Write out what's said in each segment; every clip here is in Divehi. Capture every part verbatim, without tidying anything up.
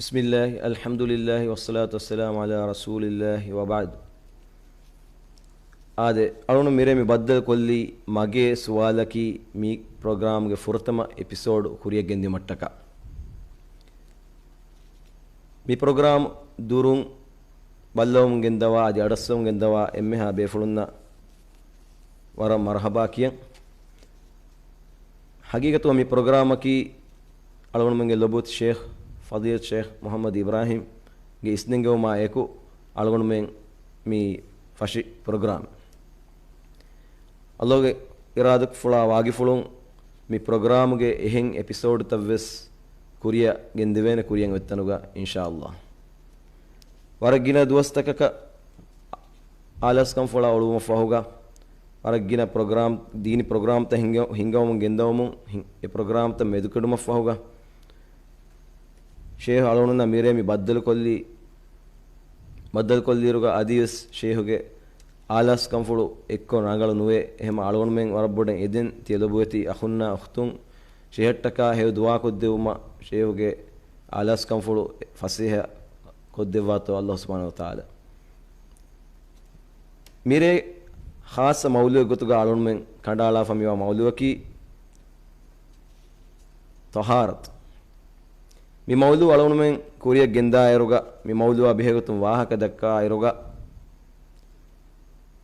بسم الله، الحمد لله، والصلاة والسلام على رسول الله، وبعد. އާދެ، އަޅުން މިރޭ މި ބައްދަލު ކޮށްލީ މަގޭ ސުވާލަކީ މި ޕްރޮގްރާމްގެ ފުރަތަމަ އެޕިސޯޑު ކުރިޔަށް ގެންދިއުމަށްޓަކާ. މި ޕްރޮގްރާމް ދުރުން ބައްލަވަމުން ގެންދަވާ، އަދި އަޑައްސަވަމުން ގެންދަވާ އެންމެހާ ބޭފުޅުންނަށް ވަރަށް މަރުޙަބާ ކިޔަން. ހަގީގަތުގަ މި ޕްރޮގްރާމަކީ އަޅުގަނޑުމެންގެ ލޮބުވެތި ޝޭޚް، ފަޟީލަތު ޝޭޚް މުޙައްމަދު އިބްރާހީމްގެ އިސްނެންގެވުމާ އެކު އަޅުގަނޑުމެން މި ފަށި ޕްރޮގްރާމް. އަލްލާހުގެ އިރާދަފުޅާ ވާގިފުޅުން މި ޕްރޮގްރާމުގެ އެހެން އެޕިސޯޑުތައްވެސް ކުރިއަށް ގެންދެވޭނެ ކުރިއަށް އޮތްތަނުގަ އިންޝާއަލްލާހް. ވަރަށް ގިނަ ދުވަސްތަކަކަށް އާލާސްކަންފުޅާ އުޅުވުމަށްފަހުގަ، ވަރަށް ގިނަ ޕްރޮގްރާމް، ދީނީ ޕްރޮގްރާމްތައް ހިންގަ-، ހިންގަވަމުން ގެންދަވަމުން ހި-، އެ ޕްރޮގްރާމްތައް މެދުކެޑުމަށްފަހުގަ، ޝޭހް އަޅުގަނޑުންނާ މިރޭ މި ބައްދަލުކޮށްލީ، ބައްދަލުކޮށްލިއިރުގަ އަދިވެސް ޝޭހުގެ އާލާސްކަންފުޅު އެއްކޮށް ރަނގަޅު ނުވޭ. އެހެމަ އަޅުގަނޑުމެން ވަރަށް ބޮޑަށް އެދެން ތިޔަ ލޮބުވެތި އަޚުންނާ އުޚްތުން ޝޭހަށްޓަކާ ހެޔޮ ދުޢާ ކޮށްދެއްވުމަށް ޝޭހުގެ އާލާސްކަންފުޅު ފަސޭހަ ކޮށްދެއްވާތޯ އަލްލާހު ސުބްޙާނަހު ވަތަޢާލާ. މިރޭ ޚާއްޞަ މައުޟޫޢެއް ގޮތުގަ އަޅުންމެން ކަނޑައަޅާފަ މިވާ މައުޟޫޢަކީ ޠަހާރަތު. މި މައުޟޫޢު އަޅުންމެން ކުރިއަށް ގެންދާއިރުގަ، މި މައުޟޫޢާ ބެހޭގޮތުން ވާހަކަ ދައްކާއިރުގަ،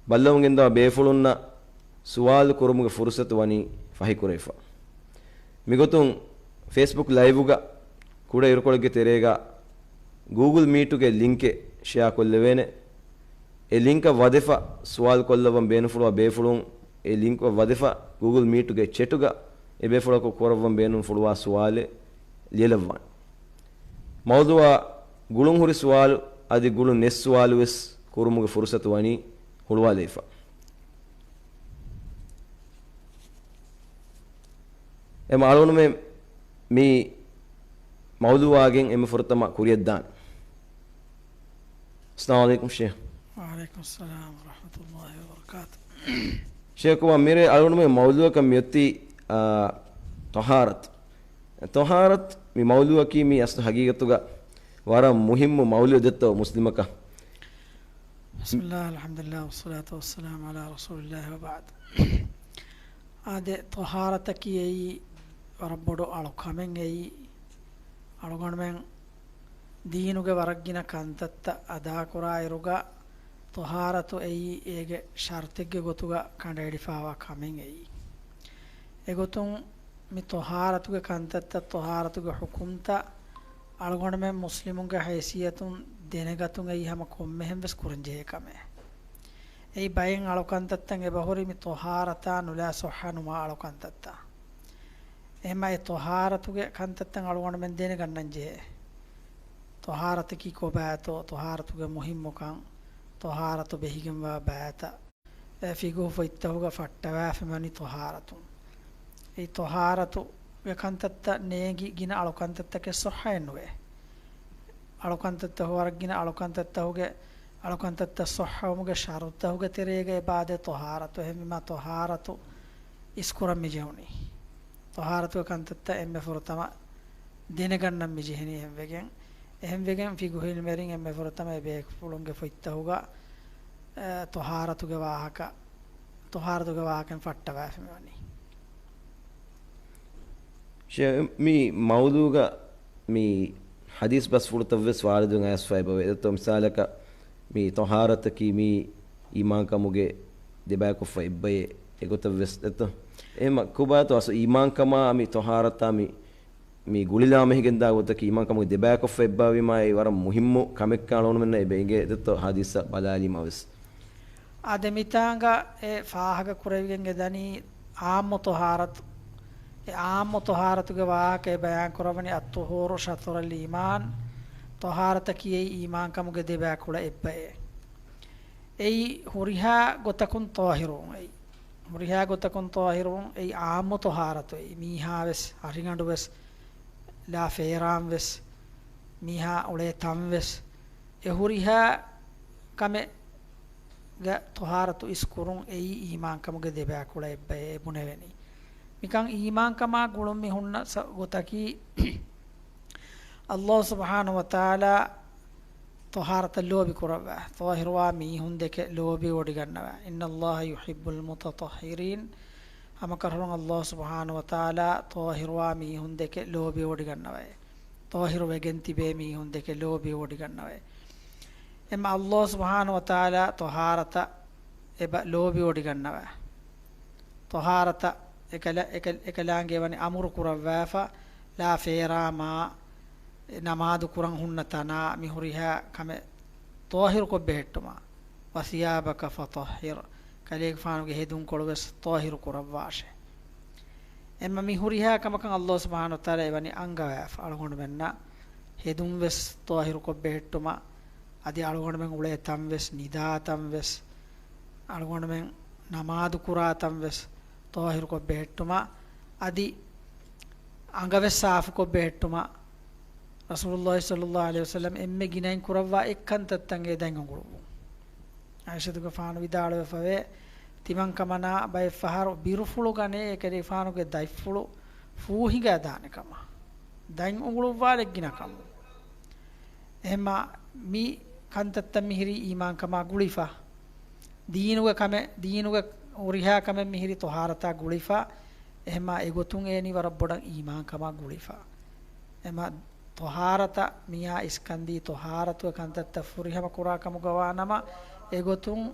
ބައްލަވަމުން ގެންދަވާ ބޭފުޅުންނަށް ސުވާލު ކުރުމުގެ ފުރުޞަތު ވަނީ ފަހިކުރެވިފަ. މިގޮތުން ފޭސްބުކް ލައިވުގަ ކުޑަ އިރުކޮޅެއްގެ ތެރޭގަ ގޫގުލް މީޓުގެ ލިންކެއް ޝެއާ ކޮށްލެވޭނެ. އެ ލިންކަށް ވަދެފަ ސުވާލު ކޮށްލައްވަން ބޭނުންފުޅުވާ ބޭފުޅުން އެ ލިންކަށް ވަދެފަ ގޫގުލް މީޓުގެ ޗެޓުގަ އެ ބޭފުޅަކު ކުރައްވަން ބޭނުންފުޅުވާ ސުވާލެއް ލިޔެލައްވާނެ. މައުޟޫޢާ ގުޅުން ހުރި ސުވާލު އަދި ގުޅުން ނެތް ސުވާލު ވެސް ކުރުމުގެ ފުރުޞަތު ވަނީ ހުޅުވާލައިފަ. އެމަ އަޅުގަނޑުމެން މި މައުޟޫޢާގެން އެންމެ ފުރަތަމަ ކުރިއަށްދާން. އައްސަލާމު ޢަލައިކުމް ޝޭޚް. ވަޢަލައިކުމް އައްސަލާމް ވަރަޙްމަތުﷲި ވަބަރަކާތު. ޝޭޚް ކުމާ މިރޭ އަޅުގަނޑުމެން މައުޟޫޢަކަށް މިއޮތީ، އާ، ޠަހާރަތު. ޠަހާރަތު މި މައުޟޫޢަކީ މި އަސްލު ހަގީގަތުގަ ވަރަށް މުހިއްމު މައުޟޫޢެއް ދެއްތޯ މުސްލިމަކަށް. بسم الله، الحمد لله، والصلاة والسلام على رسول الله، وبعد. އާދެ، ޠަހާރަތަކީ އެއީ ވަރަށް ބޮޑު އަޅުކަމެއް އެއީ. އަޅުގަނޑުމެން ދީނުގެ ވަރަށް ގިނަ ކަންތައްތައް އަދާކުރާއިރުގަ، ޠަހާރަތު އެއީ އޭގެ ޝަރުޠެއްގެ ގޮތުގަ ކަނޑައެޅިފާވާ ކަމެއް އެއީ. އެގޮތުން މި ޠަހާރަތުގެ ކަންތައްތައް، ޠަހާރަތުގެ ޙުކުމްތައް އަޅުގަނޑުމެން މުސްލިމުންގެ ހައިސިއްޔަތުން ދެނެގަތުން އެއީ ހަމަ ކޮންމެހެން ވެސް ކުރަންޖެހޭ ކަމެއް. އެއީ ބައެއް އަޅުކަންތައްތައް އެބަހުރި މި ޠަހާރަތާ ނުލާ ޞައްޙަ ނުވާ އަޅުކަންތައްތައް. އެހެންމަ އެ ޠަހާރަތުގެ ކަންތައްތައް އަޅުގަނޑުމެން ދެނެގަންނަންޖެހޭ. ޠަހާރަތަކީ ކޮބާތޯ، ޠަހާރަތުގެ މުހިއްމުކަން، ޠަހާރަތު ބެހިގެންވާ ބައިތައް. އެ ފިޤުހު ފޮތްތަކުގަ ފައްޓަވާފައިވަނީ ޠަހާރަތުން. އެ ޠަހާރަތުގެ ކަންތައްތައް ނޭނގި ގިނަ އަޅުކަންތައްތަކެއް ޞައްޙައެއް ނުވޭ. އަޅުކަންތައްތަކު ވަރަށް ގިނަ އަޅުކަންތައްތަކުގެ، އަޅުކަންތައްތައް ޞައްޙަވުމުގެ ޝަރުޠުތަކުގެ ތެރޭގަ އެބައާދޭ ޠަހާރަތު. އެހެންވީމާ ޠަހާރަތު އިސްކުރަން މިޖެހުނީ. ޠަހާރަތުގެ ކަންތައްތައް އެންމެ ފުރަތަމަ ދެނެގަންނަން މިޖެހެނީ އެހެންވެގެން. އެހެންވެގެން ފިޤުހު ޢިލްމުވެރިން އެންމެ ފުރަތަމަ އެބޭފުޅުންގެ ފޮތްތަކުގަ، އެ، ޠަހާރަތުގެ ވާހަކަ، ޠަހާރަތުގެ ވާހަކައިން ފައްޓަވާފައިވަނީ. ޝޭޚް، މި މައުޟޫޢުގަ މި ޙަދީޘް ބަސްފުޅުތައް ވެސް ވާރިދުވެ އައިސްފަ އެބަވޭ. ދެއްތޯ، މިސާލަކަށް މި ޠަހާރަތަކީ މީ އީމާންކަމުގެ ދެބައިކޮށްފަ އެއްބައެއް އެގޮތަށް ވެސް ދެއްތޯ. އެހެންމަ ކޮބާތޯ އަސްލު އީމާންކަމާ މި ޠަހާރަތާ މި، މި ގުޅިލާމެހިގެންދާ ގޮތަކީ އީމާންކަމުގެ ދެބައިކޮށްފަ އެއްބައިވީމާ އެ ވަރަށް މުހިއްމު ކަމެއްކަން އަޅުގަނޑުމެންނަށް އެބަ އެނގޭ ދެއްތޯ ޙަދީޘް ބަލާލީމަ ވެސް. އާދެ، މިތާނގަ އެ ފާހަގަ ކުރެވިގެން އެދަނީ ޢާއްމު ޠަހާރަތު. އެ ޢާއްމު ޠަހާރަތުގެ ވާހަކަ އެ ބަޔާން ކުރައްވަނީ، الطهور شطر الإيمان، ޠަހާރަތަކީ އެއީ އީމާންކަމުގެ ދެބައިކުޅަ އެއްބައެއް. އެއީ ހުރިހާ ގޮތަކުން ޠާހިރުވުން އެއީ. ހުރިހާ ގޮތަކުން ޠާހިރުވުން އެއީ ޢާއްމު ޠަހާރަތު އެއީ. މީހާ ވެސް، އަރިގަނޑު ވެސް، ލާ ފޭރާން ވެސް، މީހާ އުޅޭ ތަން ވެސް، އެ ހުރިހާ ކަމެއް ގަ ޠަހާރަތު އިސްކުރުން އެއީ އީމާންކަމުގެ ދެބައިކުޅަ އެއްބައޭ ބުނެވެނީ. މިކަން އީމާންކަމާ ގުޅުން މި ހުންނަ ސަ-، ގޮތަކީ، ﷲ ސުބްޙާނަހޫ ވަތަޢާލާ ޠަހާރަތަށް ލޯބި ކުރައްވާ، ޠާހިރުވާ މީހުން ދެކެ ލޯބިވޮޑިގަންނަވާ. إن الله يحب المطهرين. ހަމަކަށަވަރުން ﷲ ސުބްޙާނަހޫ ވަތަޢާލާ ޠާހިރުވާ މީހުން ދެކެ ލޯބިވޮޑިގަންނަވައޭ. ޠާހިރު ވެގެން ތިބޭ މީހުން ދެކެ ލޯބިވޮޑިގަންނަވައޭ. އެމަ ﷲ ސުބްޙާނަހޫ ވަތަޢާލާ ޠަހާރަތަށް އެބަ ލޯބިވޮޑިގަންނަވާ. ޠަހާރަތަށް އެކަލަ-، އެކަ-، އެކަލާނގެ ވަނީ އަމުރު ކުރައްވާފަ، ލާ ފޭރާ މާ ނަމާދު ކުރަން ހުންނަ ތަނާ މި ހުރިހާ ކަމެއް ޠާހިރުކޮށް ބެހެއްޓުމަށް. وثيابك فطهر. ކަލޭގެފާނުގެ ހެދުންކޮޅު ވެސް ޠާހިރު ކުރައްވާށޭ. އެމަ މި ހުރިހާ ކަމަކަށް ﷲ ސުބްޙާނަހޫ ވަތަޢާލާ އެވަނީ އަންގަވާފަ. އަޅުގަނޑުމެންނަށް ހެދުން ވެސް ޠާހިރުކޮށް ބެހެއްޓުމަށް، އަދި އަޅުގަނޑުމެން އުޅޭ ތަން ވެސް، ނިދާ ތަން ވެސް، އަޅުގަނޑުމެން ނަމާދު ކުރާ ތަން ވެސް ޠާހިރުކޮށް ބެހެއްޓުމަށް، އަދި އަނގަ ވެސް ސާފުކޮށް ބެހެއްޓުމަށް. ރަސޫލުﷲ ޞައްލަﷲ ޢަލައިހި ވަސައްލަމް އެންމެ ގިނައިން ކުރައްވާ އެއްކަންތައްތައް އެ ދަތް އުނގުޅުއްވުން. ޢާއިޝަތުގެފާނު ވިދާޅުވެފަވޭ، ތިމަންކަމަނާ ބައެއްފަހަރު ބިރުފުޅު ގަނޭ އެކަލޭގެފާނުގެ ދަތްފުޅު ފޫހިނގާ ދާނެ ކަމަށް، ދަތް އުނގުޅުއްވާލެއްގިނަ ކަމަށް. އެހެންމާ މި ކަންތައްތައް މިހިރީ އީމާންކަމާ ގުޅިފަ. ދީނުގެ ކަމެއް، ދީނުގެ ހުރިހާ ކަމެއް މިހިރީ ޠަހާރަތާ ގުޅިފަ. އެހެންމާ އެގޮތުން އޭނީ ވަރަށް ބޮޑަށް އީމާންކަމާ ގުޅިފަ. އެމަ ޠަހާރަތަށް މިއާ އިސްކަންދީ ޠަހާރަތުގެ ކަންތައްތައް ފުރިހަމަ ކުރާ ކަމުގަ ވާނަމަ، އެގޮތުން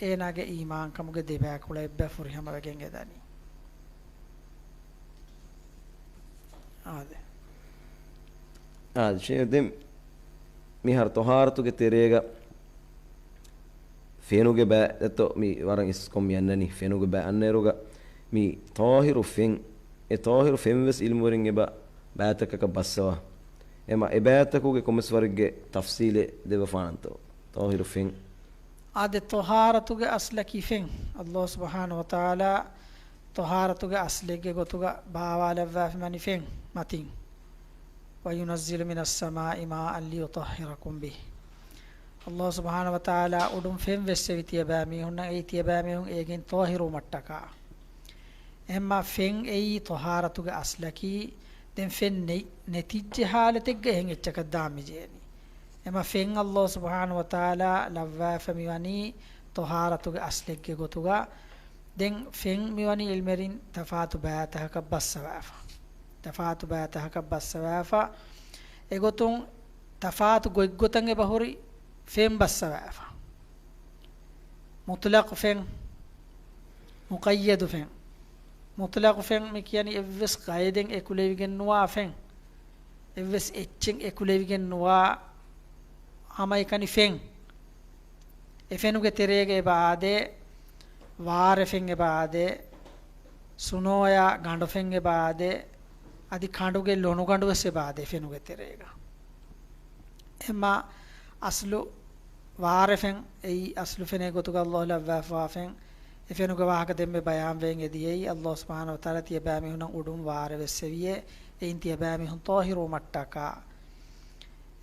އޭނާގެ އީމާންކަމުގެ ދެބައިކުޅަ އެއްބަ ފުރިހަމަވެގެން އެދަނީ. އާދެ. އާދެ، ޝޭޚް، ދެން މިހާރު ޠަހާރަތުގެ ތެރޭގަ ފެނުގެ ބައި ދެއްތޯ މި ވަރަށް އިސްކޮށް މި އަންނަނީ. ފެނުގެ ބައި އަންނައިރުގަ މި ޠާހިރު ފެން، އެ ޠާހިރު ފެން ވެސް ޢިލްމުވެރިން އެބަ ބައިތަކަކަށް ބައްސަވާ. އެމަ އެ ބައިތަކުގެ ކޮންމެސް ވަރެއްގެ ތަފްޞީލެއް ދެއްވަފާނަންތޯ؟ ޠާހިރު ފެން. އާދެ، ޠަހާރަތުގެ އަސްލަކީ ފެން. ﷲ ސުބްޙާނަހޫ ވަތަޢާލާ ޠަހާރަތުގެ އަސްލެއްގެ ގޮތުގަ ބާވާލައްވާފަ މިވަނީ ފެން މަތިން. وينزل من السماء ماء ليطهركم به. ﷲ ސުބްޙާނަހޫ ވަތަޢާލާ އުޑުން ފެން ވެއްސެވި ތިޔަބައިމީހުންނަށް، އެއީ ތިޔަބައިމީހުން އޭގެން ޠާހިރުވުމަށްޓަކާ. އެހެންމާ ފެން އެއީ ޠަހާރަތުގެ އަސްލަކީ. ދެން ފެން ނެތް، ނެތިއްޖެ ޙާލަތެއްގަ އެހެން އެއްޗަކަށް ދާން މިޖެހެނީ. އެމަ ފެން ﷲ ސުބްޙާނަހޫ ވަތަޢާލާ ލައްވާފަ މިވަނީ ޠަހާރަތުގެ އަސްލެއްގެ ގޮތުގަ. ދެން ފެން މިވަނީ ޢިލްމުވެރިން ތަފާތު ބައިތަކަކަށް ބައްސަވާފަ. ތަފާތު ބައިތަކަކަށް ބައްސަވާފަ. އެގޮތުން ތަފާތު ގޮތްގޮތަށް އެބަހުރި ފެން ބައްސަވާފަ. މުޠްލަޤު ފެން، މުޤައްޔަދު ފެން. މުޠްލަޤު ފެން މި ކިޔަނީ އެއްވެސް ޤައިދެއް އެކުލެވިގެން ނުވާ ފެން. އެއްވެސް އެއްޗެއް އެކުލެވިގެން ނުވާ ހަމައެކަނި ފެން. އެ ފެނުގެ ތެރޭގަ އެބަ އާދޭ، ވާރެ ފެން އެބަ އާދޭ، ސުނޯޔާ ގަނޑު ފެން އެބަ އާދޭ، އަދި ކަނޑުގެ ލޮނުގަނޑު ވެސް އެބަ އާދޭ ފެނުގެ ތެރޭގަ. އެމަ އަސްލު ވާރެ ފެން، އެއީ އަސްލު ފެނޭ ގޮތުގަ ﷲ ލައްވާފަވާ ފެން. އެ ފެނުގެ ވާހަކަ ދެންމެ ބަޔާންވެގެން އެދިޔައީ، ﷲ ސުބްޙާނަހޫ ވަތަޢާލާ ތިޔަބައިމީހުންނަށް އުޑުން ވާރެ ވެއްސެވިއޭ، އެއިން ތިޔަބައިމީހުން ޠާހިރުވުމަށްޓަކާ.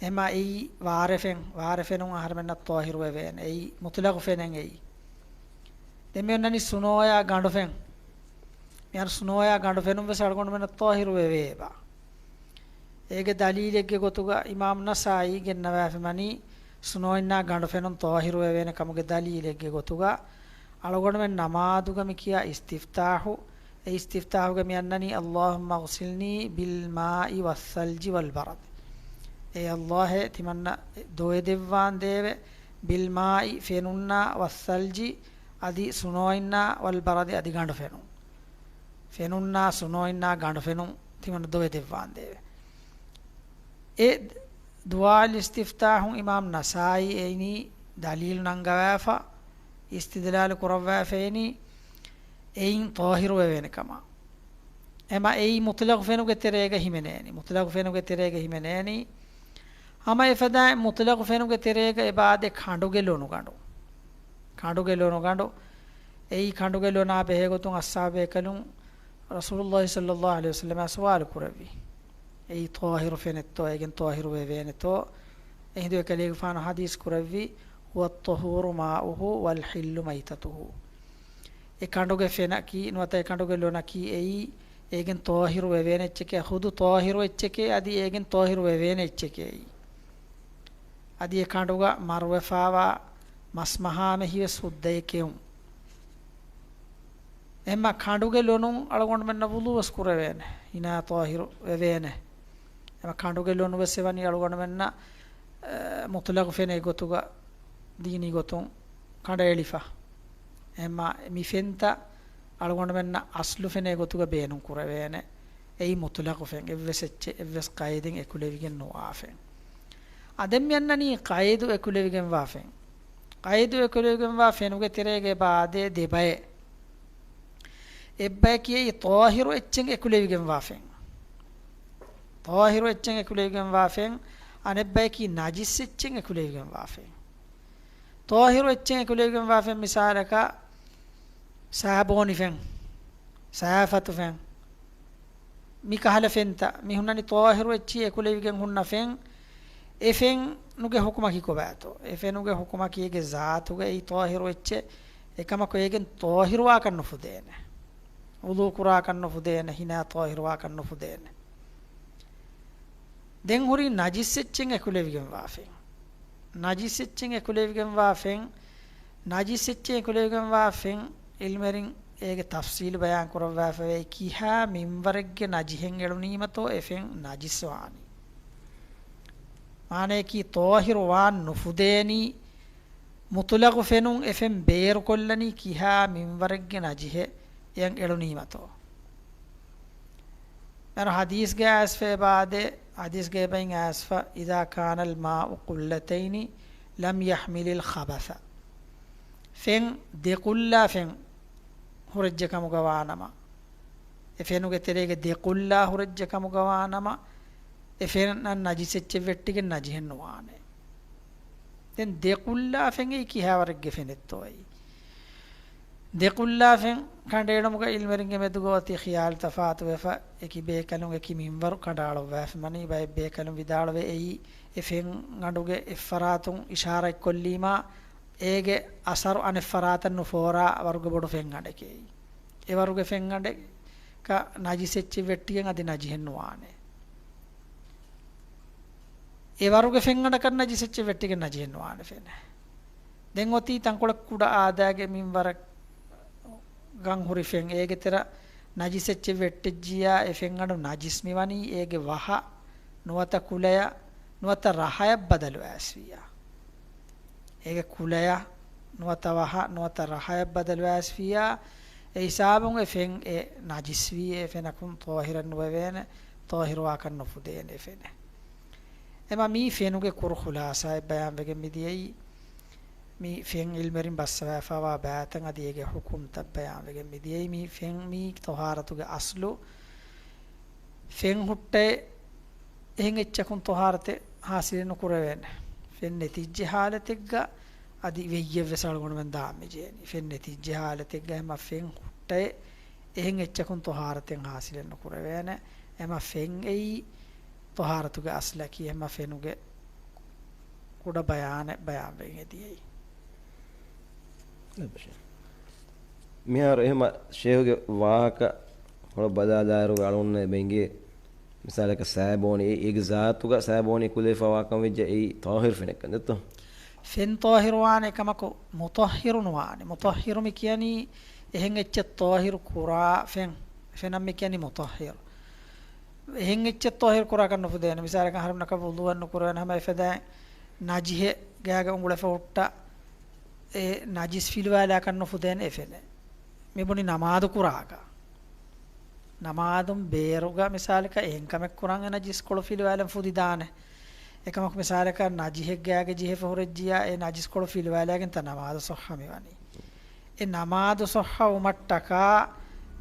އެމަ އެއީ ވާރެ ފެން، ވާރެ ފެނުން އަހަރެމެންނަށް ޠާހިރު ވެވޭނެ. އެއީ މުޠްލަޤު ފެނެއް އެއީ. ދެން މި އޮންނަނީ ސުނޯޔާ ގަނޑު ފެން. މިހާރު ސުނޯޔާ ގަނޑު ފެނުން ވެސް އަޅުގަނޑުމެންނަށް ޠާހިރު ވެވޭ އެބަ. އޭގެ ދަލީލެއްގެ ގޮތުގަ އިމާމް ނަސާއީ ގެންނަވާފަ މިވަނީ، ސުނޯއިންނާ ގަނޑު ފެނުން ޠާހިރު ވެވޭނެ ކަމުގެ ދަލީލެއްގެ ގޮތުގަ، އަޅުގަނޑުމެން ނަމާދުގަ މި ކިޔާ އިސްތިފްތާޙު، އެ އިސްތިފްތާޙުގަ މި އަންނަނީ، اللهم اغسلني بالماء والثلج والبرد. އޭ ﷲ، ތިމަންނަ ދޮވެ ދެއްވާނދޭވެ، ބިލްމާއި ފެނުންނާ، ވައްސަލްޖި އަދި ސުނޯއިންނާ، ވަލްބަރަދި އަދި ގަނޑު ފެނުން. ފެނުންނާ ސުނޯއިންނާ ގަނޑު ފެނުން ތިމަން ދޮވެ ދެއްވާނދޭވެ. އެ ދުޢާ އިސްތިފްތާޙުން އިމާމް ނަސާއީ އެއިނީ ދަލީލު ނަންގަވާފަ، އިސްތިދްލާލު ކުރައްވާފައިނީ އެއިން ޠާހިރު ވެވޭނެ ކަމަށް. އެމަ އެއީ މުޠްލަޤު ފެނުގެ ތެރޭގަ ހިމެނޭނީ. މުޠްލަޤު ފެނުގެ ތެރޭގަ ހިމެނޭނީ. ހަމަ އެފަދައިން މުޠްލަޤު ފެނުގެ ތެރޭގަ އެބަ އާދޭ ކަނޑުގެ ލޮނުގަނޑު. ކަނޑުގެ ލޮނުގަނޑު. އެއީ ކަނޑުގެ ލޮނާ ބެހޭގޮތުން އަޞްޙާބޭކަލުން ރަސޫލުﷲ ޞައްލަﷲ ޢަލައިހި ވަސައްލަމަށް ސުވާލު ކުރެއްވި. އެއީ ޠާހިރު ފެނެއްތޯ؟ އޭގެން ޠާހިރު ވެވޭނެތޯ؟ އެހިނދު އެކަލޭގެފާނު ޙަދީޘް ކުރެއްވި، هو الطهور ماؤه والحل ميتته. އެ ކަނޑުގެ ފެނަކީ، ނުވަތަ އެ ކަނޑުގެ ލޮނަކީ އެއީ އޭގެން ޠާހިރު ވެވޭނެ އެއްޗެކޭ، ޚުދު ޠާހިރު އެއްޗެކޭ، އަދި އޭގެން ޠާހިރު ވެވޭނެ އެއްޗެކޭ. އަދި އެ ކަނޑުގަ މަރުވެފާވާ މަސް މަހާމެހި ވެސް ހުއްދައެކެވުން. އެހެންމާ ކަނޑުގެ ލޮނުން އަޅުގަނޑުމެންނަށް ވުޟޫ ވެސް ކުރެވޭނެ، ހިނާ ޠާހިރު ވެވޭނެ. އެމަ ކަނޑުގެ ލޮނު ވެސް އެވަނީ އަޅުގަނޑުމެންނަށް، އެ، މުޠުލަޤު ފެނޭ ގޮތުގަ ދީނީ ގޮތުން ކަނޑައެޅިފަ. އެހެންމާ މި ފެންތައް އަޅުގަނޑުމެންނަށް އަޞްލު ފެނޭ ގޮތުގަ ބޭނުން ކުރެވޭނެ. އެއީ މުޠުލަޤު ފެން، އެއްވެސް އެއްޗެއް އެއްވެސް ޤައިދެއް އެކުލެވިގެން ނުވާ ފެން. އަދެން މި އަންނަނީ ޤައިދު އެކުލެވިގެންވާ ފެން. ޤައިދު އެކުލެވިގެންވާ ފެނުގެ ތެރޭގަ އެބަ އާދޭ ދެބައެއް. އެއްބަޔަކީ އެއީ ޠާހިރު އެއްޗެއް އެކުލެވިގެންވާ ފެން. ޠާހިރު އެއްޗެއް އެކުލެވިގެންވާ ފެން. އަނެއްބަޔަކީ ނަޖިސް އެއްޗެއް އެކުލެވިގެންވާ ފެން. ޠާހިރު އެއްޗެއް އެކުލެވިގެންވާ ފެން މިސާލަކަށް ސާބޯނި ފެން، ސާފަތު ފެން. މި ކަހަލަ ފެންތައް މި ހުންނަނީ ޠާހިރު އެއްޗި އެކުލެވިގެން ހުންނަ ފެން. އެ ފެންނުގެ ޙުކުމަކީ ކޮބާތޯ؟ އެ ފެނުގެ ޙުކުމަކީ އޭގެ ޒާތުގައި ޠާހިރު އެއްޗެއް. އެކަމަކު އޭގެން ޠާހިރުވާކަށް ނުފުދޭނެ. ވުޟޫ ކުރާކަށް ނުފުދޭނެ، ހިނާ ޠާހިރުވާކަށް ނުފުދޭނެ. ދެން ހުރީ ނަޖިސް އެއްޗެއް އެކުލެވިގެންވާ ފެން. ނަޖިސް އެއްޗެއް އެކުލެވިގެންވާ ފެން. ނަޖިސް އެއްޗެއް އެކުލެވިގެންވާ ފެން ޢިލްމުވެރިން އޭގެ ތަފްޞީލު ބަޔާން ކުރައްވާފައި ކިހާ މިންވަރެއްގެ ނަޖިހެއް އެޅުނީމަތޯ އެ ފެން ނަޖިސް ވާނީ. މާނަޔަކީ ޠާހިރު ވާން ނުފުދޭނީ، މުޠުލަޤު ފެނުން އެ ފެން ބޭރުކޮށްލަނީ ކިހާ މިންވަރެއްގެ ނަޖިހެއް އެއަށް އެޅުނީމަތޯ. މިހާރު ޙަދީޘްގައި އައިސްފަ އެބައާދޭ، ޙަދީޘްގައި އެބައިން އައިސްފަ، إذا كان الماء قلتين لم يحمل الخبث. ފެން ދެ ކުއްލާ ފެން ހުރެއްޖެ ކަމުގަ ވާނަމަ، އެ ފެނުގެ ތެރޭގެ ދެ ކުއްލާ ހުރެއްޖެ ކަމުގަ ވާނަމަ، އެ ފެން ނަޖިސް އެއްޗެއް ވެއްޓިގެން ނަޖިހެއް ނުވާނެ. ދެން ދެ ކުއްލާ ފެން އެއީ ކިހާވަރެއްގެ ފެނެއްތޯ އެއީ؟ ދެ ކުއްލާ ފެން ކަނޑައެޅުމުގަ ޢިލްމުވެރިންގެ މެދުގަ އޮތީ ޚިޔާލު ތަފާތުވެފަ، އެކި ބޭކަލުން އެކި މިންވަރު ކަނޑައަޅުއްވާފަ މަނީ. ބައެއް ބޭކަލުން ވިދާޅުވޭ އެއީ އެ ފެން ގަނޑުގެ އެއްފަރާތުން އިޝާރަތްކޮށްލީމާ، އޭގެ އަސަރު އަނެއްފަރާތަށް ނުފޯރާ ވަރުގެ ބޮޑު ފެންގަނޑެކޭ. އެވަރުގެ ފެންގަނޑަކަށް ނަޖިސް އެއްޗެއް ވެއްޓިގެން އަދި ނަޖިހެއް ނުވާނެ. އެވަރުގެ ފެންގަނޑަކަށް ނަޖިސް އެއްޗެއް ވެއްޓިގެން ނަޖިހެއް ނުވާނެ ފެނެއް. ދެން އޮތީ ތަންކޮޅެއް ކުޑަ އާދައިގެ މިންވަރަށް ގަން ހުރި ފެން. އޭގެ ތެރަށް ނަޖިސް އެއްޗެއް ވެއްޓެއްޖިއްޔާ، އެ ފެންގަނޑު ނަޖިސް މިވަނީ އޭގެ ވަހަށް ނުވަތަ ކުލަޔަށް ނުވަތަ ރަހަޔަށް ބަދަލުވާސްވިއްޔާ. އޭގެ ކުލަޔަށް ނުވަތަ ވަހަށް ނުވަތަ ރަހަޔަށް ބަދަލުވާސްވިއްޔާ، އެ ހިސާބުން އެ ފެން އެ ނަޖިސްވީ، އެ ފެނަކުން ޠާހިރެއް ނުވެވޭނެ، ޠާހިރުވާކަށް ނުފުދޭނެ އެ ފެނެއް. އެމަ މީ ފެނުގެ ކުރު ޚުލާޞާއެއް ބަޔާންވެގެން މިދިޔައީ. މި ފެން ޢިލްމުވެރިން ބައްސަވާފައިވާ ބައިތައް އަދި އޭގެ ޙުކުމްތައް ބަޔާންވެގެން މިދިޔައީ. މި ފެން މީ ޠަހާރަތުގެ އަޞްލު. ފެން ހުއްޓައެއް އެހެން އެއްޗަކުން ޠަހާރަތެއް ޙާޞިލެއް ނުކުރެވޭނެ. ފެން ނެތިއްޖެ ޙާލަތެއްގަ އަދި ވެއްޔެއްވެސް އަޅުގަނޑުމެން ދާން މި ޖެހެނީ. ފެން ނެތިއްޖެ ޙާލަތެއްގަ އެމަ ފެން ހުއްޓައެއް އެހެން އެއްޗަކުން ޠަހާރަތެއް ޙާޞިލެއް ނުކުރެވޭނެ. އެމަ ފެން އެއީ ޠަހާރަތުގެ އަޞްލަކީ. އެމަ ފެނުގެ ކުޑަ ބަޔާނެއް ބަޔާންވެގެން އެދިޔައީ. މިހާރު އެހެމަ ޝޭހުގެ ވާހަކަ ހޮޅަށް ބަލާލާއިރު އަޅުގަނޑު އެބަ އިނގޭ، މިސާލަކަށް ސާބޯނި، އެ، އޭގެ ޒާތުގަ ސާބޯނި ކުލެވިފަވާކަން ވެއްޖެ އެއީ ޠާހިރު ފެނެއްކަން ދެއްތޯ؟ ފެން ޠާހިރު ވާނެ ކަމަކު މުޠައްހިރު ނުވާނެ. މުޠައްހިރު މި ކިޔަނީ އެހެން އެއްޗެއް ޠާހިރު ކުރާ ފެން. ފެނަށް މި ކިޔަނީ މުޠައްހިރު. އެހެން އެއްޗެއް ޠާހިރު ކުރާކަށް ނުފުދޭނެ. މިސާލަކަށް އަހަރުންނަކަށް ވުޟޫއެއް ނުކުރެވޭނެ ހަމަ އެފަދައިން ނަޖިހެއް ގާގަ އުނގުޅެފަ ހުއްޓަ އެ ނަޖިސް ފިލުވާލާކަށް ނުފުދޭނެ އެ ފެނެއް. މިބުނި ނަމާދު ކުރާކަށް. ނަމާދުން ބޭރުގަ މިސާލަކަށް އެހެން ކަމެއް ކުރާން އެ ނަޖިސްކޮޅު ފިލުވާލަން ފުދިދާނެ. އެކަމަކު މިސާލަކަށް ނަޖިހެއް ގާގަ ޖެހިފަ ހުރެއްޖިޔާ އެ ނަޖިސްކޮޅު ފިލުވާލާގެންތަ ނަމާދު ޞައްޙަ މިވަނީ. އެ ނަމާދު ޞައްޙަ ވުމަށްޓަކާ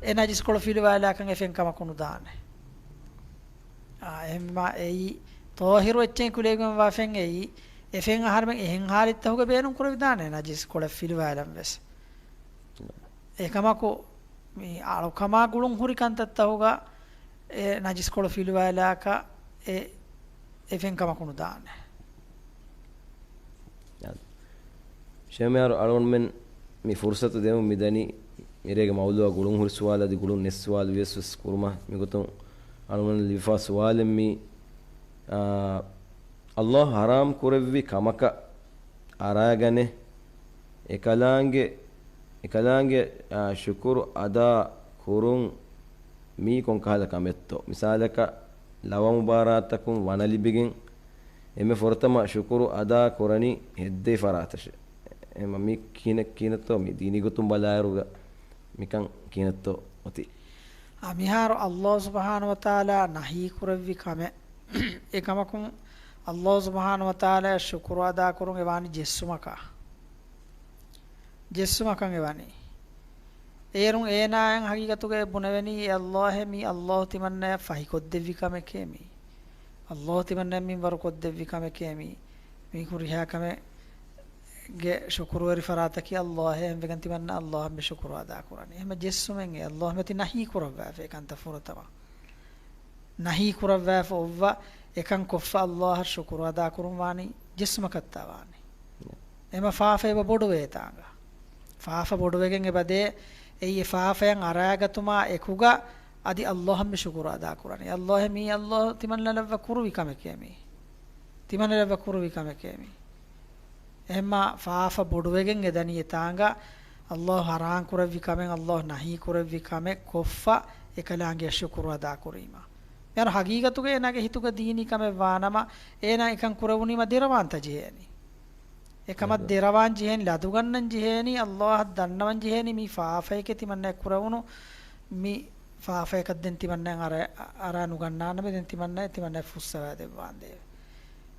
އެ ނަޖިސްކޮޅު ފިލުވާލާކަން އެ ފެން ކަމަކު ނުދާނެ. އާ، އެހެންމާ އެއީ ޠާހިރު އެއްޗެއް ކުލެވިގެންވާ ފެން އެއީ، އެ ފެން އަހަރުމެން އެހެން ހާލަތްތަކުގަ ބޭނުން ކުރެވިދާނެ ނަޖިސްކޮޅެއް ފިލުވާލަން ވެސް. އެކަމަކު މި އަޅުކަމާ ގުޅުން ހުރި ކަންތައްތަކުގަ އެ ނަޖިސްކޮޅު ފިލުވާލާކަށް އެ، އެ ފެން ކަމަކު ނުދާނެ. ޝޭހު މިހާރު އަޅުގަނޑުމެން މި ފުރުޞަތު ދެމުން މިދަނީ މިރޭގެ މައުޟޫޢާ ގުޅުން ހުރި ސުވާލު އަދި ގުޅުން ނެތް ސުވާލު ވިޔަސް ވެސް ކުރުމަށް މިގޮތުން އަޅުގަނޑު ލިބިފާ ސުވާލެއް މީ، އާ، ﷲ ޙަރާމް ކުރެއްވި ކަމަކަށް އަރާގަނެ، އެކަލާނގެ، އެކަލާނގެ، އާ، ޝުކުރު އަދާ ކުރުން މީ ކޮންކަހަލަ ކަމެއްތޯ؟ މިސާލަކަށް، ލަވަ މުބާރާތަކުން ވަނަ ލިބިގެން، އެންމެ ފުރަތަމަ ޝުކުރު އަދާ ކުރަނީ ހެއްދޭ ފަރާތަށެ. އެމަ މި ކިހިނެއް ކިހިނެއްތޯ މި ދީނީ ގޮތުން ބަލާއިރުގަ މިކަން ކިހިނެއްތޯ އޮތީ؟ އާ، މިހާރު ﷲ ސުބްޙާނަހޫ ވަތަޢާލާ ނަހީ ކުރެއްވި ކަމެއް. އެކަމަކުން ﷲ ސުބްޙާނަހޫ ވަތަޢާލާ ޝުކުރު އަދާ ކުރުން އެވާނީ ޖެއްސުމަކާ. ޖެއްސުމަކަށް އެވަނީ. އޭރުން އޭނާއަށް ހަގީގަތުގައި ބުނެވެނީ، އެ ﷲ އޭ، މީ ﷲ ތިމަންނައަށް ފަހިކޮށްދެއްވި ކަމެކޭ މީ. ﷲ ތިމަންނައަށް މިންވަރު ކޮށްދެއްވި ކަމެކޭ މީ. މީ ހުރިހާ ކަމެއްގެ ޝުކުރުވެރި ފަރާތަކީ ﷲ އޭ، އެހެންވެގެން ތިމަންނަ ﷲ އަށް މި ޝުކުރު އަދާ ކުރަނީ. އެހެން ޖެއްސުމެއް އެ ﷲ މަތި ނަހީ ކުރައްވާފަ އެކަންތައް ފުރަތަމަ. ނަހީ ކުރައްވާފަ އޮއްވާ އެކަން ކޮށްފަ ﷲ އަށް ޝުކުރު އަދާ ކުރުން ވާނީ ޖެއްސުމަކަށްތާ ވާނީ. އެމަ ފާފަ އެބަ ބޮޑުވޭ ތާނގަ. ފާފަ ބޮޑުވެގެން އެބަ ދޭ، އެއީ އެ ފާފައަށް އަރާގަތުމާ އެކުގަ އަދި ﷲ އަށް މި ޝުކުރު އަދާ ކުރަނީ. ﷲ އޭ، މީ ﷲ ތިމަންނަ ލައްވަ ކުރުވި ކަމެކޭ މީ. ތިމަންނަ ލައްވަ ކުރުވި ކަމެކޭ މީ. އެހެންމާ ފާފަ ބޮޑުވެގެން އެ ދަނީ އެ ތާނގަ، ﷲ ޙަރާމް ކުރެއްވި ކަމެއް، ﷲ ނަހީ ކުރެއްވި ކަމެއް ކޮށްފަ އެކަލާނގެ ޝުކުރު އަދާ ކުރީމަ. މިހާރު ހަގީގަތުގަ އޭނާގެ ހިތުގަ ދީނީ ކަމެއް ވާނަމަ، އޭނާ އެކަން ކުރެވުނީމަ ދެރަވާންތަ ޖެހޭނީ. އެކަމަށް ދެރަވާން ޖެހޭނީ، ލަދުގަންނަން ޖެހޭނީ، ﷲ އަށް ދަންނަވަން ޖެހޭނީ މީ ފާފައެކޭ ތިމަންނައަށް ކުރެވުނު، މި ފާފައަކަށް ދެން ތިމަންނައަށް އަރާ، އަރާ ނުގަންނާނަމޭ، ދެން ތިމަންނައަށް، ތިމަންނައަށް ފުއްސަވާ ދެއްވާނދޭވެ.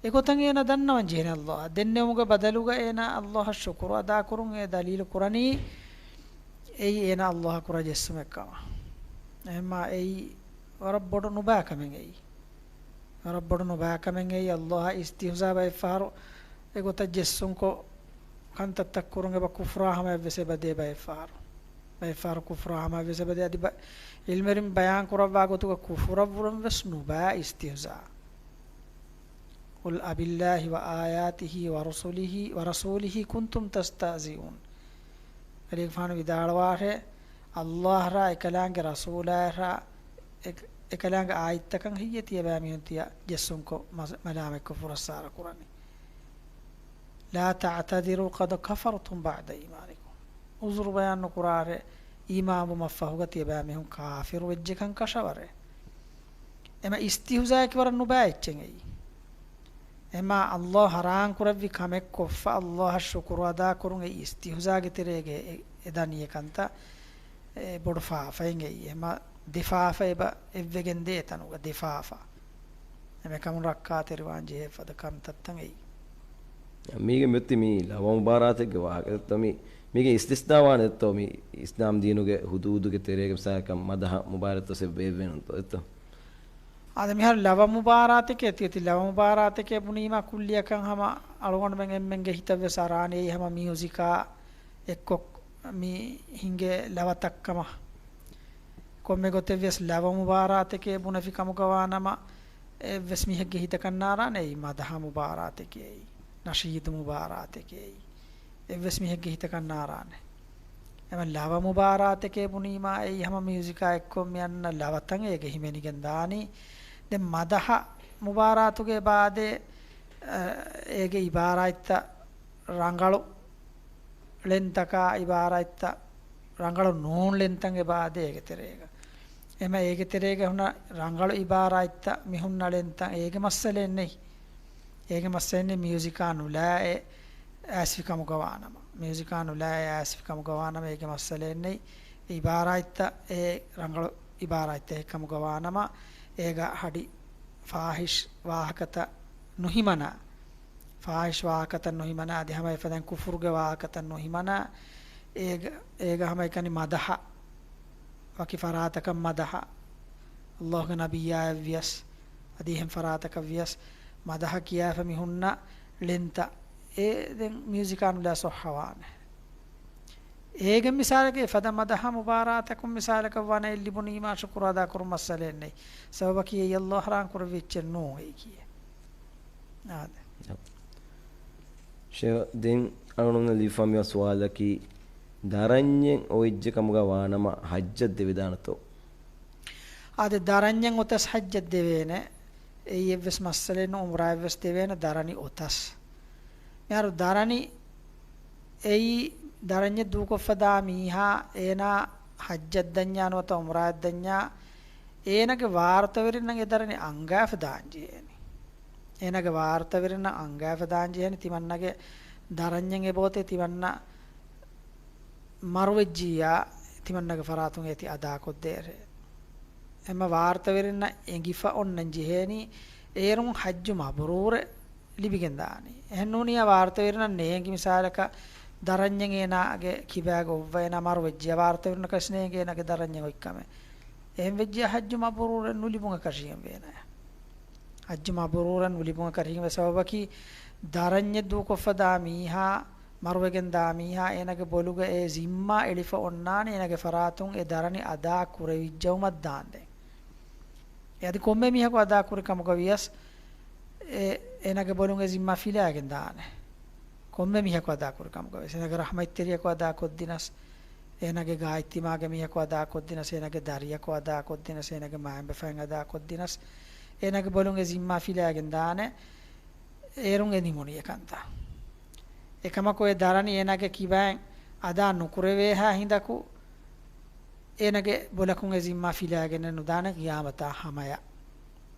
އެގޮތަށް އޭނާ ދަންނަވަން ޖެހޭނެ ﷲ އަށް. ދެންނެވުމުގެ ބަދަލުގަ އޭނާ ﷲ އަށް ޝުކުރު އަދާކުރުން އެ ދަލީލު ކުރަނީ، އެއީ އޭނާ ﷲ އަށް ކުރާ ޖެއްސުމެއް ކަމަށް. އެހެންމާ އެއީ ވަރަށް ބޮޑު ނުބައިކަމެއް އެއީ. ވަރަށް ބޮޑު ނުބައިކަމެއް އެއީ. ﷲ އަށް އިސްތިހުޒާ ބައެއްފަހަރު އެގޮތަށް ޖެއްސުންކޮށް، ކަންތައްތައް ކުރުން އެބަ ކުފުރާ ހަމަޔަށްވެސް އެބަދޭ ބައެއްފަހަރު. ބައެއްފަހަރު ކުފުރާ ހަމަޔަށްވެސް އެބަދޭ. އަދި ބަ-، ޢިލްމުވެރިން ބަޔާން ކުރައްވާ ގޮތުގަ ކުފުރަށްވުރެން ވެސް ނުބައި އިސްތިހުޒާ. قل أبالله وآياته ورسله، ورسوله كنتم تستهزئون. އެރީގެފާނު ވިދާޅުވާށޭ، ﷲ އަށާ އެކަލާނގެ ރަސޫލާ އަށާ އެ-، އެކަލާނގެ އާޔަތްތަކަށް ހެއްޔޭ ތިޔަބައިމީހުން ތިޔަ ޖެއްސުންކޮށް މަ-، މަލާމަތްކޮށް ފުރައްސާރަ ކުރަނީ؟ لا تعتذروا قد كفرتم بعد إيمانكم. ޢުޛުރު ބަޔާން ނުކުރާށޭ، އީމާންވުމަށްފަހުގަ ތިޔަބައިމީހުން ކާފިރު ވެއްޖެކަން ކަށަވަރޭ. އެމަ އިސްތިހުޒާއަކީ ވަރަށް ނުބައި އެއްޗެއް އެއީ. އެމަ ﷲ ޙަރާމް ކުރެއްވި ކަމެއް ކޮށްފަ ﷲ އަށް ޝުކުރު އަދާކުރުން އެއީ އިސްތިހުޒާގެ ތެރޭގަ އެ-، އެ ދަނީ އެކަންތައް، އެ ބޮޑު ފާފައެއް އެއީ. އެމަ ދެ ފާފަ އެބަ އެއްވެގެންދޭ އެތަނުގަ ދެ ފާފަ. އެމެ ކަމުން ރައްކާތެރިވާން ޖެހޭ ފަދަ ކަންތައްތައް އެއީ. މީގެ މިއޮތީ މީ ލަވަ މުބާރާތެއްގެ ވާހަކަ ދެއްތޯ؟ މީ، މީގެ އިސްތިސްނާ ވާނެ ދެއްތޯ؟ މީ އިސްލާމް ދީނުގެ ހުދޫދުގެ ތެރޭގެ މިސާލަކަށް މަދަހަ މުބާރާތްތޯ ސެއް ބޭއްވޭނުންތޯ ދެއްތޯ؟ އާދެ، މިހާރު ލަވަ މުބާރާތެކޭ ތި-، ތި ލަވަ މުބާރާތެކޭ ބުނީމާ ކުއްލިއަކަށް ހަމަ އަޅުގަނޑުމެން އެންމެންގެ ހިތަށް ވެސް އަރާނެ އެއީ ހަމަ މިއުޒިކާ އެއްކޮށް މި ހިނގޭ ލަވަތައްކަމަށް. ކޮންމެ ގޮތެއް ވިޔަސް ލަވަ މުބާރާތެކޭ ބުނެފި ކަމުގަ ވާނަމަ، އެއްވެސް މީހެއްގެ ހިތަކަށް ނާރާނެ އެއީ މަދަހަ މުބާރާތެކޭ އެއީ، ނަޝީދު މުބާރާތެކޭ އެއީ. އެއްވެސް މީހެއްގެ ހިތަކަށް ނާރާނެ. އެމަ ލަވަ މުބާރާތެކޭ ބުނީމާ އެއީ ހަމަ މިއުޒިކާ އެއްކޮށް މި އަންނަ ލަވަތައް އޭގެ ހިމެނިގެން ދާނީ. ދެން މަދަހަ މުބާރާތުގެ އެބައާދޭ، އަ، އޭގެ އިބާރާތްތައް ރަނގަޅު ޅެންތަކާ އިބާރާތްތައް ރަނގަޅު ނޫން ޅެންތައް އެބައާދޭ އޭގެ ތެރޭގަ. އެމަ އޭގެ ތެރޭގަ ހުންނަ ރަނގަޅު އިބާރާތްތައް މި ހުންނަ ޅެންތައް އޭގެ މައްސަލައެއް ނެތް. އޭގެ މައްސަލައެއް ނެތް މިއުޒިކާ ނުލާއެއް އައިސްފި ކަމުގަ ވާނަމަ. މިއުޒިކާ ނުލާއެއް އައިސްފި ކަމުގަ ވާނަމަ އޭގެ މައްސަލައެއް ނެތް. އެ އިބާރާތްތައް އެ ރަނގަޅު އިބާރާތްތައް ކަމުގަ ވާނަމަ އޭގަ ހަޑި ފާހިޝް ވާހަކަތައް ނުހިމަނާ. ފާހިޝް ވާހަކަތައް ނުހިމަނާ، އަދި ހަމަ އެފަދައިން ކުފުރުގެ ވާހަކަތައް ނުހިމަނާ، އޭގަ، އޭގަ ހަމައެކަނި މަދަހަ، ވަކި ފަރާތަކަށް މަދަހަ، ﷲ ގެ ނަބިއްޔާއަށް ވިޔަސް، އަދި އެހެން ފަރާތަކަށް ވިޔަސް، މަދަހަ ކިޔާފަ މި ހުންނަ ޅެންތައް، އެ ދެން މިއުޒިކާ ނުލާ ޞައްޙަވާނެ. އޭގެ މިސާލަކީ ފަދަ މަދަހަ މުބާރާތަކުން މިސާލަކަށް ވަނައެއް ލިބުނީމާ ޝުކުރު އަދާކުރުން މައްސަލައެއް ނެތް. ސަބަބަކީ އެއީ ﷲ ޙަރާމް ކުރެއްވި އެއްޗެއް ނޫން އެއީކީ. އާދެ. ޝޭޚް، ދެން އަޅުގަނޑުމެންނަށް ލިބިފާ މިވާ ސުވާލަކީ، ދަރަންޏެއް އޮވެއްޖެ ކަމުގަ ވާނަމަ ޙައްޖަށް ދެވިދާނެތޯ؟ އާދެ، ދަރަންޏެއް އޮތަސް ޙައްޖަށް ދެވޭނެ. އެއީ އެއްވެސް މައްސަލައެއް ނޫން، ޢުމްރާއެއްވެސް ދެވޭނެ ދަރަނި އޮތަސް. މިހާރު ދަރަނި އެއީ ދަރަންޏެއް ދޫކޮށްފަ ދާ މީހާ، އޭނާ ޙައްޖަށް ދަންޏާ ނުވަތަ ޢުމްރާއަށް ދަންޏާ، އޭނާގެ ވާރުތަވެރިންނަށް އެ ދަރަނި އަންގާފަ ދާން ޖެހޭނެ. އޭނާގެ ވާރުތަވެރިންނަށް އަންގާފަ ދާން ޖެހޭނެ، ތިމަންނަގެ ދަރަންޏެއް އެބައޮތޭ، ތިމަންނަ މަރުވެއްޖިއްޔާ، ތިމަންނަގެ ފަރާތުން އޭތި އަދާކޮށްދޭށޭ. އެމަ ވާރުތަވެރިންނަށް އެނގިފަ އޮންނަން ޖެހޭނީ، އޭރުން ޙައްޖު މަބްރޫރެއް ލިބިގެން ދާނީ. އެހެން ނޫނިއްޔާ ވާރުތަވެރިންނަށް ނޭނގި މިސާލަކަށް ދަރަންޏެއް އޭނާގެ ކިބާގަ އޮއްވަ އޭނާ މަރުވެއްޖިއްޔާ، ވާރުތަވެރިންނަކަށް ނޭނގޭ އޭނާގެ ދަރަންޏެއް އޮތްކަމެއް. އެހެން ވެއްޖިއްޔާ ޙައްޖު މަބްރޫރެއް ނުލިބުން އެކަށީގެން ވޭނެ. ޙައްޖު މަބްރޫރެއް ނުލިބުން އެކަށީގެން ވޭ. ސަބަބަކީ ދަރަންޏެއް ދޫކޮށްފަ ދާ މީހާ، މަރުވެގެން ދާ މީހާ، އޭނާގެ ބޮލުގަ އެ ޒިންމާ އެޅިފަ އޮންނާނެ އޭނާގެ ފަރާތުން އެ ދަރަނި އަދާ ކުރެވިއްޖައުމަށް ދާންދެން. އެ އަދި ކޮންމެ މީހަކު އަދާ ކުރި ކަމުގަ ވިޔަސް، އެ، އޭނާގެ ބޮލުން އެ ޒިންމާ ފިލާގެން ދާނެ. ކޮންމެ މީހަކު އަދާ ކުރި ކަމުގަ ވިޔަސް، އޭނާގެ ރަޙްމަތްތެރިޔަކު އަދާ ކޮށްދިނަސް، އޭނާގެ ގާތްތިމާގެ މީހަކު އަދާ ކޮށްދިނަސް، އޭނާގެ ދަރިޔަކު އަދާ ކޮށްދިނަސް، އޭނާގެ މައިންބަފައިން އަދާ ކޮށްދިނަސް، އޭނާގެ ބޮލުން އެ ޒިންމާ ފިލާގެން ދާނެ. އޭރުން އެ ނިމުނީ އެކަންތައް. އެކަމަކު އެ ދަރަނި އޭނާގެ ކިބައިން އަދާ ނުކުރެވޭހާ ހިނދަކު، އޭނާގެ ބޮލަކުން އެ ޒިންމާ ފިލާގެންނެއް ނުދާނެ ޤިޔާމަތާ ހަމަޔަށް.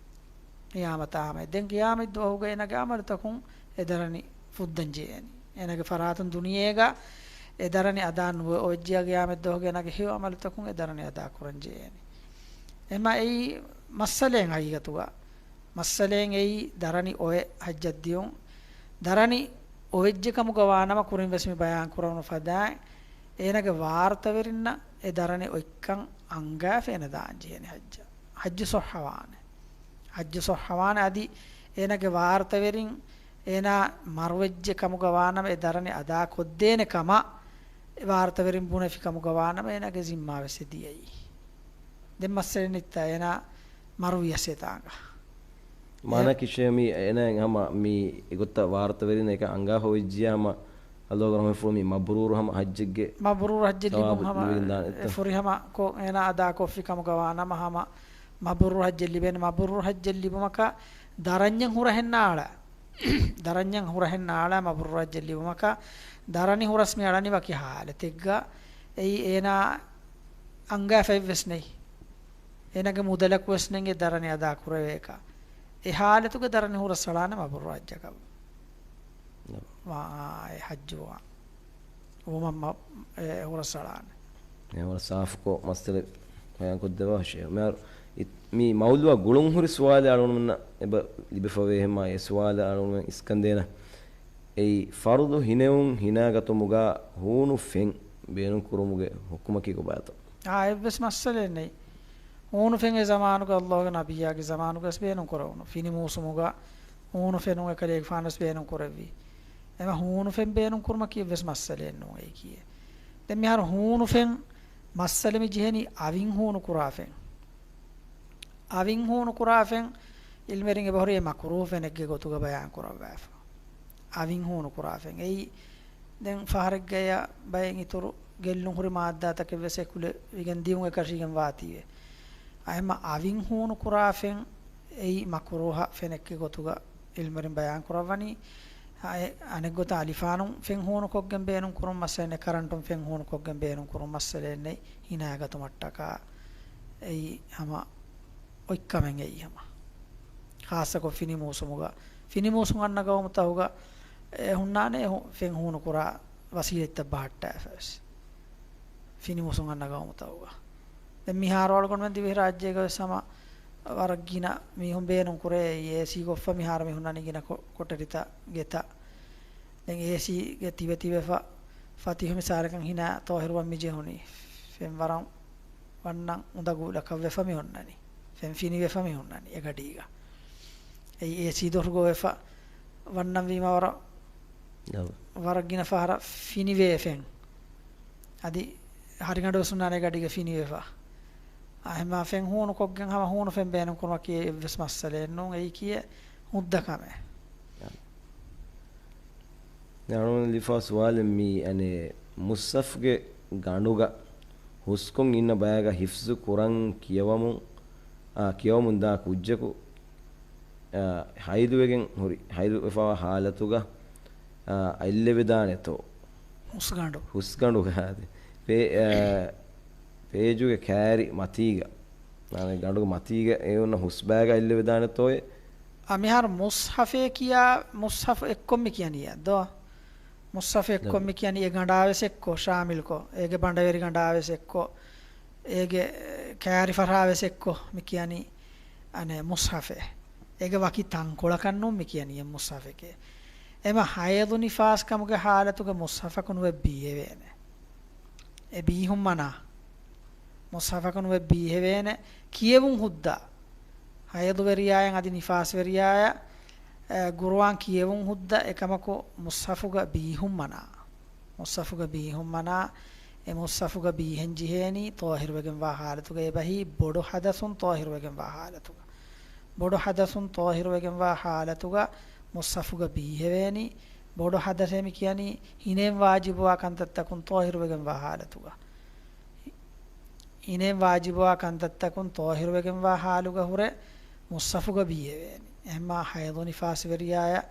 ޤިޔާމަތާ ހަމަޔަށް. ދެން ޤިޔާމަތް ދުވަހުގަ އޭނާގެ ޢަމަލުތަކުން އެ ދަރަނި ފުއްދަން ޖެހޭނީ. އޭނާގެ ފަރާތުން ދުނިޔޭގަ އެ ދަރަނި އަދާ ނުވެ އޮވެއްޖިއްޔާ ޤިޔާމަތް ދުވަހުގަ އޭނާގެ ހެޔޮ ޢަމަލުތަކުން އެ ދަރަނި އަދާ ކުރަން ޖެހޭނީ. އެމަ އެއީ މައްސަލައެއް ހަގީގަތުގަ. މައްސަލައެއް އެއީ ދަރަނި އޮވެ ޙައްޖަށް ދިޔުން. ދަރަނި އޮވެއްޖެ ކަމުގަ ވާނަމަ ކުރިން ވެސް މި ބަޔާން ކުރެވުނު ފަދައިން، އޭނާގެ ވާރުތަވެރިންނަށް އެ ދަރަނި އޮތްކަން އަންގާފަ އޭނަ ދާން ޖެހޭނެ ޙައްޖަށް. ޙައްޖު ޞައްޙަވާނެ. ޙައްޖު ޞައްޙަވާނެ. އަދި އޭނާގެ ވާރުތަވެރިން އޭނާ މަރުވެއްޖެ ކަމުގަ ވާނަމަ އެ ދަރަނި އަދާ ކޮށްދޭނެ ކަމަށް އެ ވާރުތަވެރިން ބުނެފި ކަމުގަ ވާނަމަ އޭނާގެ ޒިންމާ ވެސް އެ ދިޔައީ. ދެން މައްސަލަ ނިއްތާ އޭނާ މަރުވިޔަސް އެތާނގަ. މާނަ ކިށެ މި އޭނާ ހަމަ މި އެގޮތަށް ވާރުތަވެރިން އެކަ އަނގާ ހޮވެއްޖިޔާ ހަމަ އަލޯގަ ރަހުމަތްފުޅު މި މަބްރޫރު ހަމަ ޙައްޖެއްގެ މަބްރޫރު ޙައްޖެއް ލިބުން ހަމަ ލިބިގެން ދާނެ އެތަ؟ ފުރި ހަމަ ކޮށް އޭނާ އަދާ ކޮށްފި ކަމުގަ ވާނަމަ ހަމަ މަބްރޫރު ޙައްޖެއް ލިބޭނެ. މަބްރޫރު ޙައްޖެއް ލިބުމަކަށް ދަރަންޏެއް ހުރަހެއް ނާޅަ. ދަރަންޏެއް ހުރަހެއް ނާޅަ މަބްރޫރު ޙައްޖެއް ލިބުމަކަށް ދަރަނި ހުރަސް މި އަޅަނި ވަކި ޙާލަތެއްގަ އެއީ އޭނާ އަންގާފައެއްވެސް ނެތް. އޭނާގެ މުދަލަކުވެސް ނެތް އެ ދަރަނި އަދާ ކުރެވޭކަށް. އެ ޙާލަތުގަ ދަރަނި ހުރަސް އަޅާނެ މަބްރޫރު ޙައްޖަކަށް. ނަ. ވާ، އެ ޙައްޖު ވާ. ވުމަށް މަ-، އެ ހުރަސް އަޅާނެ. އެ ހުރަސް ސާފުކޮށް މައްސަލަ ބަޔާންކޮށްދެއްވާށޭ. މިހާރު އި-، މި މައުޟޫޢާ ގުޅުން ހުރި ސުވާލެއް އަޅުގަނޑުމެންނަށް އެބަ ލިބިފަވޭ ހެމާ އެ ސުވާލަށް އަޅުގަނޑުމެން އިސްކަންދޭނަން. އެއީ ފަރުޟު ހިނެވުން ހިނާގަތުމުގަ ހޫނު ފެން ބޭނުން ކުރުމުގެ ޙުކުމަކީ ކޮބާތޯ؟ އާ، އެއްވެސް މައްސަލައެއް ނެތް. ހޫނު ފެން އެ ޒަމާނުގަ ﷲ ގެ ނަބިއްޔާގެ ޒަމާނުގަސް ބޭނުން ކުރެވުނު. ފިނި މޫސުމުގަ ހޫނު ފެނުން އެކަލޭގެފާނުވެސް ބޭނުން ކުރެއްވި. އެމަ ހޫނު ފެން ބޭނުން ކުރުމަކީ އެއްވެސް މައްސަލައެއް ނޫން އެއީކީއެއް. ދެން މިހާރު ހޫނު ފެން މައްސަލަ މި ޖެހެނީ އަވިން ހޫނު ކުރާ ފެން. އަވިން ހޫނު ކުރާ ފެން ޢިލްމުވެރިން އެބަހުރި އެ މަކުރޫހު ފެނެއްގެ ގޮތުގަ ބަޔާން ކުރައްވާފަ. އަވިން ހޫނު ކުރާ ފެން. އެއީ ދެން ފަހަރެއްގަޔަށް ބައެއް އިތުރު ގެއްލުން ހުރި މާއްދާތަކެއް ވެސް އެކުލެވިގެން ދިޔުން އެކަށީގެން ވާތީވެ. އަހެމަ އަވިން ހޫނު ކުރާ ފެން އެއީ މަކުރޫހަ ފެނެއްގެ ގޮތުގަ ޢިލްމުވެރިން ބަޔާން ކުރައްވަނީ. އަ-، އެ-، އަނެއްގޮތަށް އަލިފާނުން ފެން ހޫނުކޮށްގެން ބޭނުން ކުރުން މައްސަލަ ނެތް، ކަރަންޓުން ފެން ހޫނުކޮށްގެން ބޭނުން ކުރުން މައްސަލައެއް ނެތް ހިނާގަތުމަށްޓަކާ. އެއީ ހަމަ އޮތްކަމެއް އެއީ ހަމަ. ޚާއްޞަކޮށް ފިނި މޫސުމުގަ، ފިނި މޫސުން އަންނަ ގައުމުތަކުގަ އެ ހުންނާނެ އެ ހު-، ފެން ހޫނު ކުރާ ވަސީލަތްތައް ބަހައްޓާފަވެސް. ފިނި މޫސުން އަންނަ ގައުމުތަކުގަ. ދެން މިހާރު އަޅުގަނޑުމެން ދިވެހިރާއްޖޭގަވެސް ހަމަ ވަރަށް ގިނަ މީހުން ބޭނުން ކުރޭ އެ އޭސީ ކޮށްފަ މިހާރު މި ހުންނަނީ ގިނަ ކޮ-، ކޮޓަރިތައް ގެތައް. ދެން އޭސީގެ ތިބެ ތިބެފަ ފަތިހު މިސާލަކަށް ހިނާ ތޯހިރުވަން މި ޖެހުނީ. ފެން ވަރަށް ވަންނަން އުނދަގޫ ލަކަށްވެފަ މި ހުންނަނީ. ފެން ފިނިވެފަ މި ހުންނަނީ އެ ގަޑީގަ. އެއީ އޭސީ ދޮށު ގޮވެފަ ވަންނަން ވީމަ ވަރަށް، އަވަ. ވަރަށް ގިނަ ފަހަރަށް ފިނިވޭ ފެން. އަދި ހަރިގަނޑު ވެސް ހުންނާނެ ގަޑީގަ ފިނިވެފަ. އަހެމާ ފެން ހޫނު ކޮށްގެން ހަމަ ހޫނު ފެން ބޭނުން ކުރުމަކީ އެއްވެސް މައްސަލައެއް ނޫން. އެއީކީ ހުއްދަ ކަމެއް. އަ. ދެން އަޅުގަނޑު ލިބިފަ ސުވާލެއް މީ، އަނެއް، މުޞްޙަފްގެ ގަނޑުގަ ހުސްކޮށް އިންނަ ބަޔަކަށް ހިފްޒު ކުރަން ކިޔަވަމުން، އާ، ކިޔަވަމުންދާ ކުއްޖަކު، އާ، ހައިދުވެގެން ހުރި، ހައިދުވެފަވާ ހާލަތުގަ، އާ، އަތްލެވިދާނެތޯ؟ ހުސްގަނޑު. ހުސްގަނޑުގަ އާދެ. ޕޭ-، އާ، ޕޭޖުގެ ކާރި މަތީގަ، އާ، ގަނޑުގެ މަތީގަ އެ އޮންނަ ހުސްބައިގަ އަތްލެވިދާނެތޯއޭ؟ އާ، މިހާރު މުޞްޙަފޭ ކިޔާ، މުޞްޙަފު އެއްކޮށް މި ކިޔަނީ ދޯ؟ މުޞްޙަފު އެއްކޮށް ނަބި. މި ކިޔަނީ އެ ގަނޑާވެސް އެއްކޮށް، ޝާމިލްކޮށް، އޭގެ ބަނޑަވެރި ގަނޑާވެސް އެއްކޮށް، އޭގެ ކާރި ފަރާވެސް އެއްކޮށް މި ކިޔަނީ، އަނެއް، މުޞްޙަފޭ. އޭގެ ވަކި ތަންކޮޅަކަށް ނޫން މި ކިޔަނީ އެ މުޞްޙަފެކޭ. އެމަ ހައިޟު ނިފާސް ކަމުގެ ހާލަތުގަ މުޞްޙަފަކު ނުވެ ބީހެވޭނެ. އެ ބީހުން މަނާ. މުޞްޙަފަކު ނުވެ ބީހެވޭނެ. ކިޔެވުން ހުއްދަ. ހައިޟުވެރިޔާއަށް އަދި ނިފާސްވެރިޔާއަށް، އެ، ގުރުއާން ކިޔެވުން ހުއްދަ އެކަމަކު މުޞްޙަފުގަ ބީހުން މަނާ. މުޞްޙަފުގަ ބީހުން މަނާ. އެ މުޞްޙަފުގަ ބީހެން ޖެހޭނީ ޠާހިރުވެގެންވާ ޙާލަތުގަ އެބަހީ ބޮޑު ޙަދަޘުން ޠާހިރުވެގެންވާ ޙާލަތުގަ. ބޮޑު ޙަދަޘުން ޠާހިރުވެގެންވާ ޙާލަތުގަ މުޞްޙަފުގަ ބީހެވޭނީ. ބޮޑު ޙަދަޘޭ މި ކިޔަނީ ހިނެއިން ވާޖިބުވާ ކަންތައްތަކުން ޠާހިރުވެގެންވާ ޙާލަތުގަ. ހިނެއިން ވާޖިބުވާ ކަންތައްތަކުން ޠާހިރުވެގެންވާ ޙާލުގަ ހުރެ މުޞްޙަފުގަ ބީހެވޭނީ. އެހެންމާ ހައިޟު ނިފާސްވެރިޔާއަށް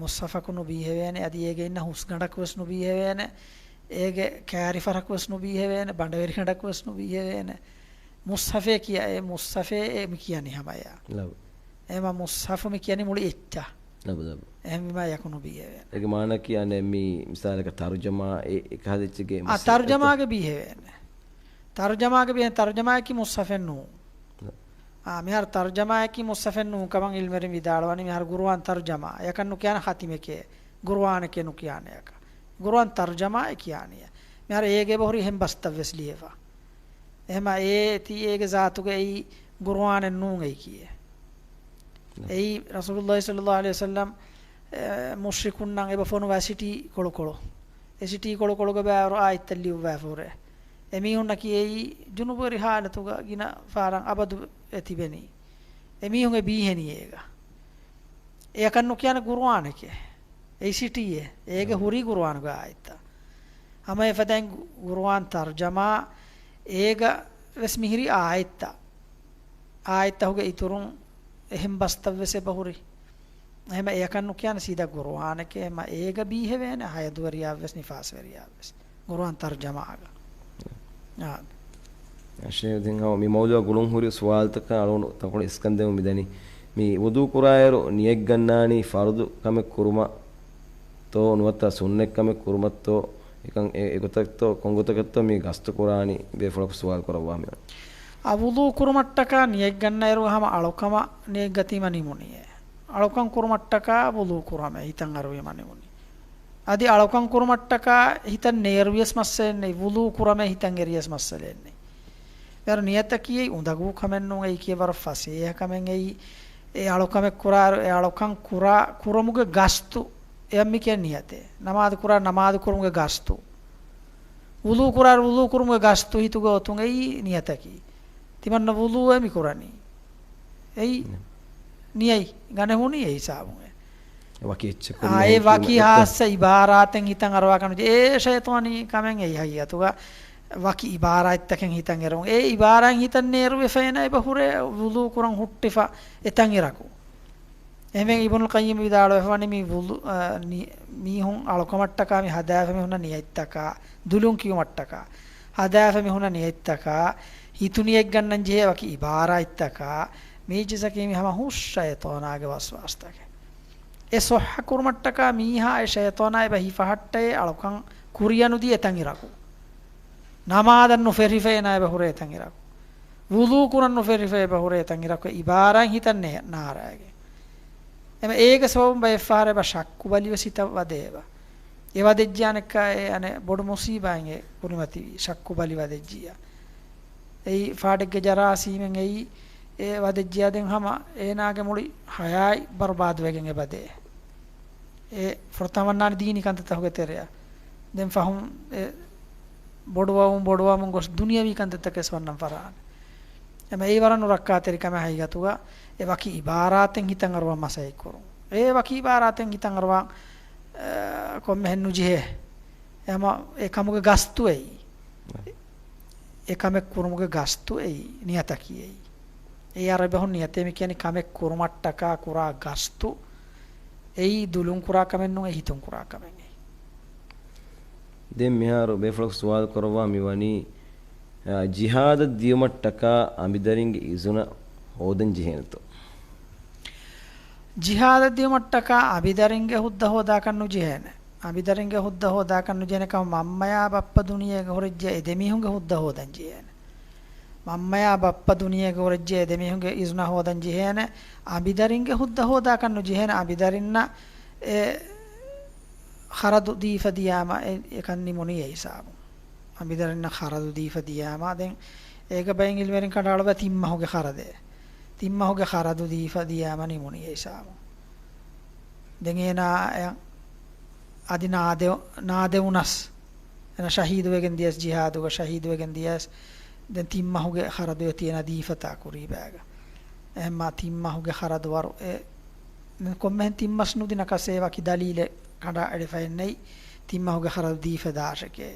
މުޞްޙަފަކު ނުބީހެވޭނެ، އަދި އޭގެ އިންނަ ހުސްގަނޑަކުވެސް ނުބީހެވޭނެ، އޭގެ ކާރިފަރަކުވެސް ނުބީހެވޭނެ، ބަނޑަވެރިގަނޑަކުވެސް ނުބީހެވޭނެ. މުޞްޙަފޭ ކިޔާ، އެ މުޞްޙަފޭ އެ މި ކިޔަނީ ހަމަޔާ. ލަބު. އެމަ މުޞްޙަފު މި ކިޔަނީ މުޅި އެއްޗާ. ލަބު، ލަބު. އެހެންވީމާ ޔަކު ނުބީހެވޭނެ. އޭގެ މާނައަކީ އަނެއް މި މިސާލަކަށް ތަރުޖަމާ އެ، އެކަހަލަ އެއްޗެއްގެ އާ، މައްސަލަ ތަރުޖަމާގެ ބީހެވޭނެ. ތަރުޖަމާގެ ބީހެން ތަރުޖަމާއަކީ މުޞްޙަފެއް ނޫން. ލަ. އާ، މިހާރު ތަރުޖަމާއަކީ މުޞްޙަފެއް ނޫން ކަމަށް ޢިލްމުވެރިން ވިދާޅުވަނީ މިހާރު ގުރުއާން ތަރުޖަމާ. އެކަން ނުކިޔާނެ ޚަތިމެކޭ، ގުރުއާނެކޭ ނުކިޔާނެ އެކަ. ގުރުއާން ތަރުޖަމާ އެ ކިޔާނީ. މިހާރު އޭގެ އެބަހުރި އެހެން ބަސްތައްވެސް ލިޔެފަ. އެހެމަ އޭ ތީ އޭގެ ޒާތުގައި ގުރުއާނެއް ނޫން އެއީކީއެއް. ނަ. އެއީ ރަސޫލުﷲ ޞައްލަﷲ ޢަލައިހި ވަސައްލަމް، އެ، މުޝްރިކުންނަށް އެބަ ފޮނުވާ ސިޓީ ކޮޅުކޮޅު. އެ ސިޓީ ކޮޅުކޮޅުގަ ބާރު އާޔަތްތައް ލިޔުއްވާފަ ހުރޭ. އެމީހުންނަކީ އެއީ ޖުނުބުވެރި ހާލަތުގަ ގިނަ ފަހަރަށް އަބަދު އެ ތިބެނީ. އެމީހުން އެ ބީހެނީ އޭގަ. އެއަކަށް ނުކިޔާނެ ގުރުއާނެކޭ. އެއީ ސިޓީއެއް. އޭގެ ހުރީ ގުރުއާނުގެ އާޔަތްތައް. ހަމަ އެފަދައިން ގު-، ގުރުއާން ތަރުޖަމާ އޭގަ ވެސް މިހިރީ އާޔަތްތައް. އާޔަތްތަކުގެ އިތުރުން އެހެން ބަސްތައް ވެސް އެބަހުރި. އެހެމަ އެއަކަށް ނުކިޔާނެ ސީދާ ގުރުއާނެކޭ. އެހެމަ އޭގަ ބީހެވޭނެ ހައިޟުވެރިޔާ ވެސް ނިފާސްވެރިޔާ ވެސް. ގުރުއާން ތަރުޖަމާގަ. އާ. ޝޭޚް، ދެން ހަމަ މި މައުޟޫޢަށް ގުޅުން ހުރި ސުވާލުތަކަށް އަޅުގަނޑު ތަންކޮޅެއް އިސްކަންދެމުން މިދަނީ. މި ވުޟޫ ކުރާއިރު ނިޔަތް ގަންނާނީ ފަރުޟު ކަމެއް ކުރުމަށްތޯ ނުވަތަ ސުންނަތް ކަމެއް ކުރުމަށްތޯ އެކަން އެ، އެގޮތަށްތޯ ކޮންގޮތަކަށްތޯ މި ގަސްތު ކުރާނީ ބޭފުޅަކު ސުވާލު ކުރައްވާ މި. އާ، ވުޟޫ ކުރުމަށްޓަކާ ނިޔަތް ގަންނައިރު ހަމަ އަޅުކަމަށް ނިޔަތް ގަތީމަ ނިމުނީއޭ. އަޅުކަން ކުރުމަށްޓަކާ ވުޟޫ ކުރަމޭ ހިތަށް އަރުވީމަ ނިމުނީ. އަދި އަޅުކަން ކުރުމަށްޓަކާ ހިތަށް ނޭރުވިޔަސް މައްސަލައެއް ނެތް، ވުޟޫ ކުރަމޭ ހިތަށް އެރިޔަސް މައްސަލައެއް ނެތް. ވެރު ނިޔަތަކީ އެއީ އުނދަގޫ ކަމެއް ނޫން، އެއީކީ ވަރަށް ފަސޭހަ ކަމެއް އެއީ. އެ އަޅުކަމެއް ކުރާއިރު، އެ އަޅުކަން ކުރާ، ކުރުމުގެ ގަސްތު، އެއަށް މި ކިޔަން ނިޔަތޭ. ނަމާދު ކުރާ، ނަމާދު ކުރުމުގެ ގަސްތު. ވުޟޫ ކުރާއިރު، ވުޟޫ ކުރުމުގެ ގަސްތު ހިތުގަ އޮތުން އެއީ ނިޔަތަކީ. ތިމަންނަ ވުޟޫއެއް މި ކުރަނީ. އެއީ ނިޔަތް ގަނެ ހުނީ އެ ހިސާބުން އެ. ވަކި އެއްޗަކުން އާ، އެ ނޫން ވަކި ކީމަ ހާއްސަ އިބާރާތެއް ހިތަށް އަރުވާކަށް ނުޖެހޭ. އެ ޝައިޠާނީ ކަމެއް އެއީ ހަގީގަތުގަ ވަކި އިބާރާތްތަކެއް ހިތަށް އެރުވުން. އެ އިބާރާތް ހިތަށް ނޭރުވެފައިނަ އެބަ ހުރޭ ވުޟޫ ކުރަން ހުއްޓިފަ އެތަން އިރަކު. އެހެންވެ އިބްނުލް ޤައްޔިމް ވިދާޅުވެފަވަނީ މި ވުޟޫ، އަ، ނި-، މީހުން އަޅުކަމަށްޓަކާ މި ހަދާފަ މި ހުންނަ ނިޔަތްތަކާ، ދުލުން ކިޔުމަށްޓަކާ، ހަދާފަ މި ހުންނަ ނިޔަތްތަކާ، ހިތު ނިޔަތް ގަންނަން ޖެހޭ ވަކި އިބާރާތްތަކާ، މީ ޖިސަކީ މި ހަމަ ހުސް ޝައިޠާނާގެ ވަސްވާސްތަކެއް. އެ ޞައްޙަ ކުރުމަށްޓަކާ މީހާ އެ ޝައިޠާނާ އެބަ ހިފަހައްޓައޭ އަޅުކަން ކުރިއަށް ނުދީ އެތަން އިރަކު. ނަމާދަށް ނުފެށިފައި އޭނާ އެބަ ހުރޭ އެތަން އިރަކު. ވުޟޫ ކުރަން ނުފެށިފައި އެބަ ހުރޭ އެތަން އިރަކު. އިބާރާތް ހިތަށް ނޭ-، ނާރާގެ. އެމަ އޭގެ ސަބަބުން ބައެއްފަހަރަށް އެބަ ޝައްކު ބަލިވެސް ހިތަށް ވަދެއެވަ. އެ ވަދެއްޖިޔާނެއްކާ އެ އަނެއް ބޮޑު މުޞީބާއެއް އެ ކުރިމަތިވީ، ޝައްކު ބަލި ވަދެއްޖިއްޔާ. އެއީ ފާޑެއްގެ ޖަރާސީމެއް އެއީ އެ ވަދެއްޖިއްޔާ ދެން ހަމަ އޭނާގެ މުޅި ޙަޔާތް ބަރުބާދުވެގެން އެބަދޭ. އެ ފުރަތަމަ ވަންނާނެ ދީނީ ކަންތައްތަކުގެ ތެރެއަށް. ދެން ފަހުން އެ ބޮޑުވަމުން ބޮޑުވަމުން ގޮސް ދުނިޔަވީ ކަންތައްތަކެސް ވަންނަން ފަށާނެ. އެމަ އެއީ ވަރަށް ނުރައްކާތެރި ކަމެއް ހަގީގަތުގަ އެ ވަކި އިބާރާތެއް ހިތަށް އަރުވާ މަސައްކަތް ކުރުން. އެ ވަކި އިބާރާތެއް ހިތަށް އަރުވާ، އަ، ކޮންމެހެން ނުޖެހޭ. އެމަ އެ ކަމުގެ ގަސްތު އެއީ. އެ ކަމެއް ކުރުމުގެ ގަސްތު އެއީ، ނިޔަތަކީ އެއީ. އެއީ އަރަބި ބަހުން ނިޔަތޭ މި ކިޔަނީ ކަމެއް ކުރުމަށްޓަކާ ކުރާ ގަސްތު. އެއީ ދުލުން ކުރާ ކަމެއް ނޫން، އެ ހިތުން ކުރާ ކަމެއް އެއީ. ދެން މިހާރު ބޭފުޅަކު ސުވާލު ކުރައްވާ މި ވަނީ، އާ، ޖިހާދަށް ދިޔުމަށްޓަކާ އަނބިދަރިންގެ އިޒުނަ ހޯދަން ޖެހޭނެތޯ؟ ޖިހާދަށް ދިޔުމަށްޓަކާ އަނބިދަރިންގެ ހުއްދަ ހޯދާކަށް ނުޖެހޭނެ. އަނބިދަރިންގެ ހުއްދަ ހޯދާކަށް ނުޖެހޭނެ ކަމަށް މަންމަޔާ ބައްޕަ ދުނިޔޭގަ ހުރެއްޖެ އެ ދެމީހުންގެ ހުއްދަ ހޯދަން ޖެހޭނެ. މަންމަޔާ ބައްޕަ ދުނިޔޭގަ ހުރެއްޖެ އެ ދެމީހުންގެ އިޒުނަ ހޯދަން ޖެހޭނެ. އަނބިދަރިންގެ ހުއްދަ ހޯދާކަށް ނުޖެހޭނެ. އަނބިދަރިންނަށް އެ ޚަރަދު ދީފަ ދިޔާމަ އެ، އެކަން ނިމުނީ އެ ހިސާބުން. އަނބިދަރިންނަށް ޚަރަދު ދީފަ ދިޔާމަ، ދެން އޭގަ ބައެއް އިލްމުވެރިން ކަނޑައަޅުއްވާ ތިން މަހުގެ ޚަރަދެއް. ތިން މަހުގެ ޚަރަދު ދީފަ ދިޔާމަ ނިމުނީ އެ ހިސާބުން. ދެން އޭނާ އަދި ނާދެ-، ނާދެވުނަސް، އޭނާ ޝަހީދުވެގެން ދިޔަސް، ޖިހާދުގަ ޝަހީދުވެގެން ދިޔަސް، ދެން ތިން މަހުގެ ޚަރަދު އެތި އޭނާ ދީފަތާ ކުރީ ބައިގަ. އެހެންމާ ތިން މަހުގެ ޚަރަދު ވަރު އެ، ދެން ކޮންމެހެން ތިން މަސް ނުދިނަކަސް އެ ވަކި ދަލީލެއް ކަނޑައެޅިފައެއް ނެތް، ތިން މަހުގެ ޚަރަދު ދީފަ ދާށެކޭ.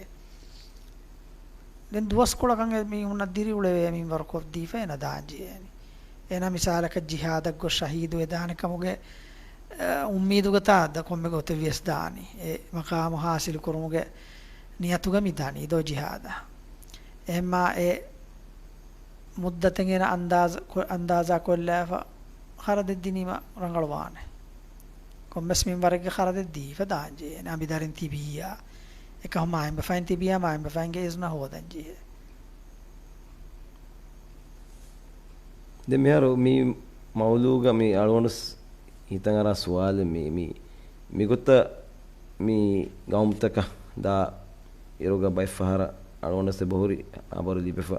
ދެން ދުވަސްކޮޅަކަށް އެ މީހުންނަށް ދިރިއުޅެވޭ މިންވަރު ކޮށްދީފަ އޭނަ ދާން ޖެހޭނީ. އޭނަ މިސާލަކަށް ޖިހާދަށް ގޮސް ޝަހީދުވެ ދާނެ ކަމުގެ، އަ، އުއްމީދުގަ ތާ އަދަ ކޮންމެ ގޮތެއް ވިޔަސް ދާނީ. އެ މަޤާމު ޙާޞިލު ކުރުމުގެ ނިޔަތުގަ މި ދަނީ ދޯ ޖިހާދަށް. އެހެންމާ އެ މުއްދަތެއް އޭނަ އަންދާޒަ-، ކޮ-، އަންދާޒާ ކޮށްލާފަ ޚަރަދެއް ދިނީމަ ރަނގަޅުވާނެ. ކޮންމެސް މިންވަރެއްގެ ޚަރަދެއް ދީފަ ދާން ޖެހޭނެ. އަނބިދަރިން ތިބިއްޔާ، އެކަހަލަ މާތް ބަފައިން ތިބިއްޔާ، މާތް ބަފައިންގެ އިޒުނަށް ހޯދަން ޖެހޭ. ދެން މިހާރު މި މައުޟޫގަ މި އަޅުގަނޑު ހިތަށް އަރާ ސުވާލެއް މި، މި، މިގޮތަށް މި ގައުމުތަކަށް ދާ އިރުގަ ބައެއް ފަހަރަށް އަޅުގަނޑަށް އެބަހުރި ހަބަރު ލިބިފަ.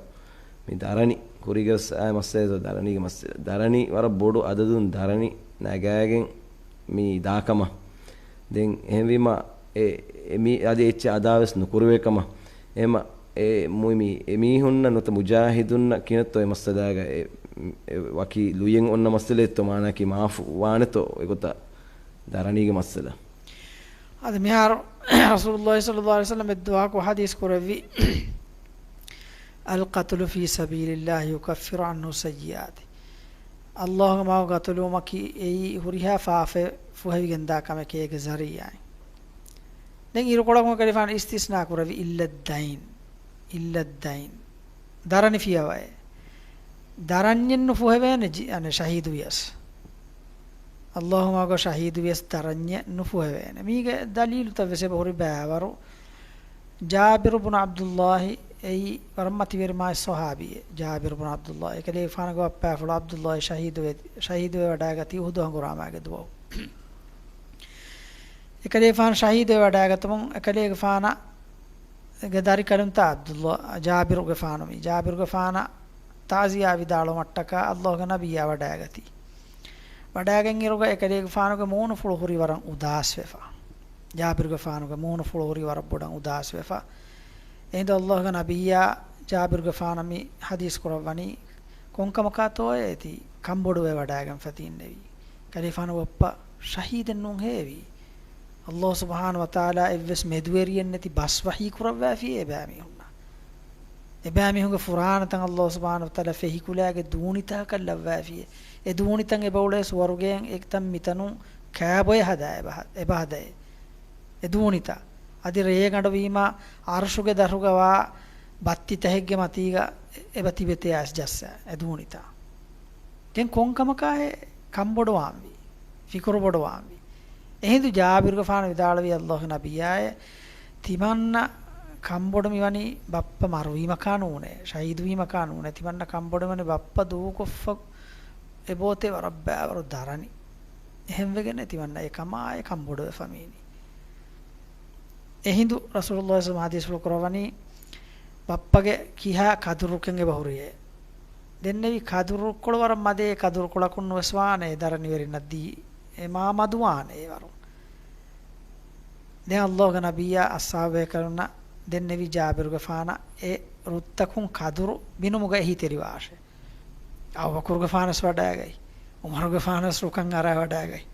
މި ދަރަނި ކުރީގަވެސް އާ މައްސަލަ، ދަރަނީގެ މައްސަލަ. ދަރަނި ވަރަށް ބޮޑު އަދަދުން ދަރަނި ނަގާގެން މި ދާކަމަށް. ދެން އެހެންވީމަ އެ، އެ މީ އަދި އެއްޗެއް އަދާވެސް ނުކުރެވޭ ކަމަށް. އެހެމަ އެ މު-، މި އެމީހުންނަށް ނުވަތަ މުޖާހިދުންނަށް ކިހިނެއްތޯ އެ މައްސަލާގަ އެ، އެ ވަކި ލުޔެއް އޮންނަ މައްސަލައެއްތޯ މާނައަކީ މާފު ވާނެތޯ އެގޮތަށް ދަރަނީގެ މައްސަލަ. އަދި މިހާރު ރަސޫލުﷲ ޞައްލަﷲ ޢަލައިހި ވަސައްލަމް އެއްދުވަހަކު ޙަދީޘް ކުރެއްވި، القتل في سبيل الله يكفر عنه سيئاته. ﷲގެ މަގު ގަތުލުވުމަކީ އެއީ ހުރިހާ ފާފައެއް ފުހެވިގެންދާ ކަމެކޭ އޭގެ ޒަރީޢާއިން. ދެން އިރުކޮޅަކުން އެކަލޭގެފާނު އިސްތިސްނާ ކުރެއްވި، إلا الدين، إلا الدين. ދަރަނި ފިޔަވައޭ. ދަރަންޏެއް ނުފުހެވޭނެ ޖި-، އަނެއް ޝަހީދު ވިޔަސް. ﷲ މަގު ޝަހީދު ވިޔަސް ދަރަންޏެއް ނުފުހެވޭނެ. މީގެ ދަލީލުތައް ވެސް އެބަހުރި ބައިވަރު. ޖާބިރު ބުނު ޢަބްދުﷲ އެއީ ވަރަށް މަތިވެރި މާތް ޞަޙާބީއެއް. ޖާބިރު ބުނު ޢަބްދުﷲ އެކަލޭގެފާނުގެ ބައްޕާފުޅު ޢަބްދުﷲ ޝަހީދުވެ-، ޝަހީދުވެވަޑައިގަތީ އުޙުދު ހަނގުރާމާގެ ދުވަހު. އެކަލޭގެފާނު ޝަހީދުވެވަޑައިގަތުމުން އެކަލޭގެފާނަށް ގެ ދަރިކަލުންތާ ޢަބްދުﷲ، ޖާބިރުގެފާނު މި. ޖާބިރުގެފާނަށް ތާޒިޔާ ވިދާޅުވުމަށްޓަކާ ﷲގެ ނަބިއްޔާ ވަޑައިގަތީ. ވަޑައިގެން އިރުގަ އެކަލޭގެފާނުގެ މޫނުފުޅު ހުރީ ވަރަށް އުދާސްވެފަ. ޖާބިރުގެފާނުގެ މޫނުފުޅު ހުރީ ވަރަށް ބޮޑަށް އުދާސްވެފަ. އެހިނދު ﷲގެ ނަބިއްޔާ ޖާބިރުގެފާނަށް މި ޙަދީޘް ކުރައްވަނީ، ކޮންކަމަކާތޯއޭ ތި ކަންބޮޑުވެވަޑައިގެންފަ ތި އިންނެވީ؟ ކަލޭގެފާނުގެ ބައްޕަ ޝަހީދެއް ނޫންހޭވީ. ﷲ ސުބްޙާނަހޫ ވަތަޢާލާ އެއްވެސް މެދުވެރިއެއް ނެތި ބަސްވަޙީ ކުރައްވައިފި އެބައިމީހުންނަށް. އެބައިމީހުންގެ ފުރާނަތައް ﷲ ސުބްޙާނަހޫ ވަތަޢާލާ ފެހިކުލައިގެ ދޫނިތަކަކަށް ލައްވައިފި. އެ ދޫނިތައް އެބައުޅޭ ސުވަރުގެއިން އެތަން މިތަނުން ކާބޮއެ ހަދާ އެބަ-، އެބަ ހަދައޭ. އެ ދޫނިތައް. އަދި ރޭގަނޑު ވީމާ ޢަރުޝުގެ ދަށުގަވާ ބައްތިތަކެއްގެ މަތީގަ އެބަ ތިބެތޭ އައިސް ޖައްސާ އެ ދޫނިތައް. ދެން ކޮންކަމަކާހޭ ކަންބޮޑުވާންވީ؟ ފިކުރު ބޮޑުވާންވީ. އެހިނދު ޖާބިރުގެފާނު ވިދާޅުވީ ﷲގެ ނަބިއްޔާއޭ، ތިމަންނަ ކަންބޮޑު މިވަނީ ބައްޕަ މަރުވީމަކާ ނޫނޭ، ޝަހީދުވީމަކާ ނޫނޭ، ތިމަންނަ ކަންބޮޑު މިވަނީ ބައްޕަ ދޫކޮށްފަ އެބޯތޭ ވަރަށް ބައިވަރު ދަރަނި. އެހެންވެގެން ތިމަންނަ އެކަމާއޭ ކަންބޮޑުވެފަ މީނީ. އެހިނދު ރަސޫލުﷲ ޞައްލަﷲ ޢަލައިހި ވަސައްލަމް ޙަދީޘްފުޅު ކުރައްވަނީ، ބައްޕަގެ ކިހާ ކަދުރުކެއް އެބަހުރިއޭ. ދެންނެވި ކަދުރުކޮޅު ވަރަށް މަދޭ، ކަދުރުކޮޅަކުން ނުވެސް ވާނެ ދަރަނިވެރިންނަށް ދީ، އެ މާ މަދުވާނެ އެ ވަރުން. ދެން ﷲގެ ނަބިއްޔާ އަޞްޙާބުބޭކަލުންނަށް ދެންނެވި ޖާބިރުގެފާނަށް އެ ރުއްތަކުން ކަދުރު ބިނުމުގަ އެހީތެރިވާށޭ. އަބޫބަކުރުގެފާނަސް ވަޑައިގަތް، ޢުމަރުގެފާނަސް ރުކަން އަރާ ވަޑައިގަތް.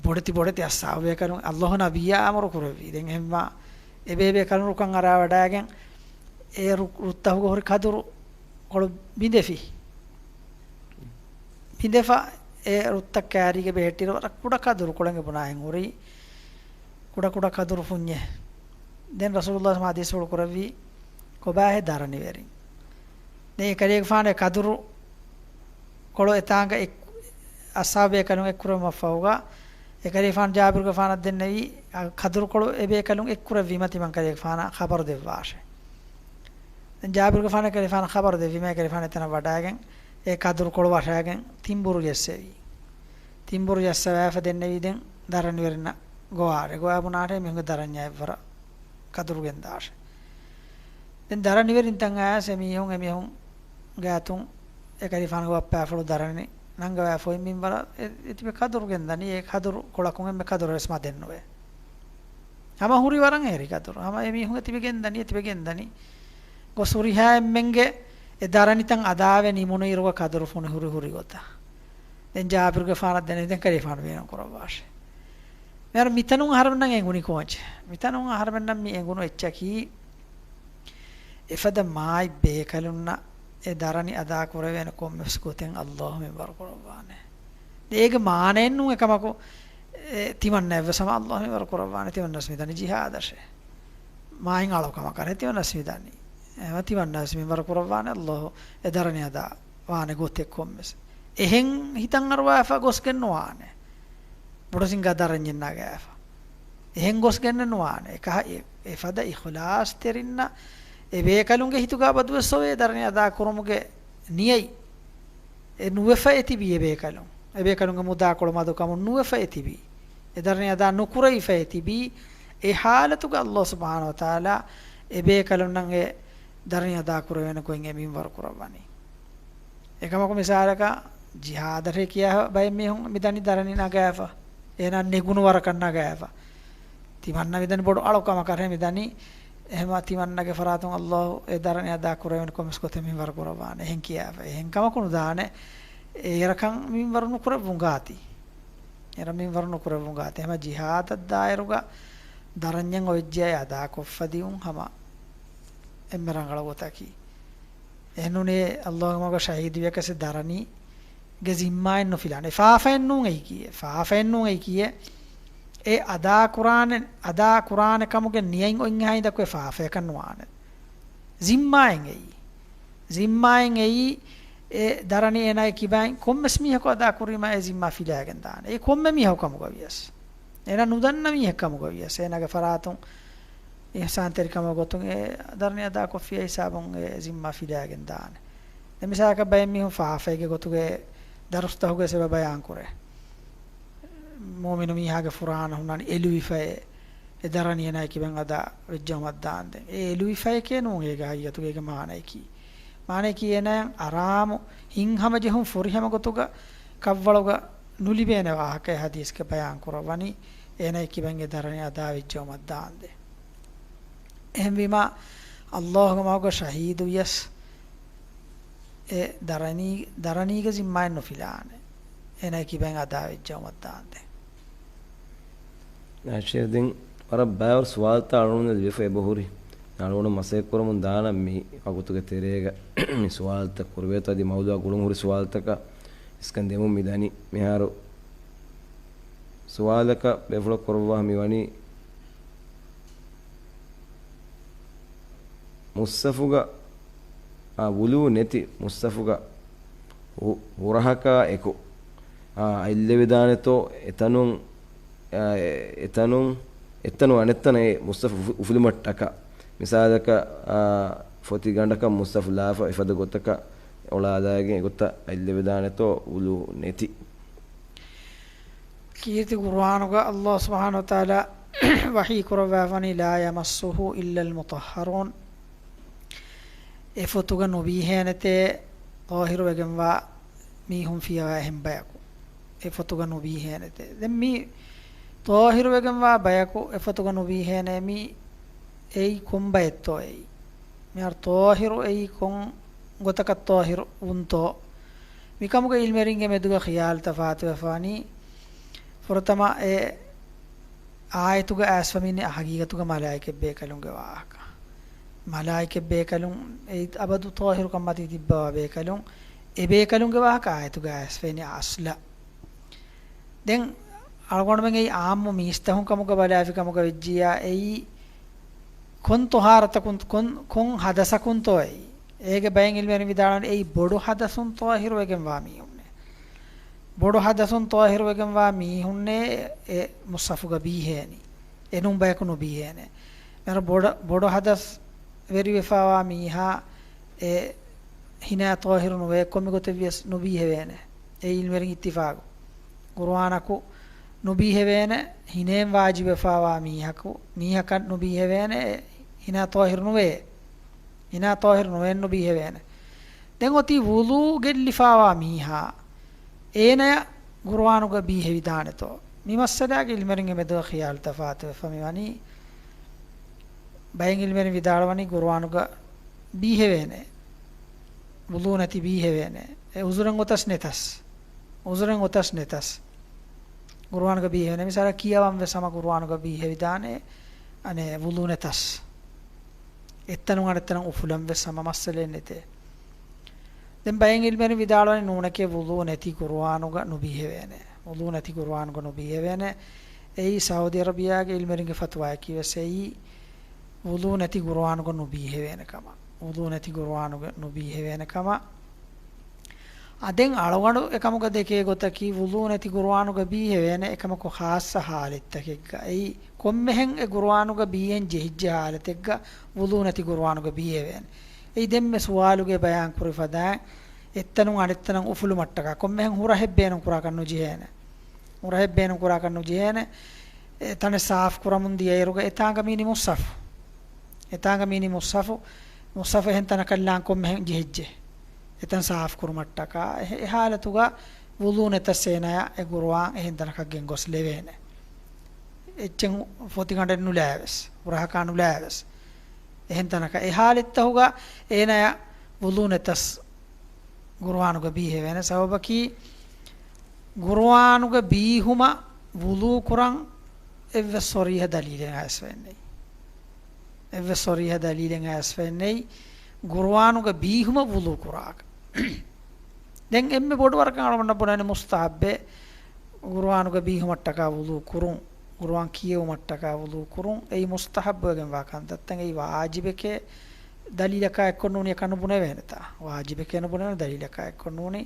ބޮޑެތި ބޮޑެތި އަޞްޙާބުބޭކަލުން ﷲ ނަބިއްޔާ އަމުރު ކުރެއްވީ. ދެން އެހެންވާ އެބޭބޭކަލުން ރުކަން އަރާ ވަޑައިގެން އެ ރު-، ރުއްތަހުގަ ހުރި ކަދުރު ކޮޅު ބިނދެފި. ބިނދެފަ އެ ރުއްތައް ކައިރީގަ ބެހެއްޓިއިރު ވަރަށް ކުޑަ ކަދުރު ކޮޅެއް އެ ބުނާހެން ހުރި. ކުޑަ ކުޑަ ކަދުރު ފުންޏެއް. ދެން ރަސޫލުﷲ ޙަދީޘްފުޅު ކުރެއްވީ ކޮބާހޭ ދަރަނިވެރިން. ދެން އެކަލޭގެފާނު އެ ކަދުރު ކޮޅު އެތާނގަ އެއް-، އަޞްޙާބު ބޭކަލުން އެއްކުރެވުމަށްފަހުގަ، އެކަލޭގެފާނު ޖާބިރުގެފާނަށް ދެންނެވީ، އަ، ކަދުރު ކޮޅު އެ ބޭކަލުން އެއްކުރެއްވީމަ ތިމަން ކަލޭގެފާނަށް ޚަބަރު ދެއްވާށޭ. ދެން ޖާބިރުގެފާނު އެކަލޭގެފާނަށް ޚަބަރު ދެއްވީމަ އެކަލޭގެފާނު އެތަނަށް ވަޑައިގެން އެ ކަދުރު ކޮޅު ވަށައިގެން ތިންބުރު ޖައްސެވީ. ތިންބުރު ޖައްސަވައިފަ ދެންނެވީ ދެން ދަރަނިވެރިންނަށް ގޮވާށޭ. ގޮވާ ބުނާށޭ މީހުންގެ ދަރަންޏާ އެއްވަރަށް ކަދުރު ގެންދާށޭ. ދެން ދަރަނިވެރިން ތަން އައިސް އެމީހުން، އެމީހުންގެ އަތުން އެކަލޭގެފާނުގެ ބައްޕައާފުޅު ދަރަނި ނަންގަވައިފަ އޮތް މިންވަރަށް އެ، އެތިބެ ކަދުރު ގެންދަނީ. އެ ކަދުރު ކޮޅަކުން އެންމެ ކަދުރަވެސް މަދެއްނުވޭ. ހަމަ ހުރި ވަރަށް އެހެރި ކަދުރު. ހަމަ އެމީހުން އެތިބެ ގެންދަނީ، އެތިބެ ގެންދަނީ. ގޮސް ހުރިހާ އެންމެންގެ އެ ދަރަނިތައް އަދާވެ ނިމުނުއިރުގަ ކަދުރު ފޮނި ހުރި ހުރި ގޮތަށް. ދެން ޖާބިރުގެފާނަށް ދެންނެވި ދެން ކަލޭގެފާނު ބޭނުން ކުރައްވާށޭ. މިހާރު މިތަނުން އަހަރެމެންނަށް އެނގުނީ ކޯއްޗެއް؟ މިތަނުން އަހަރެމެންނަށް މި އެނގުނު އެއްޗަކީ، އެފަދަ މާތް ބޭކަލުންނަށް އެ ދަރަނި އަދާ ކުރެވޭނެ ކޮންމެސް ގޮތެއް ﷲ މިންވަރު ކުރައްވާނެ. ދެ އޭގެ މާނައެއް ނޫން އެކަމަކު، އެ، ތިމަންނައަށްވެސް ހަމަ ﷲ މިންވަރު ކުރައްވާނެ. ތިމަންނަސް މިދަނީ ޖިހާދަށޭ. މާތް އަޅުކަމަކަށޭ ތިމަންނަސް މިދަނީ. އެ، ތިމަންނަސް މިންވަރު ކުރައްވާނެ ﷲ އެ ދަރަނި އަދާ ވާނެ ގޮތެއް ކޮންމެސް. އެހެން ހިތަށް އަރުވާފަ ގޮސްގެން ނުވާނެ. ބޮޑު ސިނގާ ދަރަންޏެއް ނަގާފަ. އެހެން ގޮސްގެން ނުވާނެ. އެކަހަ-، އެ-، އެފަދަ އިޚްލާޞްތެރިންނަށް އެ ބޭކަލުންގެ ހިތުގަ އަބަދުވެސް އޮވޭ ދަރަނި އަދާ ކުރުމުގެ ނިޔަތް. އެ ނުވެފަ އެތިބީ އެ ބޭކަލުން. އެ ބޭކަލުންގެ މުދާކޮޅު މަދުކަމުން ނުވެފަ އެތިބީ. އެ ދަރަނި އަދާ ނުކުރެވިފަ އެތިބީ. އެ ޙާލަތުގަ ﷲ ސުބްޙާނަހޫ ވަތަޢާލާ އެ ބޭކަލުންނަށް އެ ދަރަނި އަދާ ކުރެވޭނެ ގޮތް އެ މިންވަރު ކުރައްވަނީ. އެކަމަކު މިސާލަކަށް، ޖިހާދަށޭ ކިޔާ ބައެއް މީހުން މިދަނީ ދަރަނި ނަގާފަ، އޭނާ ނެގުނު ވަރަކަށް ނަގާފަ. ތިމަންނަ މިދަނީ ބޮޑު އަޅުކަމަކަށޭ މިދަނީ. އެހެމަ ތިމަންނަގެ ފަރާތުން ﷲ އެ ދަރަނި އަދާ ކުރެވެން ކޮންމެސް ގޮތެއް މިންވަރު ކުރައްވާނެ. އެހެން ކިޔާފަ. އެހެން ކަމަކު ނުދާނެ. އޭރަކަށް މިންވަރު ނުކުރެއްވުން ގާތީ. އޭރަ މިންވަރު ނުކުރެއްވުން ގާތީ. ހަމަ ޖިހާދަށް ދާއިރުގަ ދަރަންޏެއް އޮވެއްޖެ އަދާކޮށްފަ ދިއުން ހަމަ އެންމެ ރަނގަޅު ގޮތަކީ. އެހެންނޫނޭ ﷲ މަގަށް ޝަހީދުވިޔަކަސް ދަރަނީގެ ޒިންމާއެއް ނުފިލާނެ. ފާފައެއް ނޫން އެއީ ކީއެއް. ފާފައެއް ނޫން އެއީ ކީއެއް. އެ އަދާ ކުރާނެ، އަދާ ކުރާނެ ކަމުގެ ނިޔަތް އޮތް ހިނދަކު އެ ފާފަޔަކަށް ނުވާނެ. ޒިންމާއެއް އެއީ. ޒިންމާއެއް އެއީ އެ ދަރަނި އޭނާގެ ކިބައިން ކޮންމެސް މީހަކު އަދާ ކުރީމަ އެ ޒިންމާ ފިލާގެން ދާނެ. އެ ކޮންމެ މީހަކު ކަމުގަ ވިޔަސް. އޭނާ ނުދަންނަ މީހެއް ކަމުގަ ވިޔަސް. އޭނާގެ ފަރާތުން އިޙްސާންތެރިކަމުގެ ގޮތުން އެ ދަރަނި އަދާކޮށްފިޔާ ހިސާބުން އެ ޒިންމާ ފިލާގެން ދާނެ. ދެން މިސާލަކަށް ބައެއް މީހުން ފާފައިގެ ގޮތުގަ ދަރުސްތަކުގަ އެބަ ބަޔާން ކުރޭ. މުއުމިނު މީހާގެ ފުރާނަ ހުންނާނީ އެލުވިފައޭ. އެ ދަރަނި އޭނާގެ ކިބައިން އަދާ ވެއްޖައުމަށް ދާންދެން. އެ އެލުވިފައެކޭ ނޫން އޭގެ ހަގީގަތުގަ އޭގެ މާނައަކީ. މާނައަކީ އޭނާއަށް އަރާމު ހިތްހަމަޖެހުން ފުރިހަމަ ގޮތުގަ ކަށްވަޅުގަ ނުލިބޭނެ ވާހަކައެއް ހަދީސްގަ ބަޔާން ކުރައްވަނީ އޭނާގެ ކިބައިން އެ ދަރަނި އަދާ ވެއްޖައުމަށް ދާންދެން. އެހެންވީމާ، ﷲ ގެ މަގުގަ ޝަހީދުވިޔަސް، އެ ދަރަނީ، ދަރަނީގެ ޒިންމާއެއް ނުފިލާނެ. އޭނާގެ ކިބައިން އަދާ ވެއްޖައުމަށް ދާންދެން. އައިޝަ ދެން ވަރަށް ބައިވަރު ސުވާލުތައް އަޅުގަނޑުމެން ލިބިފަ އެބަހުރި. އަޅުގަނޑު މަސައްކަތް ކުރަމުން ދާނަން މި ވަގުތުގެ ތެރޭގަ މި ސުވާލުތައް ކުރެވޭތޯ އަދި މައުޟޫޢަށް ގުޅުން ހުރި ސުވާލުތަކަށް އިސްކަން ދެމުން މި ދަނީ. މިހާރު ސުވާލަކަށް ބޭފުޅަކު ކުރައްވާ މި ވަނީ، މުޞްޙަފުގަ، އާ، ވުޟޫ ނެތި މުޞްޙަފުގަ ހު-، ހުރަހަކާ އެކު، އާ، އަތްލެވިދާނެތޯ އެތަނުން، އާ، އެ-، އެތަނުން، އެތަނުން އަނެއްތަނަށް އެ މުޞްޙަފު އުފު-، އުފުލުމަށްޓަކާ. މިސާލަކަށް، އާ، ފޮތިގަނޑަކަށް މުޞްޙަފު ލާފަ އެފަދަ ގޮތަކަށް އޮޅާލައިގެން އެގޮތަށް އަތްލެވިދާނެތޯ ވުޟޫ ނެތި. ކީރިތި ޤުރުއާނުގަ ﷲ ސުބްޙާނަހޫ ވަތަޢާލާ ވަޙީ ކުރައްވާފަނީ، "لا يمسه إلا المطهرون." އެ ފޮތުގަ ނުބީހޭނެތޭ ޠާހިރުވެގެންވާ މީހުން ފިޔަވާ އެހެން ބަޔަކު. އެ ފޮތުގަ ނުބީހޭނެތޭ. ދެން މި ޠާހިރުވެގެންވާ ބަޔަކު އެ ފޮތުގަ ނުބީހޭނެ މީ އެއީ ކޮން ބައެއްތޯ އެއީ؟ މިހާރު ޠާހިރު އެއީ ކޮން ގޮތަކަށް ޠާހިރު ވުންތޯ؟ މިކަމުގެ ޢިލްމުވެރިންގެ މެދުގަ ޚިޔާލު ތަފާތުވެފަވަނީ، ފުރަތަމަ އެ އާޔަތުގަ އައިސްފަ މިންނަ ހަގީގަތުގަ މަލާއިކަތް ބޭކަލުންގެ ވާހަކަ. މަލާއިކަ ބޭކަލުން އެއީ އަބަދު ޠާހިރުކަން މަތީ ތިއްބަވާ ބޭކަލުން، އެ ބޭކަލުންގެ ވާހަކަ އާޔަތުގަ އައިސްފެނި އަސްލަށް. ދެން އަޅުގަނޑުމެން އެއީ އާއްމު މީސްތަކުން ކަމުގަ ބަލާފި ކަމުގަ ވެއްޖިއްޔާ، އެއީ ކޮން ޠަހާރަތަކުން، ކޮން، ކޮން ހަދަސަކުންތޯ އެއީ؟ އޭގެ ބައެއް ޢިލްމުވެރިން ވިދާޅުވަނީ އެއީ ބޮޑު ހަދަސުން ޠާހިރުވެގެންވާ މީހުންނޭ. ބޮޑު ހަދަސުން ޠާހިރުވެގެންވާ މީހުންނޭ އެ މުޞްޙަފުގަ ބީހޭނީ. އެނޫން ބަޔަކު ނުބީހޭނެ. މިހާރު ބޮޑަ-، ބޮޑު ހަދަސް ވެރިވެފާވާ މީހާ އެ ހިނާ ޠާހިރު ނުވޭ، ކޮންމެ ގޮތެއް ވިޔަސް ނުބީހެވޭނެ. އެ ޢިލްމުވެރިން އިއްތިފާގު. ޤުރުއާނަކު ނުބީހެވޭނެ، ހިނޭން ވާޖިބުވެފާވާ މީހަކު، މީހަކަށް ނުބީހެވޭނެ، އެ ހިނާ ޠާހިރު ނުވޭ. ހިނާ ޠާހިރު ނުވޭން ނުބީހެވޭނެ. ދެން އޮތީ ވުޟޫ ގެއްލިފާވާ މީހާ، އޭނަޔަށް ޤުރުއާނުގަ ބީހެވިދާނެތޯ؟ މި މައްސަލާގެ ޢިލްމުވެރިންގެ މެދުގަ ޚިޔާލު ތަފާތުވެފަ މިވަނީ. ބައެއް ޢިލްމުވެރިން ވިދާޅުވަނީ ޤުރުއާނުގަ ބީހެވޭނެ. ވުޟޫ ނެތި ބީހެވޭނެ. އެ ޢުޛުރެއް އޮތަސް ނެތަސް. ޢުޛުރެއް އޮތަސް ނެތަސް. ޤުރުއާނުގަ ބީހެވޭނެ. މިސާލަށް ކިޔަވަން ވެސް ހަމަ ޤުރުއާނުގަ ބީހެވިދާނެ. އަނެއް ވުޟޫ ނެތަސް. އެއްތަނުން އަނެއްތަނަށް އުފުލަން ވެސް ހަމަ މައްސަލައެއް ނެތޭ. ދެން ބައެއް ޢިލްމުވެރިން ވިދާޅުވަނީ ނޫނެކޭ، ވުޟޫ ނެތި ޤުރުއާނުގަ ނުބީހެވޭނެ. ވުޟޫ ނެތި ޤުރުއާނުގަ ނުބީހެވޭނެ. އެއީ ސައުދީ ޢަރަބިއްޔާގެ ޢިލްމުވެރިންގެ ފަތުވާއަކީ ވެސް އެއީ، ވުޟޫ ނެތި ޤުރުއާނުގަ ނުބީހެވޭނެ ކަމަށް. ވުޟޫ ނެތި ޤުރުއާނުގަ ނުބީހެވޭނެ ކަމަށް. އާ، ދެން އަޅުގަނޑު އެކަމުގަ ދެކޭ ގޮތަކީ، ވުޟޫ ނެތި ޤުރުއާނުގަ ބީހެވޭނެ، އެކަމަކު ޚާއްޞަ ޙާލަތްތަކެއްގަ. އެއީ ކޮންމެހެން އެ ޤުރުއާނުގަ ބީހެން ޖެހިއްޖެ ޙާލަތެއްގަ ވުޟޫ ނެތި ޤުރުއާނުގަ ބީހެވޭނެ. އެއީ ދެންމެ ސުވާލުގައި ބަޔާން ކުރި ފަދައިން، އެއްތަނުން އަނެއްތަނަށް އުފުލުމަށްޓަކާ ކޮންމެހެން ހުރަހެއް ބޭނުން ކުރާކަށް ނުޖެހޭނެ. ހުރަހެއް ބޭނުން ކުރާކަށް ނުޖެހޭނެ. އެ ތަނެއް ސާފު ކުރަމުން ދިޔައިރުގަ އެތާނގަ މީނީ މުޞްޙަފު. އެތާނގަ މީނީ މުޞްޙަފު. މުޞްޙަފު އެހެން ތަނަކަށް ލާން ކޮންމެހެން ޖެހިއްޖެ. އެތަން ސާފު ކުރުމަށްޓަކާ. އެ، އެ ޙާލަތުގަ ވުޟޫ ނެތަސް އޭނާޔަށް އެ ޤުރުއާން އެހެން ތަނަކަށް ގެންގޮސް ލެވޭނެ. އެއްޗެއް ފޮތިގަނޑެއް ނުލާވެސް، ހުރަހަކާ ނުލާވެސް. އެހެން ތަނަކަށް އެ ޙާލަތްތަކުގަ އޭނާޔަށް ވުޟޫ ނެތަސް ޤުރުއާނުގަ ބީހެވޭނެ. ސަބަބަކީ، ޤުރުއާނުގަ ބީހުމަށް ވުޟޫ ކުރަން އެއްވެސް ޞަރީޙަ ދަލީލެއް އައިސްފައެއް ނެތް. އެއްވެސް ޞަރީޙަ ދަލީލެއް އައިސްފައެއް ނެތް، ޤުރުއާނުގަ ބީހުމަށް ވުޟޫ ކުރާކަށް. ދެން އެންމެ ބޮޑު ވަރަކަށް އަޅުގަނޑަށް ބުނެވެނީ މުސްތަޙައްބެއް، ޤުރުއާނުގަ ބީހުމަށްޓަކާ ވުޟޫ ކުރުން، ޤުރުއާން ކިޔެވުމަށްޓަކާ ވުޟޫ ކުރުން. އެއީ މުސްތަޙައްބުވެގެންވާ ކަންތައްތައް. އެއީ ވާޖިބެކޭ ދަލީލަކާ އެއްކޮށް ނޫނީ އެކަން ނުބުނެވޭނެތާ؟ ވާޖިބެކޭ ނުބުނެވޭނެ ދަލީލަކާ އެއްކޮށް ނޫނީ.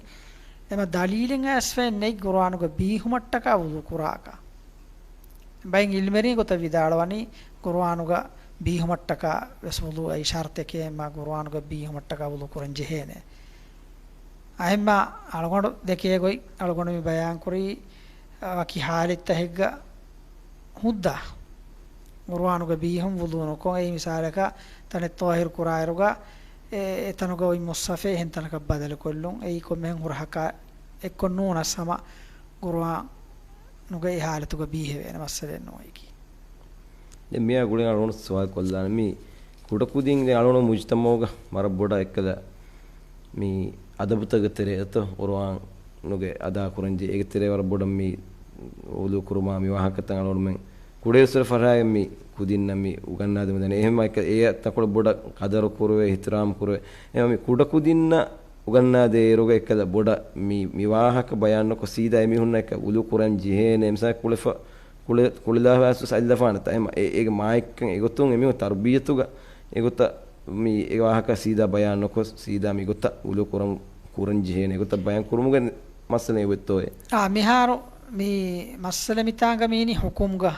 އެމަ ދަލީލެއް އައިސްފައެއް ނެތް ޤުރުއާނުގަ ބީހުމަށްޓަކާ ވުޟޫ ކުރާކަށް. ބައެއް ޢިލްމުވެރިން ގޮތަށް ވިދާޅުވަނީ، ޤުރުއާނުގަ ބީހުމަށްޓަކާ ވެސް ވުޟޫ އެއީ ޝަރުޠެކޭ، އެމަ ޤުރުއާނުގަ ބީހުމަށްޓަކާ ވުޟޫ ކުރަން ޖެހޭނެ. އެހެންމަ އަޅުގަނޑު ދެކޭ ގޮތް، އަޅުގަނޑު މި ބަޔާން ކުރީ، ވަކި ޙާލަތްތަކެއްގަ ހުއްދަ ޤުރުއާނުގަ ބީހުން ވުޟޫ ނުކޮށް، އެއީ މިސާލަކަށް ތަނެއް ޠާހިރު ކުރާއިރުގަ، އެ، އެތަނުގަ އޮތް މުޞްޙަފެއް އެހެން ތަނަކަށް ބަދަލުކޮށްލުން، އެއީ ކޮންމެހެން ހުރަހަކާ އެއްކޮށް ނޫނަސް ހަމަ ޤުރުއާނުގަ އެ ޙާލަތުގަ ބީހެވޭނެ މައްސަލައެއް ނޫން އެކީ. ދެން މިއާ ގުޅިގެން އަޅުގަނޑު ސުވާލު ކޮށްލާނަން. މި ކުޑަކުދިން ދެން އަޅުގަނޑު މުޖުތަމަޢުގަ ވަރަށް ބޮޑަށް އެއްކަލަ މި އަދަބުތަކުގެ ތެރޭ އަތޮ ޤުރުއާނުގެ އަދާ ކުރަންޖެ، އޭގެ ތެރޭ ވަރަށް ބޮޑަށް މި ވުޟޫ ކުރުމާ މި ވާހަކަތައް އަޅުގަނޑުމެން ކުޑައިރުއްސުރެ ފަށާގެން މި ކުދިންނަށް މި އުގަންނާދެމުން ދަނީ. އެހެންމަ އެކަ އެއަށް ތަކޮޅަށް ބޮޑަށް ޤަދަރު ކުރެވޭ، އިޙްތިރާމް ކުރެވޭ. އެހެންމަ މި ކުޑަކުދިންނަށް އުގަންނާދޭއިރުގަ އެއްކަލަ ބޮޑަށް މި، މި ވާހަކަ ބަޔާންނުކޮށް ސީދާ އެމީހުންނަށް އެކަ ވުޟޫ ކުރަން ޖެހޭނެ މިސާލަށް ކުޅެފަ، ކުޅެ، ކުޅެލާފަ އައިސް އައިލަފާނެތާ. އެހެންމަ އެ، އޭގެ މާތްކަން އެގޮތުން އެމީހުން ތަރުބިޔަތުގަ އެގޮތަށް މި އެ ވާހަކަ ސީދާ ބަޔާން ނުކޮށް، ސީދާ މިގޮތަށް ވުޟޫ ކުރަން، ކުރަން ޖެހޭނެ ގޮތަށް ބަޔާން ކުރުމުގެ މައްސަލަ އެބައޮތްތޯއޭ؟ އާ، މިހާރު މި މައްސަލަ މިތާނގަ މީނީ ޙުކުމްގަ.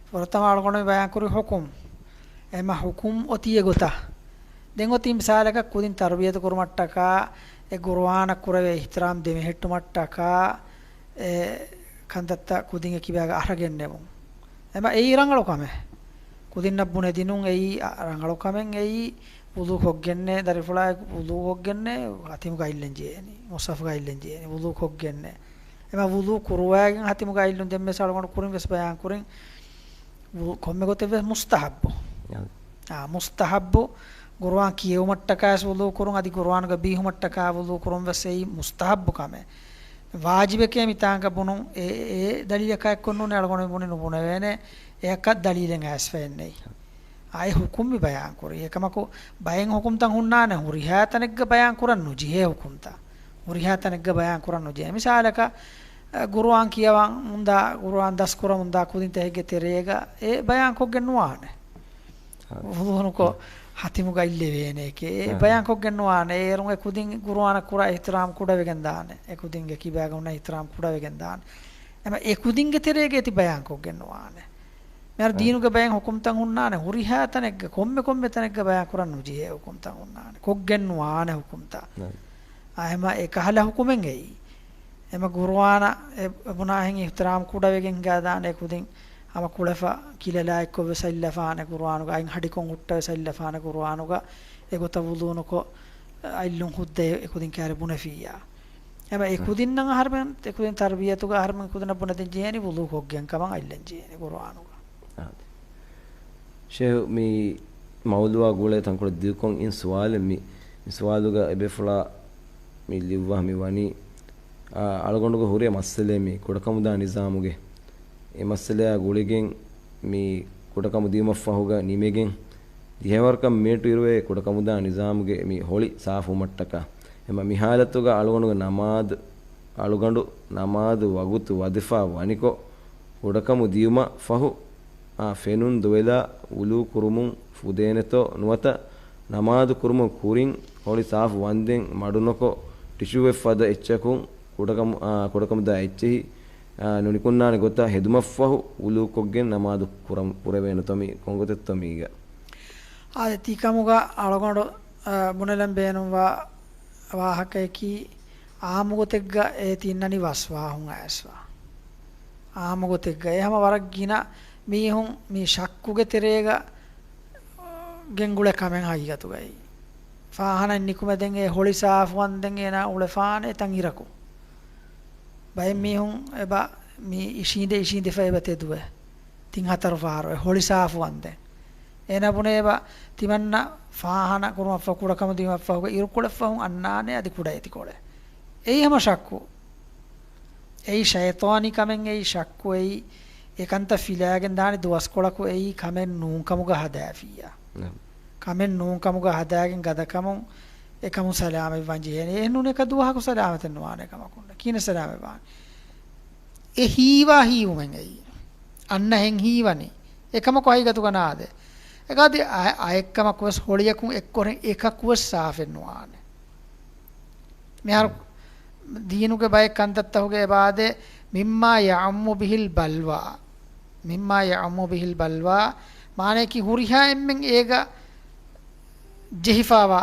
ފުރަތަމަ އަޅުގަނޑު މި ބަޔާން ކުރި ޙުކުމް. އެމަ ޙުކުމް އޮތީ އެގޮތަށް. ދެން އޮތީ މިސާލަކަށް ކުދިން ތަރުބިޔަތު ކުރުމަށްޓަކާ އެ ޤުރުއާނަށް ކުރެވޭ އިޙްތިރާމް ދެމެހެއްޓުމަށްޓަކާ އެ ކަންތައްތައް ކުދިން އެކިބާގަ އަރަގެންނެވުން. އެމަ އެއީ ރަނގަޅު ކަމެއް. ކުދިންނަށް ބުނެދިނުން އެއީ ރަނގަޅު ކަމެއް. އެއީ ވުޟޫ ކޮށްގެންނޭ، ދަރިފުޅާ ވުޟޫ ކޮށްގެންނޭ، ހަތިމުގަ އިއްލަން ޖެހޭނީ، މުޞްޙަފުގަ އިއްލަން ޖެހޭނީ، ވުޟޫ ކޮށްގެންނޭ. އެމަ ވުޟޫ ކުރުވައިގެން ހަތިމުގަ އިއްލުން ދެންވެސް އަޅުގަނޑު ކުރިން ވެސް ބަޔާން ކުރިން، ވު-، ކޮންމެ ގޮތެއް ވެސް މުސްތަޙައްބު. އާ، މުސްތަޙައްބު. ޤުރުއާން ކިޔެވުމަށްޓަކާ ވެސް ވުޟޫ ކުރުން، އަދި ޤުރުއާނުގަ ބީހުމަށްޓަކާ ވުޟޫ ކުރުން ވެސް އެއީ މުސްތަޙައްބު ކަމެއް. ވާޖިބެކޭ މިތާނގަ ބުނުން، އެ، އެ ދަލީލަކާ އެއްކޮށް ނޫނީ އަޅުގަނޑު ބުނި ނުބުނެވޭނެ، އެއަކަށް ދަލީލެއް އައިސްފައެއް ނެތް. އާއި ހުކުމް މި ބަޔާން ކުރީ. އެކަމަކު ބައެއް ހުކުމްތައް ހުންނާނެ ހުރިހާ ތަނެއްގަ ބަޔާން ކުރަން ނުޖެހޭ ހުކުމްތައް. ހުރިހާ ތަނެއްގަ ބަޔާން ކުރަން ނުޖެހޭ. މިސާލަކަށް، އަ، ގުރުއާން ކިޔަވަމުންދާ، ގުރުއާން ދަސްކުރަމުންދާ ކުދިންތަކެއްގެ ތެރޭގަ އެ ބަޔާންކޮށްގެން ނުވާނެ. އާ. ވުޟޫނުކޮށް އާ. ހަތިމުގަ އިއްލެވޭނެ އެކޭ. އެ އާ. ބަޔާންކޮށްގެން ނުވާނެ. އޭރުން އެ ކުދިން ގުރުއާނަށް ކުރާ އިޙްތިރާމް ކުޑަވެގެން ދާނެ. އެ ކުދިންގެ ކިބާގަ ހުންނަ އިޙްތިރާމް ކުޑަވެގެން ދާނެ. އެމަ އެ ކުދިންގެ ތެރޭގަ އެތި ބަޔާންކޮށްގެން ނުވާނެ. މިހާރު އަ. ދީނުގެ ބައެއް ހުކުމްތައް ހުންނާނެ ހުރިހާ ތަނެއްގަ، ކޮންމެ ކޮންމެ ތަނެއްގަ ބަޔާން ކުރަން ނުޖެހޭ ހުކުމްތައް ހުންނާނެ. ކޮށްގެން ނުވާނެ ހުކުމްތައް. އަ. އާ، އެމަ އެ ކަހަލަ ހުކުމެއް އެއީ. އެމަ ގުރުއާނަށް އެ، އެ ބުނާހެން އިޙްތިރާމް ކުޑަވެގެން ހިނގާދާނެ ކުދިން ހަމަ ކުޅެފަ ކިލަލާއެއްކޮށް ވެސް އައިއްލަފާނެ ގުރުއާނުގަ، އަތް ހަޑިކޮށް ހުއްޓަވެސް އައިއްލަފާނެ ގުރުއާނުގަ، އެގޮތަށް ވުޟޫނުކޮށް އައިއްލުން ހުއްދައި އެ ކުދިން ކާރި ބުނެފިއްޔާ. އެމަ އެ ކުދިންނަށް އަހަރުމެން، އެ ކުދިން ތަރުބިޔަތުގަ އަހަރުމެން ކުދިންނަށް ބުނެދޭން ޖެހޭނީ ވުޟޫ ކޮށްގެން ކަމަށް އައިއްލަން ޖެހޭނީ ގުރުއާނުގަ. އާދެ. ޝޭހު މި މައުޟޫއާ ގުޅޭ ތަންކޮޅެއް ދިގުކޮށް އިން ސުވާލެއް މި، މި ސުވާލުގަ އެބޭފުޅާ މި ލިޔުއްވާ މި ވަނީ، އާ، އަޅުގަނޑުގެ ހުރި މައްސަލައެއް މި ކުޑަކަމުދާ ނިޒާމުގެ އެ މައްސަލަޔާ ގުޅިގެން މި ކުޑަކަމު ދިޔުމަށްފަހުގަ ނިމިގެން ދިހަވަރަކަށް މިނެޓު އިރުވެ ކުޑަކަމުދާ ނިޒާމުގެ މި ހޮޅި ސާފުވުމަށްޓަކާ. އެމަ މި ހާލަތުގަ އަޅުގަނޑުގެ ނަމާދު، އަޅުގަނޑު ނަމާދު ވަގުތު ވަދެފާ ވަނިކޮށް، ކުޑަކަމު ދިޔުމަށް ފަހު، އާ، ފެނުން ދުވެލާ ވުޟޫ ކުރުމުން ފުދޭނެތޯ ނުވަތަ ނަމާދު ކުރުމުން ކުރިން ހޮޅި ސާފު ވަންދެން މަޑުނުކޮށް ޓިޝޫއެއް ފަދަ އެއްޗަކުން ކުޑަކަމު، އާ، ކުޑަކަމުދާ އެއްޗެހި، އާ، ނުނިކުންނާނެ ގޮތަށް ހެދުމަށްފަހު ވުޟޫ ކޮށްގެން ނަމާދު ކުރަމު، ކުރެވޭނެތޯ މި ކޮންގޮތެއްތޯ މީގަ؟ އާދެ، ތިކަމުގަ އަޅުގަނޑު، އާ، ބުނެލަން ބޭނުންވާ ވާހަކަޔަކީ، އާއްމުގޮތެއްގަ އޭތި އިންނަނީ ވަސްވާހުން އައިސްފަ. އާއްމުގޮތެއްގަ އެ ހަމަ ވަރަށް ގިނަ މީހުން މި ޝައްކުގެ ތެރޭގަ ގެންގުޅޭ ކަމެއް ހަގީގަތުގައި. ފާހަނައިން ނިކުމެދެން އެ ހޮޅި ސާފުވަންދެން އޭނާ އުޅެފާނެ އެތަން އިރަކު. ބައެއް މީހުން އެބަ މި އިށީނދެ އިށީނދެފަ އެބަ ތެދުވެ. ތިން ހަތަރު ފަހަރު އެ ހޮޅި ސާފުވަންދެން. އޭނާ ބުނޭ އެބަ ތިމަންނަ ފާހަނަ ކުރުމަށްފަހު، ކުޑަކަމު ދިޔުމަށްފަހުގަ އިރުކޮޅެއްފަހުން އަންނާނެ އަދި ކުޑަ އެތިކޮޅެއް. އެއީ ހަމަ ޝައްކު. އެއީ ޝައިޠާނީ ކަމެއް، އެއީ ޝައްކު، އެއީ އެކަންތައް ފިލާގެން ދާނެ ދުވަސްކޮޅަކު، އެއީ ކަމެއް ނޫން ކަމުގަ ހަދާފިއްޔާ. ނަމް. ކަމެއް ނޫން ކަމުގަ ހަދާގެން ގަދަކަމުން އެކަމުން ސަލާމަތްވާން ޖެހޭނެ. އެހެންނޫން އެކަ ދުވަހަކު ސަލާމަތެއް ނުވާނެ ކަމަކުން. ކިހިނެއް ސަލާމަތްވާނެ؟ އެ ހީވާ ހީވުމެއް އެއީ. އަންނަހެން ހީވަނީ. އެކަމަކު ހަގީގަތުގަ ނާދޭ. އެގާދި އަ-، އައެއްކަމަކުވެސް ހޮޅިއަކުން އެއްކޮށް އެކަކުވެސް ސާފެއް ނުވާނެ. މިހާރު ދީނުގެ ބައެއް ކަންތައްތަކުގެ އެބާދޭ، މިއްމާ ޔަޢުއްމު ބިހިލް ބަލްވާ. މިއްމާ ޔަޢުއްމު ބިހިލް ބަލްވާ. މާނަޔަކީ ހުރިހާ އެންމެން އޭގަ ޖެހިފާވާ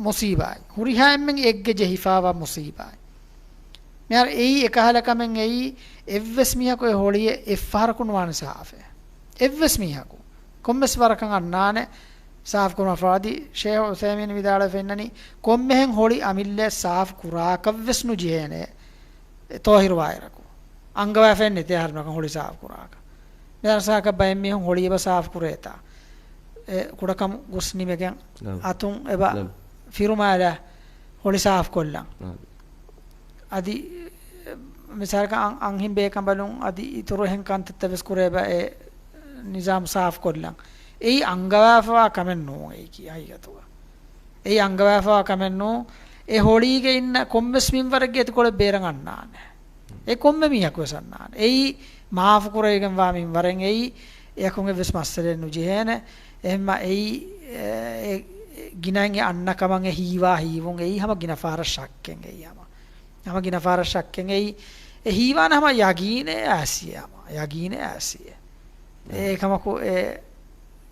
މުސީބާއެއް. ހުރިހާ އެންމެން އެއްގެ ޖެހިފާވާ މުސީބާއެއް. މިހާރު އެއީ އެކަހަލަ ކަމެއް އެއީ، އެއްވެސް މީހަކު އެ ހޮޅިއެއް އެއްފަހަރަކު ނުވާނެ ސާފެއް. އެއްވެސް މީހަކު. ކޮންމެސް ވަރަކަށް އަންނާނެ ސާފުކުރުމަށްފަހު. އަދި ޝޭހު ޢުސައިމީން ވިދާޅުވެފަ އިންނަނީ، ކޮންމެހެން ހޮޅި އަމިއްލަ ސާފު ކުރާކަށްވެސް ނުޖެހޭނެ. އެ ޠާހިރުވާއިރަކު. އަންގަވާފައެއް ނެތޭ އަހަރެމެން ހޮޅި ސާފު ކުރާކަށް. މި ދަރަސާކަށް ބައެއް މީހުން ހޮޅި އެބަ ސާފު ކުރޭތާ. އެ ކުޑަކަމު ގޮސް ނިމެގެން ނަމް. އަތުން އެބަ ނަމް. ފިރުމާލާ ހޮޅި ސާފު ކޮށްލަން. ނަމް. އަދި، އެ، މިސާލަކަށް އަން-، އަންހެން ބޭކަނބަލުން އަދި އިތުރު އެހެން ކަންތައްތައް ވެސް ކުރޭ އެބަ އެ ނިޒާމް ސާފު ކޮށްލަން. އެއީ އަންގަވާފަވާ ކަމެއް ނޫން އެއީކީ ހަގީގަތުގަ. އެއީ އަންގަވާފަވާ ކަމެއް ނޫން. އެ ހޮޅީގަ އިންނަ ކޮންމެސް މިންވަރެއްގެ އެތިކޮޅެއް ބޭރަށް އަންނާނެ. އެ ކޮންމެ މީހަކު ވެސް އަންނާނެ. އެއީ މާފު ކުރެވިގެންވާ މިންވަރެއް އެއީ. އެއަކުން އެއްވެސް މައްސަލައެއް ނުޖެހޭނެ. އެހެންމަ އެއީ، އެ، އެ، ގިނައިން އެ އަންނަ ކަމަށް އެ ހީވާ ހީވުން އެއީ ހަމަ ގިނަ ފަހަރަށް ޝައްކެއް އެއީ ހަމަ. ހަމަ ގިނަ ފަހަރަށް ޝައްކެއް އެއީ. އެ ހީވާނެ ހަމަ ޔަގީނެއް އާސިއޭ ހަމަ. ޔަގީނެއް އާސިއޭ. އެ ކަމަކު އެ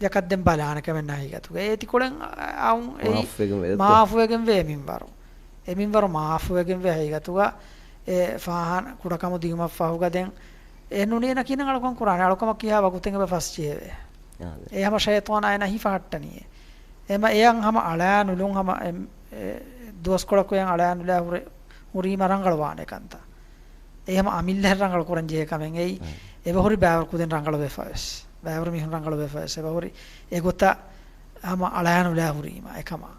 ޔަކަށްދެން ބަލާނެ ކަމެއް ނާ ހަގީގަތުގަ. އޭތިކޮޅެއް އައުން އެއީ މާފުވެގެން ވޭތޯ؟ މާފުވެގެން ވޭ މިންވަރު. އެ މިންވަރު މާފުވެގެން ވޭ ހަގީގަތުގަ. އެ ފާހަނަ ކުޑަކަމު ދިޔުމަށްފަހުގަ ދެން އެ ނޫނީ އޭނަ ކިހިނެއް އަޅުކަން ކުރާނެ؟ އަޅުކަމަށް ކިހާ ވަގުތެއް އެބަ ފަސްޖެހެވޭ؟ އާދެ. އެ ހަމަ ޝައިޠާނާ އޭނަ ހިފަހައްޓަނީ. އެމަ އެޔަން ހަމަ އަޅާނުލުން ހަމަ އެ، އެ ދުވަސްކޮޅަކު އެޔަން އަޅާނުލާ ހުރެ-، ހުރީމަ ރަނގަޅުވާނެ ކަންތައް. އެ ހަމަ އަމިއްލަ ރަނގަޅު ކުރަން ޖެހޭ ކަމެއް އެއީ. އެބަ ހުރި ބައިވަރު ކުދިން ރަނގަޅު ވެފަ ވެސް. ބައިވަރު މީހުން ރަނގަޅު ވެފަ ވެސް. އެބަ ހުރި އެގޮތަށް ހަމަ އަޅާނުލާ ހުރީމަ އެކަމާ.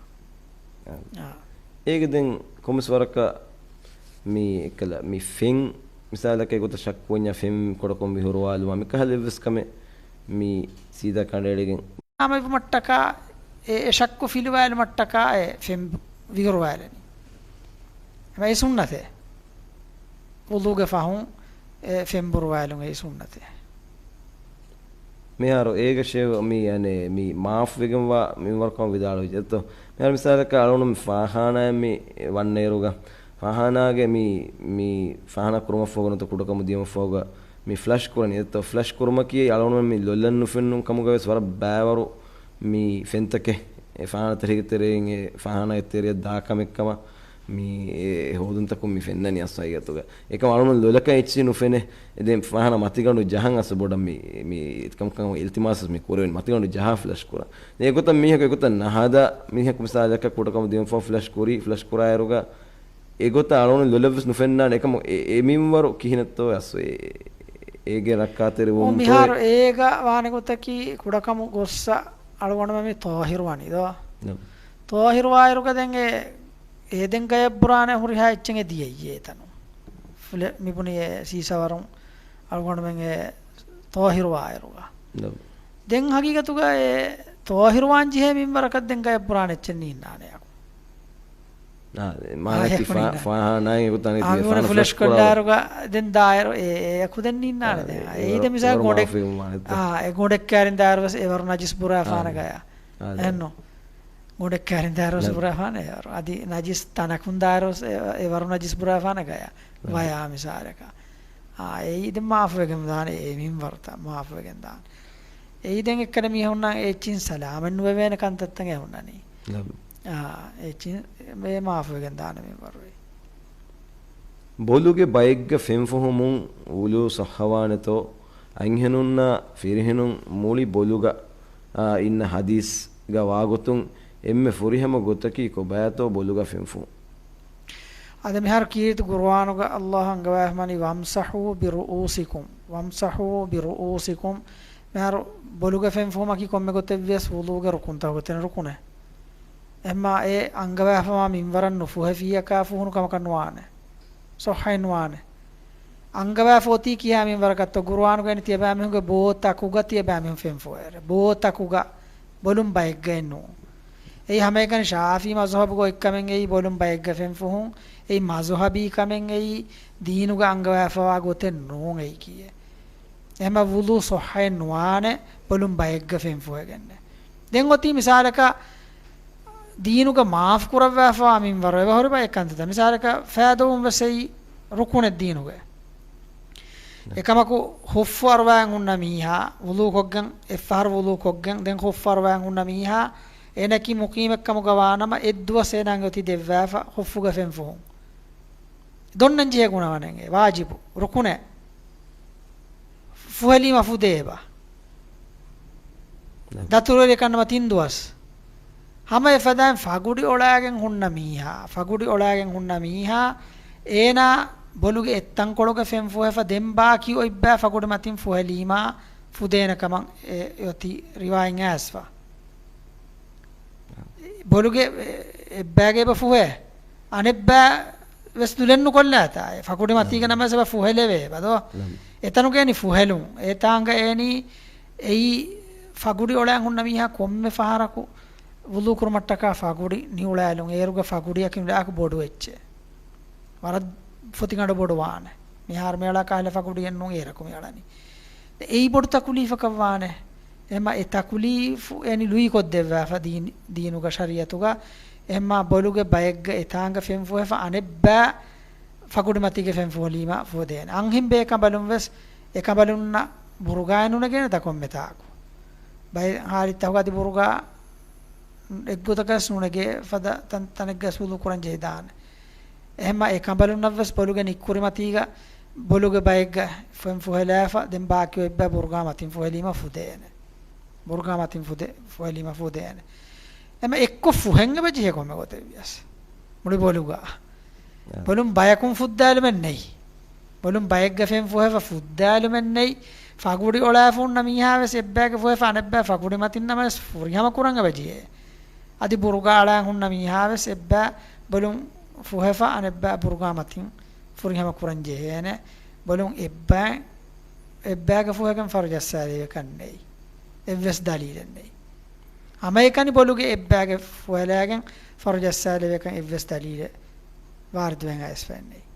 އާ. އާ. އޭގެ ދެން ކޮންމެސް ވަރަކަށް މި އެއްކަލަ މި ފެން މިސާލަކަށް އެގޮތަށް ޝައްކުވަންޏާ ފެން ކުޑަކޮށް މި ހުރުވާލުމާ މިކަހަލަ އެއްވެސް ކަމެއް މި ސީދާ ކަނޑައެޅިގެން. ހަމަވުމަށްޓަކާ އެ، އެ ޝައްކު ފިލުވާލުމަށްޓަކާ އެ ފެން ވިހުރުވާލަނީ. އެ ސުންނަތެއް. ވުޟޫގެ ފަހުން އެ ފެން ބުރުވާލުން އެ ސުންނަތެއް. މިހާރު އޭގެ ޝޭވް މި، އަނެ، މި މާފުވެގެންވާ މިންވަރުކަމަށް ވިދާޅުވެއްޖެ އެއްތޯ؟ މިހާރު މިސާލަކަށް އަޅުގަނޑު މި ފާޚާނާއެއް މި ވަންނައިރުގަ، ފާޚާނާގެ މި، މި ފާޚާނާ ކުރުމަށްފަހުގަ ނުތަ ކުޑަކަމު ދިޔުމަށްފަހުގަ މި ފްލަޝް ކުރަނީ އެއްތޯ؟ ފްލަޝް ކުރުމަކީ އަޅުގަނޑުމެން މި ލޮލަށް ނުފެންނުން ކަމުގަވެސް ވަރަށް ބައިވަރު މި ފެންތަކެއް އެ ފާޚާނާ ތެރޭގެ ތެރެއިން އެ ފާޚާނާގެ ތެރެއަށް ދާ ކަމެއްކަމަށް މި އެ ހޯދުންތަކުން މި ފެންނަނީ އަސްލު ހަގީގަތުގަ. އެކަމް އަޅުގަނޑު ލޮލަކަށް އެއްޗެއް ނުފެނޭ. އެ ދެން ފާޚާނާ މަތިގަނޑު ޖަހަން އަސްލު ބޮޑަށް މި، މި އެކަމަކަށް އިލްތިމާސް މި ކުރެވެނީ މަތިގަނޑު ޖަހާ ފްލަޝް ކުރަން. ދެން އެގޮތަށް މީހަކު އެގޮތަށް ނަހަދާ މީހަކު މިސާލަކަށް ކުޑަކަމު ދިޔުމަށްފަހު ފްލަޝް ކުރީ، ފްލަޝް ކުރާއިރުގަ އެގޮތަށް އަޅުގަނޑު ލޮލަށްވެސް ނުފެންނާނެ. އެކަމު އެ، އެ މިންވަރު ކިހިނެއްތޯ އަސްލު އެ، އޭގެ ރައްކާތެރިވުމުން މިހާރު އޭގަ ވާނެ ގޮތަކީ ކުޑަކަމު ގޮއްސަ އަޅުގަނޑުމެން މި ޠާހިރު ވަނީ ދޯ؟ ނަމް. ޠާހިރު ވާއިރުގަ ދެން އެ، އެ ދެން ގަޔަށް ބުރާނެ ހުރިހާ އެއްޗެއް އެ ދިޔައީ އެތަނު. ފުލެ-، މިބުނި އެ ސީސަވަރުން އަޅުގަނޑުމެން އެ ޠާހިރު ވާއިރުގަ. ނަމް. ދެން ހަގީގަތުގަ އެ ޠާހިރު ވާން ޖެހޭ މިންވަރަކަށް ދެން ގަޔަށް ބުރާނެ އެއްޗެއް ނީންނާނެ އަކު. އާ، މާނައަކީ އާ، ފާ-، ފާޚާނާއިން އެގޮތަށް އަނެއް އާ، މި ފާޚާނާ ފުލަޝް ފުލަޝް ކުރާ. ކޮށްލާއިރުގަ ދެން ދާއިރު އެ، އެ އެކު ދެން ނީންނާނެ އާ، ދެން. އެ އެއީ ދެން ވަރު މިސާލަކަށް ގޮނޑެއް، މާފުވެގެން ވާނެ. އާ، އެ ގޮނޑެއް ކައިރިން ދާއިރު ވެސް އެ ވަރު ނަޖިސް ބުރާފާނެ އާ. ގަޔަށް. އާ، ދެން. އެހެންނު. ގޮނޑެއް ކައިރިން ދާއިރު ވެސް ނަ- ބުރާފާނެ އެ ވަރު. އަދި ނަޖިސް ތަނަކުން ދާއިރު ވެސް އެ، އެ ވަރު ނަޖިސް ބުރާފާނެ ގަޔަށް. ނަ- ވަޔާ މިސާލަކަށް. އާ، އެއީ ދެން މާފުވެގެން ދާނެ އެ މިންވަރުތައް މާފުވެގެން ދާނެ. އެއީ ދެން އެއްކަލަ މީހުންނަށް އެއްޗިން ސަލާމަތް ނުވެވޭނެ ކަންތައްތައް އެ ހުންނަނީ. ނަމް. އާ، އެއްޗިން އެ މާފުވެގެން ދާނެ މިންވަރު އެއީ. ބޮލުގެ ބައެއްގަ ފެންފުހުމުން ވުޟޫ ޞައްޙަވާނެތޯ؟ އަންހެނުންނާ ފިރިހެނުން މުޅި ބޮލުގަ، އާ، އިންނަ ޙަދީޘްގަ ވާގޮތުން އެންމެ ފުރިހަމަ ގޮތަކީ ކޮބާތޯ ބޮލުގަ ފެންފުހުން؟ އަދި މިހާރު ކީރިތި ޤުރުއާނުގަ ﷲ އަންގަވާފަ ވަނީ، "وَامْسَحُوا بِرُءُوسِكُمْ، وَامْسَحُوا بِرُءُوسِكُمْ." މިހާރު ބޮލުގެ ފެންފުހުމަކީ ކޮންމެ ގޮތެއްވިޔަސް ވުޟޫގެ ރުކުންތަކުގެ ތެރެއިން ރުކުނެއް. އެހެންމާ އެ އަންގަވާފަވާ މިންވަރަށް ނުފުހެފިއްޔަކާ ފުހުނު ކަމަކަށް ނުވާނެ. ޞައްޙައެއް ނުވާނެ. އަންގަވާފަ އޮތީ ކިހާ މިންވަރަކަށްތޯ؟ ޤުރުއާނުގައި ތިޔަބައިމީހުންގެ ބޯ ތަކުގަ ތިޔަބައިމީހުން ފެންފުހޭ. ބޯ ތަކުގަ، ބޮލުން ބައެއްގައެއް ނޫން. އެއީ ހަމައެކަނި ޝާފިޢީ މަޒުހަބުގަ އޮތްކަމެއް އެއީ ބޮލުން ބައެއްގަ ފެންފުހުން. އެއީ މަޒުހަބީ ކަމެއް އެއީ ދީނުގަ އަންގަވާފަވާ ގޮތެއް ނޫން އެއީކީއެއް. އެހެންމާ ވުޟޫ ޞައްޙައެއް ނުވާނެ ބޮލުން ބައެއްގަ ފެންފުހެގެންނެއް. ދެން އޮތީ މިސާލަކަށް ދީނުގަ މާފު ކުރައްވާފަވާ މިންވަރު އެބަހުރި ބައެއް ކަންތައްތައް. މިސާލަކަށް ފައިދޮވުން ވެސް އެއީ ރުކުނެއް ދީނުގަ. އެކަމަކު ހުއްފު އަރުވާން ހުންނަ މީހާ، ވުޟޫ ކޮށްގެން، އެއްފަހަރު ވުޟޫ ކޮށްގެން، ދެން ހުއްފު އަރުވާން ހުންނަ މީހާ، އޭނައަކީ މުޤީމެއް ކަމުގަ ވާނަމަ، އެއްދުވަސް އޭނާގެ އޮތީ ދެއްވާފަ ހުއްފުގެ ފެންފުހުން. ދޮންނަން ޖެހޭ ގުނަވަނެއް އެ، ވާޖިބު، ރުކުނެއް. ފުހެލީމަ ފުދޭ އެބަ. ނަ- ދަތުރުވެރި ކަންނަމަ ތިން ދުވަސް. ހަމަ އެފަދައިން ފަގުޑި އޮޅާގެން ހުންނަ މީހާ، ފަގުޑި އޮޅާގެން ހުންނަ މީހާ، އޭނާ ބޮލުގެ އެއްތަންކޮޅުގަ ފެންފުހެފަ ދެން ބާކީ އޮތްބައި ފަގުޑި މަތިން ފުހެލީމާ ފުދޭނެ ކަމަށް އެ އޮތީ ރިވާޔަތް އައިސްފަ. ބޮލުގެ އެ-، އެއްބައިގެ އެބަ ފުހޭ. އަނެއްބައި ވެސް ދުލެއް ނުކޮށްލާތާ. އެ ފަގުޑި މަތީގަ ނަމަވެސް އެބަ ފުހެލެވޭ އެބަ ދޯ. ނަމް. އެތަނުގަ އެނީ ފުހެލުން. އެތާނގަ އެނީ އެއީ ފަގުޑި އޮޅާން ހުންނަ މީހާ ކޮންމެ ފަހަރަކު ވުޟޫ ކުރުމަށްޓަކާ ފަގުޑި ނިއުޅާލުން. އޭރުގަ ފަގުޑިއަކީ ނުލާކު ބޮޑު އެއްޗެއް. ވަރަށް ފޮތިގަނޑު ބޮޑު ވާނެ. މިހާރު މިއަޅާ ކަހަލަ ފަގުޑިއެއް ނޫން އޭރަކު މިއަޅަނީ. އެއީ ބޮޑު ތަކުލީފަކަށް ވާނެ. އެހެންމާ އެ ތަކުލީފު އެނި ލުއިކޮށްދެއްވާފަ ދީން-، ދީނުގަ ޝަރީއަތުގަ. އެހެންމާ ބޮލުގެ ބައެއްގަ އެތާނގަ ފެންފުހެފަ އަނެއްބައި ފަގުޑި މަތީގަ ފެންފުހެލީމަ ފުދޭނެ. އަންހެން ބޭކަނބަލުން ވެސް އެކަނބަލުންނަށް ބުރުގާއެއް ނުނެގޭނެ ދަކޮންމެ ތާކު. ބައެއް ހާލަތްތަކުގަ އަދި ބުރުގާ އެއްގޮތަކަސް ނުނެގޭ ފަދަ ތަން-، ތަނެއްގަ ސޫލު ކުރަން ޖެހިދާނެ. އެހެންމާ އެކަނބަލުންނަށްވެސް ބޮލުގެ ނިއްކުރިމަތީގަ ބޮލުގެ ބައެއްގަ ފެން ފުހެލާފަ ދެން ބާކީ އޮތްބައި ބުރުގާ މަތިން ފުހެލީމަ ފުދޭނެ. ބުރުގާ މަތިން ފުދޭ-، ފުހެލީމަ ފުދޭނެ. އެމަ އެއްކޮށް ފުހެން އެބަ ޖެހޭ ކޮންމެ ގޮތެއްވިޔަސް. މުޅި ބޮލުގަ. އާ. ބޮލުން ބަޔަކުން ފުއްދާލުމެއް ނެތް. ބޮލުން ބައެއްގަ ފެން ފުހެފަ ފުއްދާލުމެއް ނެތް. ފަގުޑި އޮޅާފަ ހުންނަ މީހާވެސް އެއްބައިގެ ފުހެފަ އަނެއްބައި ފަގުޑި މަތިން ނަމަވެސް ފުރިހަމަ ކުރަން އެބަ ޖެހޭ. އަދި ބުރުގާ އަޅާން ހުންނަ މީހާވެސް އެއްބައި ބޮލުން ފުހެފަ އަނެއްބައި ބުރުގާ މަތިން ފުރިހަމަ ކުރަން ޖެހޭނެ. ބޮލުން އެއްބައި، އެއްބައިގެ ފުހެގެން ފަރު ޖައްސާލެވޭކަށް ނެތް. އެއްވެސް ދަލީލެއް ނެތް. ހަމައެކަނި ބޮލުގެ އެއްބާގެ ފުވަލާގެން ފަރުޖައްސާލެވޭކަން އެއްވެސް ދަލީލެއް ވާރިދުވެގެން އައިސްފައެއް ނެތް.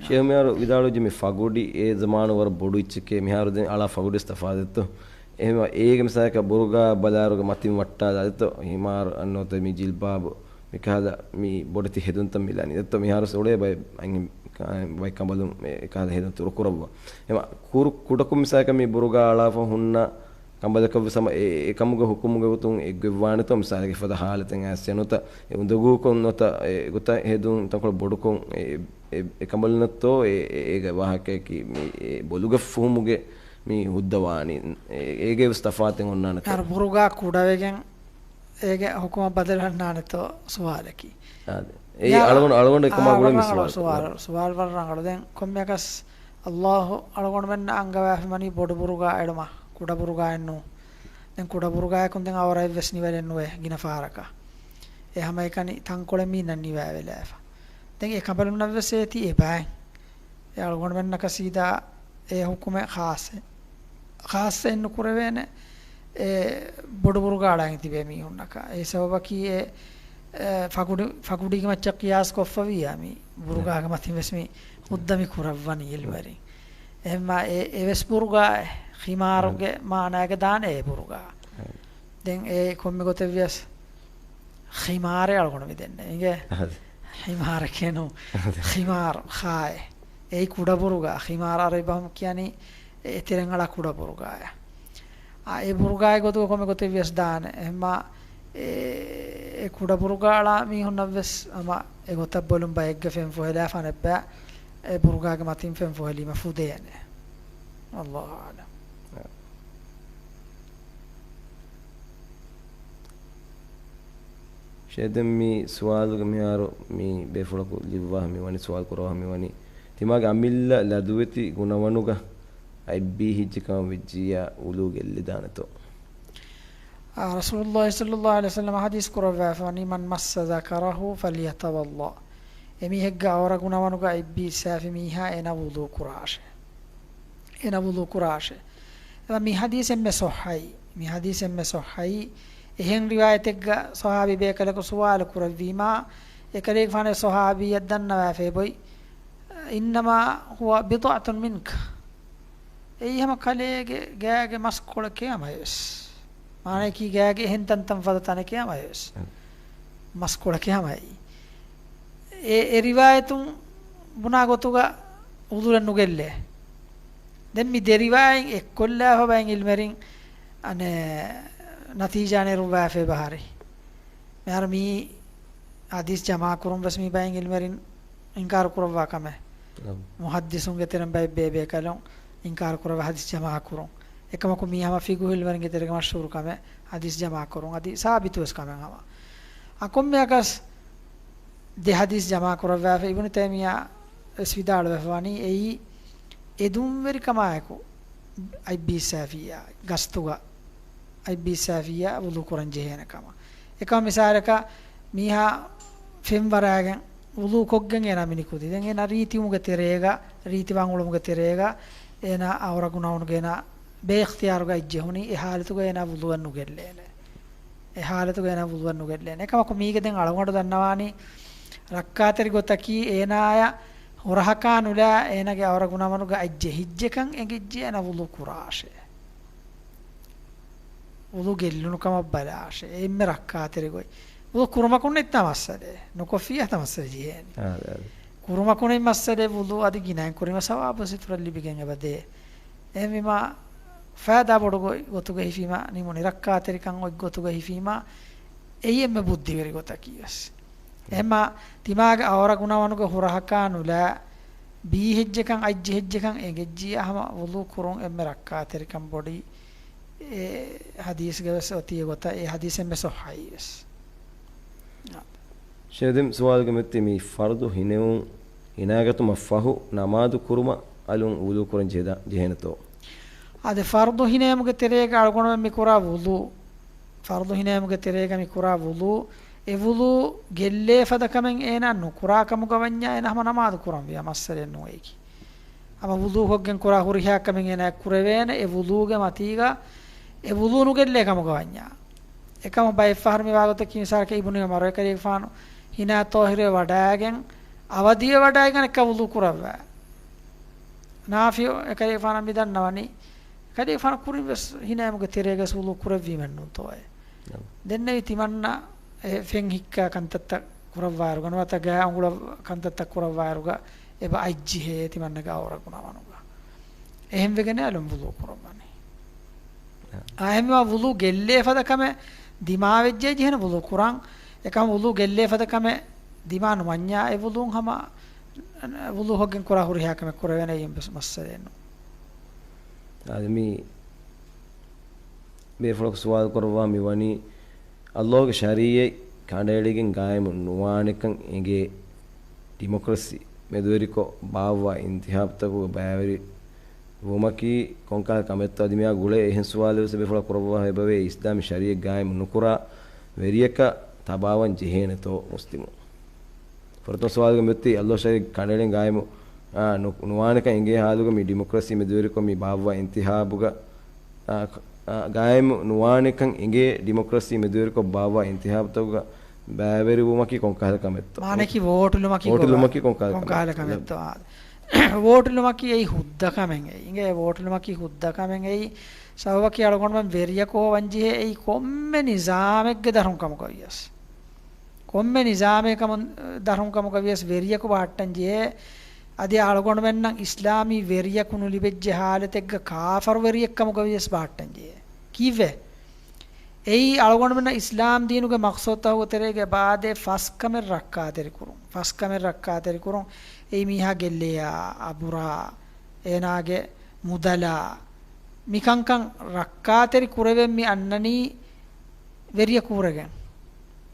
ޝޭހް މިހާރު ވިދާޅުވިއްޖެ މި ފަގުޑި އެ ޒަމާނު ވަރަށް ބޮޑު އެއްޗެކޭ، މިހާރު ދެން އަޅާ ފަގުޑިވެސް ތަފާތު. އެހެންވީމަ އޭގެ މިސާލަކަށް ބުރުގާ ބަލާއިރުގަ މަތިން ވައްޓާލާ ދެއްތޯ، ހިމާރު އަންނޯތަ މި ޖިލްބާބު މިކަހަލަ މި ބޮޑެތި ހެދުންތައް މިލާނީ ދެއްތޯ، މިހާރު އުޅޭ ބައެއް އަންހެން ބައެއް ކަނބަލުން އެކަހަލަ ހެދުން ތުރުކުރައްވާ. އެމަ ކުރު ކުޑަކޮށް މިސާލަކަށް މި ބުރުގާ އަޅާފަ ހުންނަ ކަނބަލަކަށްވެސް ހަމަ އެ، އެ ކަމުގެ ހުކުމުގެ ގޮތުން އެއްގޮތްވާނެތޯ، މިސާލަކަށް އެފަދަ ހާލަތެއް އައިސް ނުތަ، އެ އުނދަގޫކޮށް ނުތަ، އެ ގޮތަށް ހެދުން ތަންކޮޅެއް ބޮޑުކޮށް އެ، އެ، އެ ކަނބަލުންނަށްތޯ އެ، އެ، އޭގެ ވާހަކައަކީ މި، އެ ބޮލުގެ ފުހުމުގެ މި ހުއްދަ ވާނީ، އެ، އޭގެ ވެސް ތަފާތެއް އޮންނާނެތޯ. އަރ ބުރުގާ ކުޑަވެގެން އޭގެ ހުކުމަށް ބަދަލުއަންނާނެތޯ ސުވާލަކީ. އާދެ. އެއީ ޔާ، އަޅުގަނޑު، އަޅުގަނޑު އެކަމާ އާ، ގުޅޭ މި އަޅުގަނޑު ސުވާލު. ސުވާލު، ސުވާލު ވަރަށް ރަނގަޅު. ދެން ކޮންމެއަކަސް އައްލާހު އަޅުގަނޑުމެންނަށް އަންގަވާފަ ވަނީ ބޮޑު ބުރުގާ އެޅުމަށް، ކުޑަ ބުރުގާއެއް ނޫން. ދެން ކުޑަ ބުރުގާއަކުން ދެން އަވަރައެއްވެސް ނިވެލެއް ނުވޭ ގިނަ ފަހަރަކަށް. އެ ހަމައެކަނި ތަންކޮޅެއް މީންނަށް ނިވާވެލާފަ. ދެން އެ ކަނބަލުންނަށްވެސް އޭތި އެބައިން. އެ އަޅުގަނޑުމެންނަކަށް ސީދާ އެ ހުކުމެއް ޚާއްޞަ، ޚާއްޞައެއް ނުކުރެވޭނެ އެ ބޮޑު ބުރުގާ އަޅައިގެން ތިބޭ މީހުންނަކަށް. އެ ސަބަބަކީ އެ، އެ، ފަގުޑި، ފަގުޑީގެ މައްޗަށް ޤިޔާސް ކޮށްފަވިއްޔާ މި ބުރުގާގެ މަތިން ވެސް މި ހުއްދަ މި ކުރައްވަނީ އިލްމުވެރިން. އެހެންމާ އެ، އެވެސް ބުރުގާ ޚިމާރުގެ މާނާގަ ދާނެ އެ ބުރުގާ. ދެން އެ ކޮންމެ ގޮތެއްވިޔަސް ޚިމާރެއް އަޅުގަނޑު މި ދެންނެވި އިނގޭ. އަދި. ޚިމާރެކޭ ނޫ. އަދި. ޚިމާރު، ޚާއެއް. އެއީ ކުޑަ ބުރުގާ. ޚިމާރު އަރަބި ބަހުން ކިޔަނީ އެ ތެރެއިން އަޅާ ކުޑަ ބުރުގާއަށް. އާ، އެ ބުރުގާގެ ގޮތުގަ ކޮންމެ ގޮތެއް ވިޔަސް ދާނެ. އެހެންމާ އެ، އެ ކުޑަ ބުރުގާ އަޅާ މީހުންނަށްވެސް ހަމަ އެ ގޮތަށް ބޮލުން ބައެއްގަ ފެން ފޮހެލާފާނެއްބައި އެ ބުރުގާގެ މަތިން ފެން ފޮހެލީމަ ފުދޭނެ. ވައްލާހު އަޢުލަމް. ޝޭ، ދެން މި ސުވާލުގެ މިހާރު މި ބޭފުޅަކު ލިޔުއްވާ މިވަނީ، ސުވާލު ކުރައްވާ މިވަނީ، ތިމާގެ އަމިއްލަ ލަދުވެތި ގުނަވަނުގަ އަތް ބީހިއްޖެ ކަމަށް ވެއްޖިއްޔާ ވުޟޫ ގެއްލިދާނެތޯ؟ އާ، ރަސޫލުﷲ ޞައްލަﷲ ޢަލައިހި ވަސައްލަމަ ޙަދީޘް ކުރައްވާފަވަނީ، "من مس ذكره فليتوضأ." އެމީހެއްގެ އައުރަ ގުނަވަނުގަ އަތް ބީއްސާފި މީހާ އޭނަ ވުޟޫ ކުރާށޭ. އޭނަ ވުޟޫ ކުރާށޭ. އެ މި ޙަދީޘް އެންމެ ޞައްޙައީ. މި ޙަދީޘް އެންމެ ޞައްޙައީ. އެހެން ރިވާޔަތެއްގަ ޞަޙާބީ ބޭކަލަކު ސުވާލު ކުރެއްވީމާ، އެކަލޭގެފާނު ޞަޙާބީއަށް ދަންނަވާފައި އޮތް، "إنما هو بضعة منك." އެއީ ހަމަ ކަލޭގެ ގާގެ މަސްކޮޅެކޭ ހަމަ އެވެސް. މާނަޔަކީ ގާގެ އެހެން ތަންތަން ފަދަ ތަނެކޭ ހަމަ އެވެސް. މަސްކޮޅެކޭ ހަމަ އެއީ. އެ، އެ ރިވާޔަތުން ބުނާ ގޮތުގަ އުޛުރެއް ނުގެއްލޭ. ދެން މި ދެ ރިވާޔަތް އެއްކޮށްލާފަ ބައެއް އިލްމުވެރިން، އަނެއް، ނަތީޖާ ނެރުއްވާފައި ބަހަރި. މިހާރު މި ޙަދީޘް ޖަމާކުރުން ވެސް މި ބައެއް އިލްމުވެރިން އިންކާރު ކުރައްވާ ކަމެއް. އަން. މުޙައްދިޘުންގެ ތެރެން ބައެއް ބޭބޭކަލުން އިންކާރު ކުރައްވާ ޙަދީޘް ޖަމާކުރުން. އެކަމަކު މީ ހަމަ ފިޤުހު އިލްމުވެރިންގެ ތެރޭގަ މަޝްހޫރު ކަމެއް، ޙަދީޘް ޖަމާކުރުން. އަދި ސާބިތުވެސް ކަމެއް ހަމަ. އަ، ކޮންމެއަކަސް ދެ ޙަދީޘް ޖަމާކުރައްވާފަ އިބްނު ތައިމިއްޔާ ވެސް ވިދާޅުވެފަ ވަނީ އެއީ އެދުންވެރިކަމާއެކު އަތް ބީއްސާފިއްޔާ ގަސްތުގަ އަތް ބީއްސާފިއްޔާ ވުޟޫ ކުރަން ޖެހޭނެ ކަމަށް. އެކަމަ މިސާލަކަށް މީހާ ފެން ވަރާގެން ވުޟޫ ކޮށްގެން އޭނާ މި ނިކުތީ. ދެން އޭނާ ރީތިވުމުގެ ތެރޭގަ، ރީތިވާން އުޅުމުގެ ތެރޭގަ އޭނާ އައުރަ ގުނަވަނުގެ އޭނާ ބޭއިޚްތިޔާރުގަ އަތް ޖެހުނީ، އެ ޙާލަތުގަ އޭނާ ވުޟޫއެއް ނުގެއްލޭނެ. އެ ޙާލަތުގަ އޭނާ ވުޟޫއެއް ނުގެއްލޭނެ. އެކަމަކު މީގެ ދެން އަޅުގަނޑު ދަންނަވާނީ ރައްކާތެރި ގޮތަކީ އޭނާޔަށް ހުރަހަކާ ނުލާ އޭނާގެ އައުރަ ގުނަވަނުގަ އަތް ޖެހިއްޖެކަން އެނގިއްޖެ އޭނާ ވުޟޫ ކުރާށޭ. ވުޟޫ ގެއްލުނު ކަމަށް ބަލާށޭ. އެ އެންމެ ރައްކާތެރި ގޮތް. ވުޟޫ ކުރުމަކުން ނެތްތާ މައްސަލައެއް. ނުކޮށްފިއްޔާ ތާ މައްސަލަ ޖެހޭނީ. އާ، އާ. ކުރުމަކުން މައްސަލައެއް ވުޟޫ އަދި ގިނައިން ކުރީމަ ސަވާބު ސިތުރަށް ލިބިގެން އެބަދޭ. އެހެންވީމާ ފައިދާ ބޮޑު ގޮތް، ގޮތުގަ ހިފީމާ، ނިމުނީ ރައްކާތެރިކަން އޮތް ގޮތުގަ ހިފީމާ، އެއީ އެންމެ ބުއްދިވެރި ގޮތަކީ ވެސް. އެހެންމާ ތިމާގެ އައުރަ ގުނަވަނުގެ ހުރަހަކާ ނުލާ، ބީހިއްޖެކަން އަތްޖެހިއްޖެކަން އެނގިއްޖިއްޔާ ހަމަ ވުޟޫ ކުރުން އެންމެ ރައްކާތެރިކަން ބޮޑީ. އެ ޙަދީޘްގަ ވެސް އޮތީ އެގޮތަށް، އެ ޙަދީޘް އެންމެ ޞައްޙައީ ވެސް. ޝޭޚް، ދެން ސުވާލުގެ މެއްތި މި ފަރުޟު ހިނެވުން ހިނާގަތުމަށް ފަހު ނަމާދު ކުރުމަށް އަލުން ވުޟޫ ކުރަން ޖެހޭ-، ޖެހޭނެތޯ؟ އާދެ، ފަރުޟު ހިނެވުމުގެ ތެރޭގަ އަޅުގަނޑުމެން މި ކުރާ ވުޟޫ، ފަރުޟު ހިނެވުމުގެ ތެރޭގަ މި ކުރާ ވުޟޫ، އެ ވުޟޫ ގެއްލޭ ފަދަ ކަމެއް އޭނާ ނުކުރާ ކަމުގަ ވަންޏާ އޭނާ ހަމަ ނަމާދު ކުރަން ވިޔާ މައްސަލައެއް ނޫން އެއީކީ. ހަމަ ވުޟޫ ކޮށްގެން ކުރާ ހުރިހާ ކަމެއް އޭނާ ކުރެވޭނެ، އެ ވުޟޫގެ މަތީގަ އެ ވުޟޫ ނުގެއްލޭ ކަމުގަ ވަންޏާ. އެކަމަށް ބައެއް ފަހަރު މި ވާގޮތަކީ މިސާލަކަށް އިބުނު ޢުމަރު އެކަލޭގެފާނު ހިނާ ޠާހިރުވެ ވަޑައިގެން އަވަދިވެ ވަޑައިގެން އެކަ ވުޟޫ ކުރައްވާ. ނާފިޢު އެކަލޭގެފާނަށް މި ދަންނަވަނީ، އެކަލޭގެފާނު ކުރިން ވެސް ހިނައިމުގެ ތެރޭގަސް ވުޟޫ ކުރެއްވީމެއްނޫންތޯއޭ. ދެންނެވި ތިމަންނަ އެ ފެން ހިއްކާ ކަންތައްތައް ކުރައްވާއިރުގަ ނުވަތަ ގާ އުނގުޅަ ކަންތައްތައް ކުރައްވާއިރުގަ އެބަ އަތްޖެހޭ ތިމަންނަގެ އައުރަ ގުނަވަނުގަ. އެހެންވެގެން އަލުން ވުޟޫ ކުރައްވަނީ. އާ. އާ، އެހެންވީމާ ވުޟޫ ގެއްލޭ ފަދަ ކަމެއް ދިމާވެއްޖެ ޖެހޭނެ ވުޟޫ ކުރަން. އެކަމަ ވުޟޫ ގެއްލޭ ފަދަ ކަމެއް ދިމާ ނުވަންޏާ އެ ވުޟޫން ހަމަ ވުޟޫ ހޮއްގެން ކުރާ ހުރިހާ ކަމެއް ކުރެވޭނެ އެއްވެސް މައްސަލައެއް ނޫން. އާދެ މި ބޭފުޅަކު ސުވާލު ކުރައްވާ މި ވަނީ، ﷲ ގެ ޝަރީޢަތް ކަނޑައެޅިގެން ގާއިމު ނުވާނެކަން އެނގޭ ޑިމޮކްރަސީ މެދުވެރިކޮށް ބާއްވާ އިންތިހާބުތަކުގެ ބައިވެރި ވުމަކީ ކޮންކަހަލަ ކަމެއްތޯ؟ އަދި މިއާ ގުޅޭ އެހެން ސުވާލެއް ވެސް ބޭފުޅާ ކުރައްވާފަ އެބަވޭ، އިސްލާމީ ޝަރީޢަތް ގާއިމު ނުކުރާ ވެރިޔަކަށް ތަބާވަން ޖެހޭނެތޯ މުސްލިމުން؟ ފުރަތަމަ ސުވާލުގެ މިއޮތީ، ﷲ ޝަރީޢަތް ކަނޑައެޅިގެން ގާއިމު، އާ، ނު-، ނުވާނެކަން އެނގޭ ހާލުގަ މި ޑިމޮކްރަސީ މެދުވެރިކޮށް މި ބާއްވާ އިންތިހާބުގަ، އާ، އާ، ގާއިމު ނުވާނެކަން އެނގޭ ޑިމޮކްރަސީ މެދުވެރިކޮށް ބާއްވާ އިންތިހާބުތަކުގަ ބައިވެރިވުމަކީ ކޮންކަހަލަ ކަމެއްތޯ؟ މާނައަކީ ވޯޓުލުމަކީ ވޯޓުލުމަކީ ކޮން-، ކޮންކަހަލަ ކަމެއްތޯ؟ ވޯޓުލުމަކީ އެއީ ހުއްދަ ކަމެއް އެއީ. އިނގޭ ވޯޓުލުމަކީ ހުއްދަ ކަމެއް އެއީ. ސަބަބަކީ އަޅުގަނޑުމެން ވެރިޔަކު ހޮވަން ޖެހޭ އެއީ ކޮންމެ ނިޒާމެއްގެ ދަށުން ކަމުގަ ވިޔަސް. ކޮންމެ ނިޒާމެއް ކަމުން، ދަށުން ކަމުގަ ވިޔަސް ވެރިޔަކު ބަހައްޓަން ޖެހޭ. އަދި އަޅުގަނޑުމެންނަށް އިސްލާމީ ވެރިޔަކު ނުލިބެއްޖެ ހާލަތެއްގަ ކާފަރު ވެރިއެއް ކަމުގަ ވިޔަސް ބަހައްޓަން ޖެހޭ. ކީއްވެ؟ އެއީ އަޅުގަނޑުމެންނަށް އިސްލާމް ދީނުގެ މަޤްޞަދުތަކުގެ ތެރޭގަ އެބައާދޭ ފަސް ކަމެއް ރައްކާތެރިކުރުން. ފަސް ކަމެއް ރައްކާތެރިކުރުން. އެއީ މީހާ ގެއްލިޔާ، އަބުރާ، އޭނާގެ މުދަލާ، މިކަންކަން ރައްކާތެރި ކުރެވެން މި އަންނަނީ ވެރިޔަކު ހުރެގެން.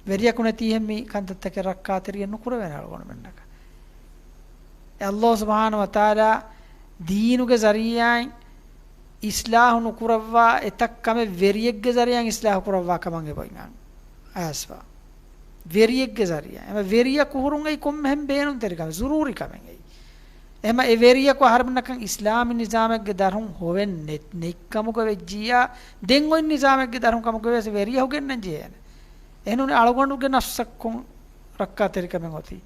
ވެރިޔަކު ނެތީހެން މި ކަންތައްތަކެއް ރައްކާތެރިއެއް ނުކުރެވޭނެ އަޅުގަނޑުމެންނަކަށް. އެ ﷲ ސުބްޙާނަހޫ ވަތަޢާލާ ދީނުގެ ޒަރީޢާއިން އިޞްލާޙު ނުކުރައްވާ އެތައް ކަމެއް ވެރިއެއްގެ ޒަރީޢާއިން އިޞްލާޙު ކުރައްވާ ކަމަށް އެބަ އައިސްފަ. ވެރިއެއްގެ ޒަރީޢާ. އެމަ ވެރިޔަކު ހުރުން އެއީ ކޮންމެހެން ބޭނުންތެރި ކަމެއް، ޒުރޫރީ ކަމެއް އެއީ. އެމަ އެ ވެރިޔަކު އަހަރެމެންނަކަށް އިސްލާމީ ނިޒާމެއްގެ ދަށުން ހޮވެން ނެތް، ނެތްކަމުގަ ވެއްޖިއްޔާ، ދެން އޮތް ނިޒާމެއްގެ ދަށުން ކަމުގަ ވެސް ވެރިޔަކު ގެންނަން ޖެހޭނެ. އެހެންނޫނީ އަޅުގަނޑުގެ ނަފްސަށްކޮން ރައްކާތެރިކަމެއް އޮތީ.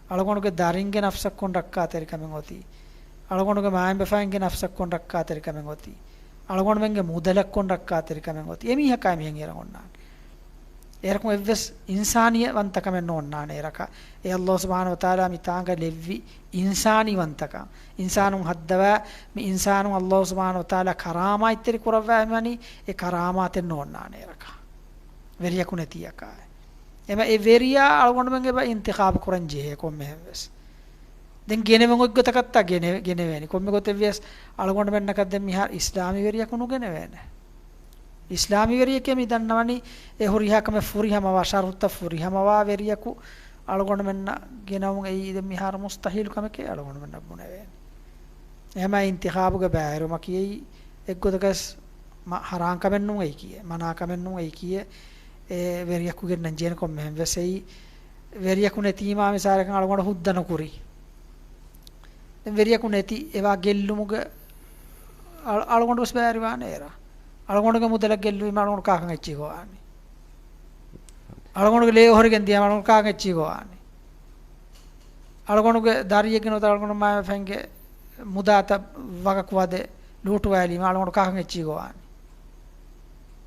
އަޅުގަނޑުގެ ދަރިންގެ ނަފްސަށްކޮން ރައްކާތެރިކަމެއް އޮތީ. އަޅުގަނޑުގެ މާތްބަފައިންގެ ނަފްސަށްކޮން ރައްކާތެރިކަމެއް އޮތީ. އަޅުގަނޑުމެންގެ މުދަލަށްކޮން ރައްކާތެރިކަމެއް އޮތީ. އެމީހަކާ އެމީހަށް އެރަށް އޮންނާނެ. އެރަކުން އެއްވެސް އިންސާނިއްޔަތްވަންތަކަމެއް ނޯންނާނެ އެރަކަށް. އެ ﷲ ސުބްޙާނަހޫ ވަތަޢާލާ މިތާނގަ ލެއްވި އިންސާނީވަންތަކަން. އިންސާނުން ހައްދަވާ މި އިންސާނުން ﷲ ސުބްޙާނަހޫ ވަތަޢާލާ ކަރާމާތްތެރި ކުރައްވާ މިވަނީ އެ ކަރާމާތެއް ނޯންނާނެ އެރަކަށް. ވެރިޔަކު ނެތިއަކާ. އެމަ އެ ވެރިޔާ އަޅުގަނޑުމެން އެބަ އިންތިޚާބު ކުރަން ޖެހޭ ކޮންމެހެން ވެސް. ދެން ގެނެވެން އޮތްގޮތަކަށްތާ ގެނެ-، ގެނެވޭނެ. ކޮންމެ ގޮތެއް ވިޔަސް އަޅުގަނޑުމެންނަކަށް ދެން މިހާރު އިސްލާމީ ވެރިޔަކު ނުގެނެވޭނެ. އިސްލާމީ ވެރިޔެކޭ މި ދަންނަވަނީ އެ ހުރިހާ ކަމެއް ފުރިހަމަވާ، ޝަރުޠުތައް ފުރިހަމަވާ ވެރިޔަކު އަޅުގަނޑުމެންނަށް ގެނައުން އެއީ ދެން މިހާރު މުސްތަޙީލު ކަމެކޭ އަޅުގަނޑުމެންނަށް ބުނެވޭނެ. އެހެމަ އިންތިޚާބުގެ ބައިވެރިވުމަކީ އެއީ އެއްގޮތަކަސް މަ-، ހަރާން ކަމެއް ނޫން އެއީކީއެއް، މަނާ ކަމެއް ނޫން އެއީކީއެއް، އެ ވެރިޔަކު ގެންނަން ޖެހޭނެ ކޮންމެހެން ވެސް އެއީ، ވެރިޔަކު ނެތީމާ މިސާލަކަށް އަޅުގަނޑު ހުއްދަ ނުކުރީ. ދެން ވެރިޔަކު ނެތި އެވާ ގެއްލުމުގެ އަޅު-، އަޅުގަނޑު ވެސް ބައިވެރިވާނެ އޭރަށް. އަޅުގަނޑުގެ މުދަލަށް ގެއްލުވީމަ އަޅުގަނޑު ކާކަށް އެއްޗެއް ގޮވާނީ؟ އަޅުގަނޑުގެ ލޭ އޮހޮރިގެން ދިޔާމަ އަޅުގަނޑު ކާކަށް އެއްޗެއް ގޮވާނީ؟ އަޅުގަނޑުގެ ދަރިއެއްގެ ނުވަތަ އަޅުގަނޑު މާތްބަފައިންގެ މުދާތައް ވަގަކު ވަދެ ލޫޓުވާލީމަ އަޅުގަނޑު ކާކަށް އެއްޗެއް ގޮވާނީ؟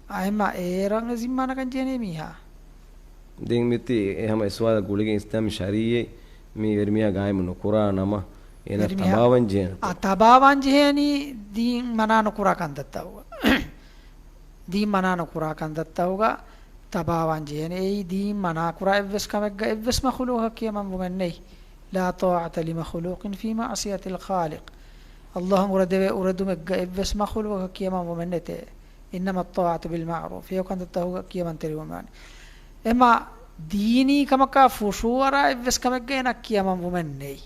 އާ، އެހެމަ އޭރަށް ޒިންމާ ނަގަން ޖެހޭނެ މީހާ. ދެން މިއޮތީ އެ ހަމަ އެ ސުވާލަށް ގުޅިގެން އިސްލާމީ ޝަރީޢަތް މި ވެރިމީހާ ގާއިމު ނުކުރާ ނަމަ، އޭނާ ވެރިމީހާ ތަބާވާން ޖެހޭނެ. އާ، ތަބާވާން ޖެހޭނީ ދީން މަނާ ނުކުރާ ކަންތައްތަކުގަ. ދީން މަނާ ނުކުރާ ކަންތައްތަކުގަ ތަބާވާން ޖެހޭނެ. އެއީ ދީން މަނާ ކުރާ އެއްވެސް ކަމެއްގަ އެއްވެސް މަޚުލޫޤަކަށް ކިޔަމަންވުމެއް ނެތް. لا طاعة لمخلوق في معصية الخالق. ﷲ އުނގުރަދެވޭ އުރެދުމެއްގަ އެއްވެސް މަޚުލޫޤަކަށް ކިޔަމަންވުމެއް ނެތޭ. إنما الطاعة بالمعروف. ހެޔޮ ކަންތައްތަކުގަ ކިޔަމަންތެރިވުމާނެ. އެމާ ދީނީ ކަމަކާ ފުށޫއަރާ އެއްވެސް ކަމެއްގަ އޭނަ ކިޔަމަންވުމެއް ނެތް.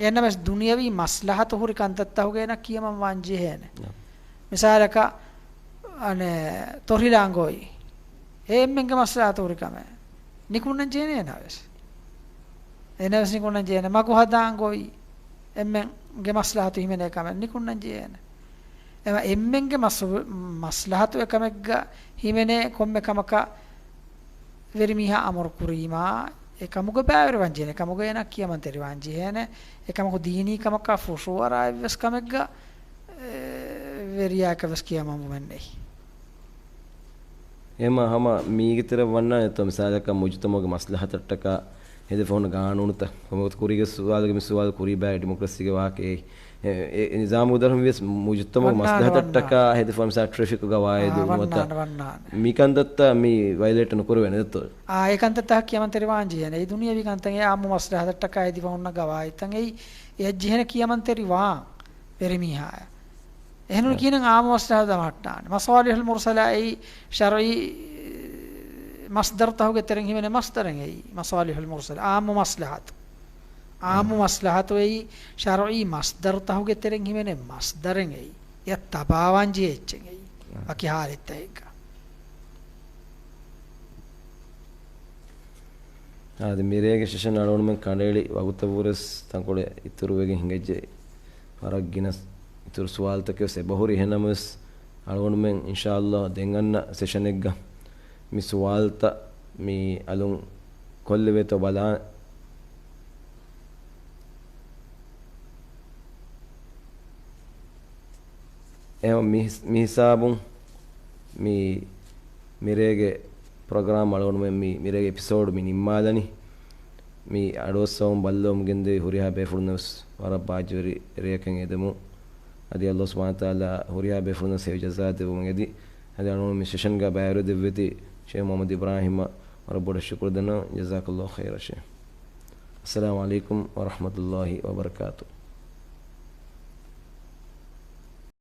އެންނަމެސް ދުނިޔަވީ މަސްލަހަތު ހުރި ކަންތައްތަކުގަ އޭނަ ކިޔަމަންވާން ޖެހޭނެ. ނަމް. މިސާލަކަށް، އަނެއް، ތޮށިލާނގޮއި. އެ އެންމެންގެ މަސްލަހަތު ހުރި ކަމެއް. ނިކުންނަން ޖެހޭނެ އޭނަ ވެސް. އޭނަ ވެސް ނިކުންނަން ޖެހޭނެ. މަގު ހަދާނގޮއި. އެންމެންގެ މަސްލަހަތު ހިމެނޭ ކަމެއް. ނިކުންނަން ޖެހޭނެ. އެމަ އެންމެންގެ މަސް-، މަސްލަހަތު އެކަމެއްގަ ހިމެނޭ ކޮންމެ ކަމަކަށް ވެރިމީހާ އަމުރު ކުރީމާ، އެ ކަމުގަ ބައިވެރިވާން ޖެހޭނެ ކަމުގަ އޭނާ ކިޔަމަންތެރިވާން ޖެހޭނެ. އެ ކަމަކު ދީނީ ކަމަކާ ފުށުއަރާ އެއްވެސް ކަމެއްގަ، އެ، ވެރިޔާއަކަށް ވެސް ކިޔަމަންވުމެއް ނެތް. އެމަ ހަމަ މީގެ ތެރެ ވަންނާނެތޯ، މިސާލަކަށް މުޖުތަމަޢުގެ މަސްލަހަތަށްޓަކާ ހެދިފަ ހުންނަ ގާނޫނުތައް. ކޮންމެ ކުރީގެ ސުވާލުގެ މި ސުވާލު ކުރީ ބައި ޑިމޮކްރަސީގެ ވާހަކައެއް. އެ، އެ، އެ ނިޒާމުގެ ދަށުން ވިޔަސް މުޖުތަމަޢުގެ ވަންނާނެ، މަސްލަހަތަށްޓަކާ ވަންނާނެ. ހެދިފަ މިސާ ޓްރެފިކް ގަވާއިދު އާ، ނުވަތަ ވަންނާނެ، ވަންނާނެ. މިކަންތައްތައް މި ވައިލޭޓް ނުކުރެވޭނެ ދެއްތޯ؟ އާ، އެކަންތައްތައް ކިޔަމަންތެރިވާން ޖެހޭނެ. އެއީ ދުނިޔަވީ ކަންތައް. އާއްމު މަސްލަހަތަށްޓަކާ ހެދިފަ ހުންނަ ގަވާއިދުތައް އެއީ، އެއަށް ޖެހޭނެ ކިޔަމަންތެރިވާން ވެރިމީހާޔަށް. އެހެނުން އެ. ކިހިނެއް އާއްމު މަސްލަހަތު ދަމަހައްޓާނެ؟ މަޞާލިޙުލް މުރްސަލާ އެއީ ޝަރުޢީ މަޞްދަރުތަހުގެ ތެރެއިން ހިމެނޭ މަޞްދަރެއް އެއީ. މަޞާލިޙުލް މުރްސަލާ އާއްމު މަޞްލަޙަތު. އާއްމު އެ. މަޞްލަޙަތު އެއީ ޝަރުޢީ މަޞްދަރުތަހުގެ ތެރެއިން ހިމެނޭ މަޞްދަރެއް އެއީ. އެއަށް ތަބާވާން ޖެހޭ އެއްޗެއް އެއީ. އެ. ވަކި ޙާލަތްތަކެއްގަ. އާދެ، މިރޭގެ ސެޝަން އަޅުގަނޑުމެން ކަނޑައެޅި ވަގުތަށްވުރެސް ތަންކޮޅެއް އިތުރުވެގެން ހިނގައްޖެ. ވަރަށް ގިނަ އިތުރު ސުވާލުތަކެއް ވެސް އެބަހުރި. އެހެންނަމަވެސް، އަޅުގަނޑުމެން އިންޝާﷲ ދެން އަންނަ ސެޝަނެއްގަ މި ސުވާލުތައް މި އަލުން ކޮށްލެވޭތޯ ބަލާން. އެ މި-، މިހިސާބުން މި މިރޭގެ ޕްރޮގްރާމް އަޅުގަނޑުމެން މި މިރޭގެ އެޕިސޯޑް މި ނިންމާލަނީ. މި އަޑުއައްސަވަމުން ބައްލަވަމުން ގެންދެވި ހުރިހާ ބޭފުޅުންނަށް ވެސް ވަރަށް ބާއްޖަވެރި ރެއަކަށް އެދެމުން. އަދި ﷲ ސުބްޙާނަހޫ ވަތަޢާލާ ހުރިހާ ބޭފުޅުންނަށް ހެޔޮ ޖަޒާ ދެއްވުމަށް އެދި. އަދި އަޅުގަނޑު މި ސެޝަންގަ ބައިވެރިވެދެއްވި ޝޭޚް މުޙައްމަދު އިބްރާހިމަށް ވަރަށް ބޮޑަށް ޝުކުރު ދަންނަވަން. ޖަޒާކަﷲ ޚައިރަށޭ. އައްސަލާމު ޢަލައިކުމް ވަރަޙްމަތުﷲ ވަބަރަކާތުހު.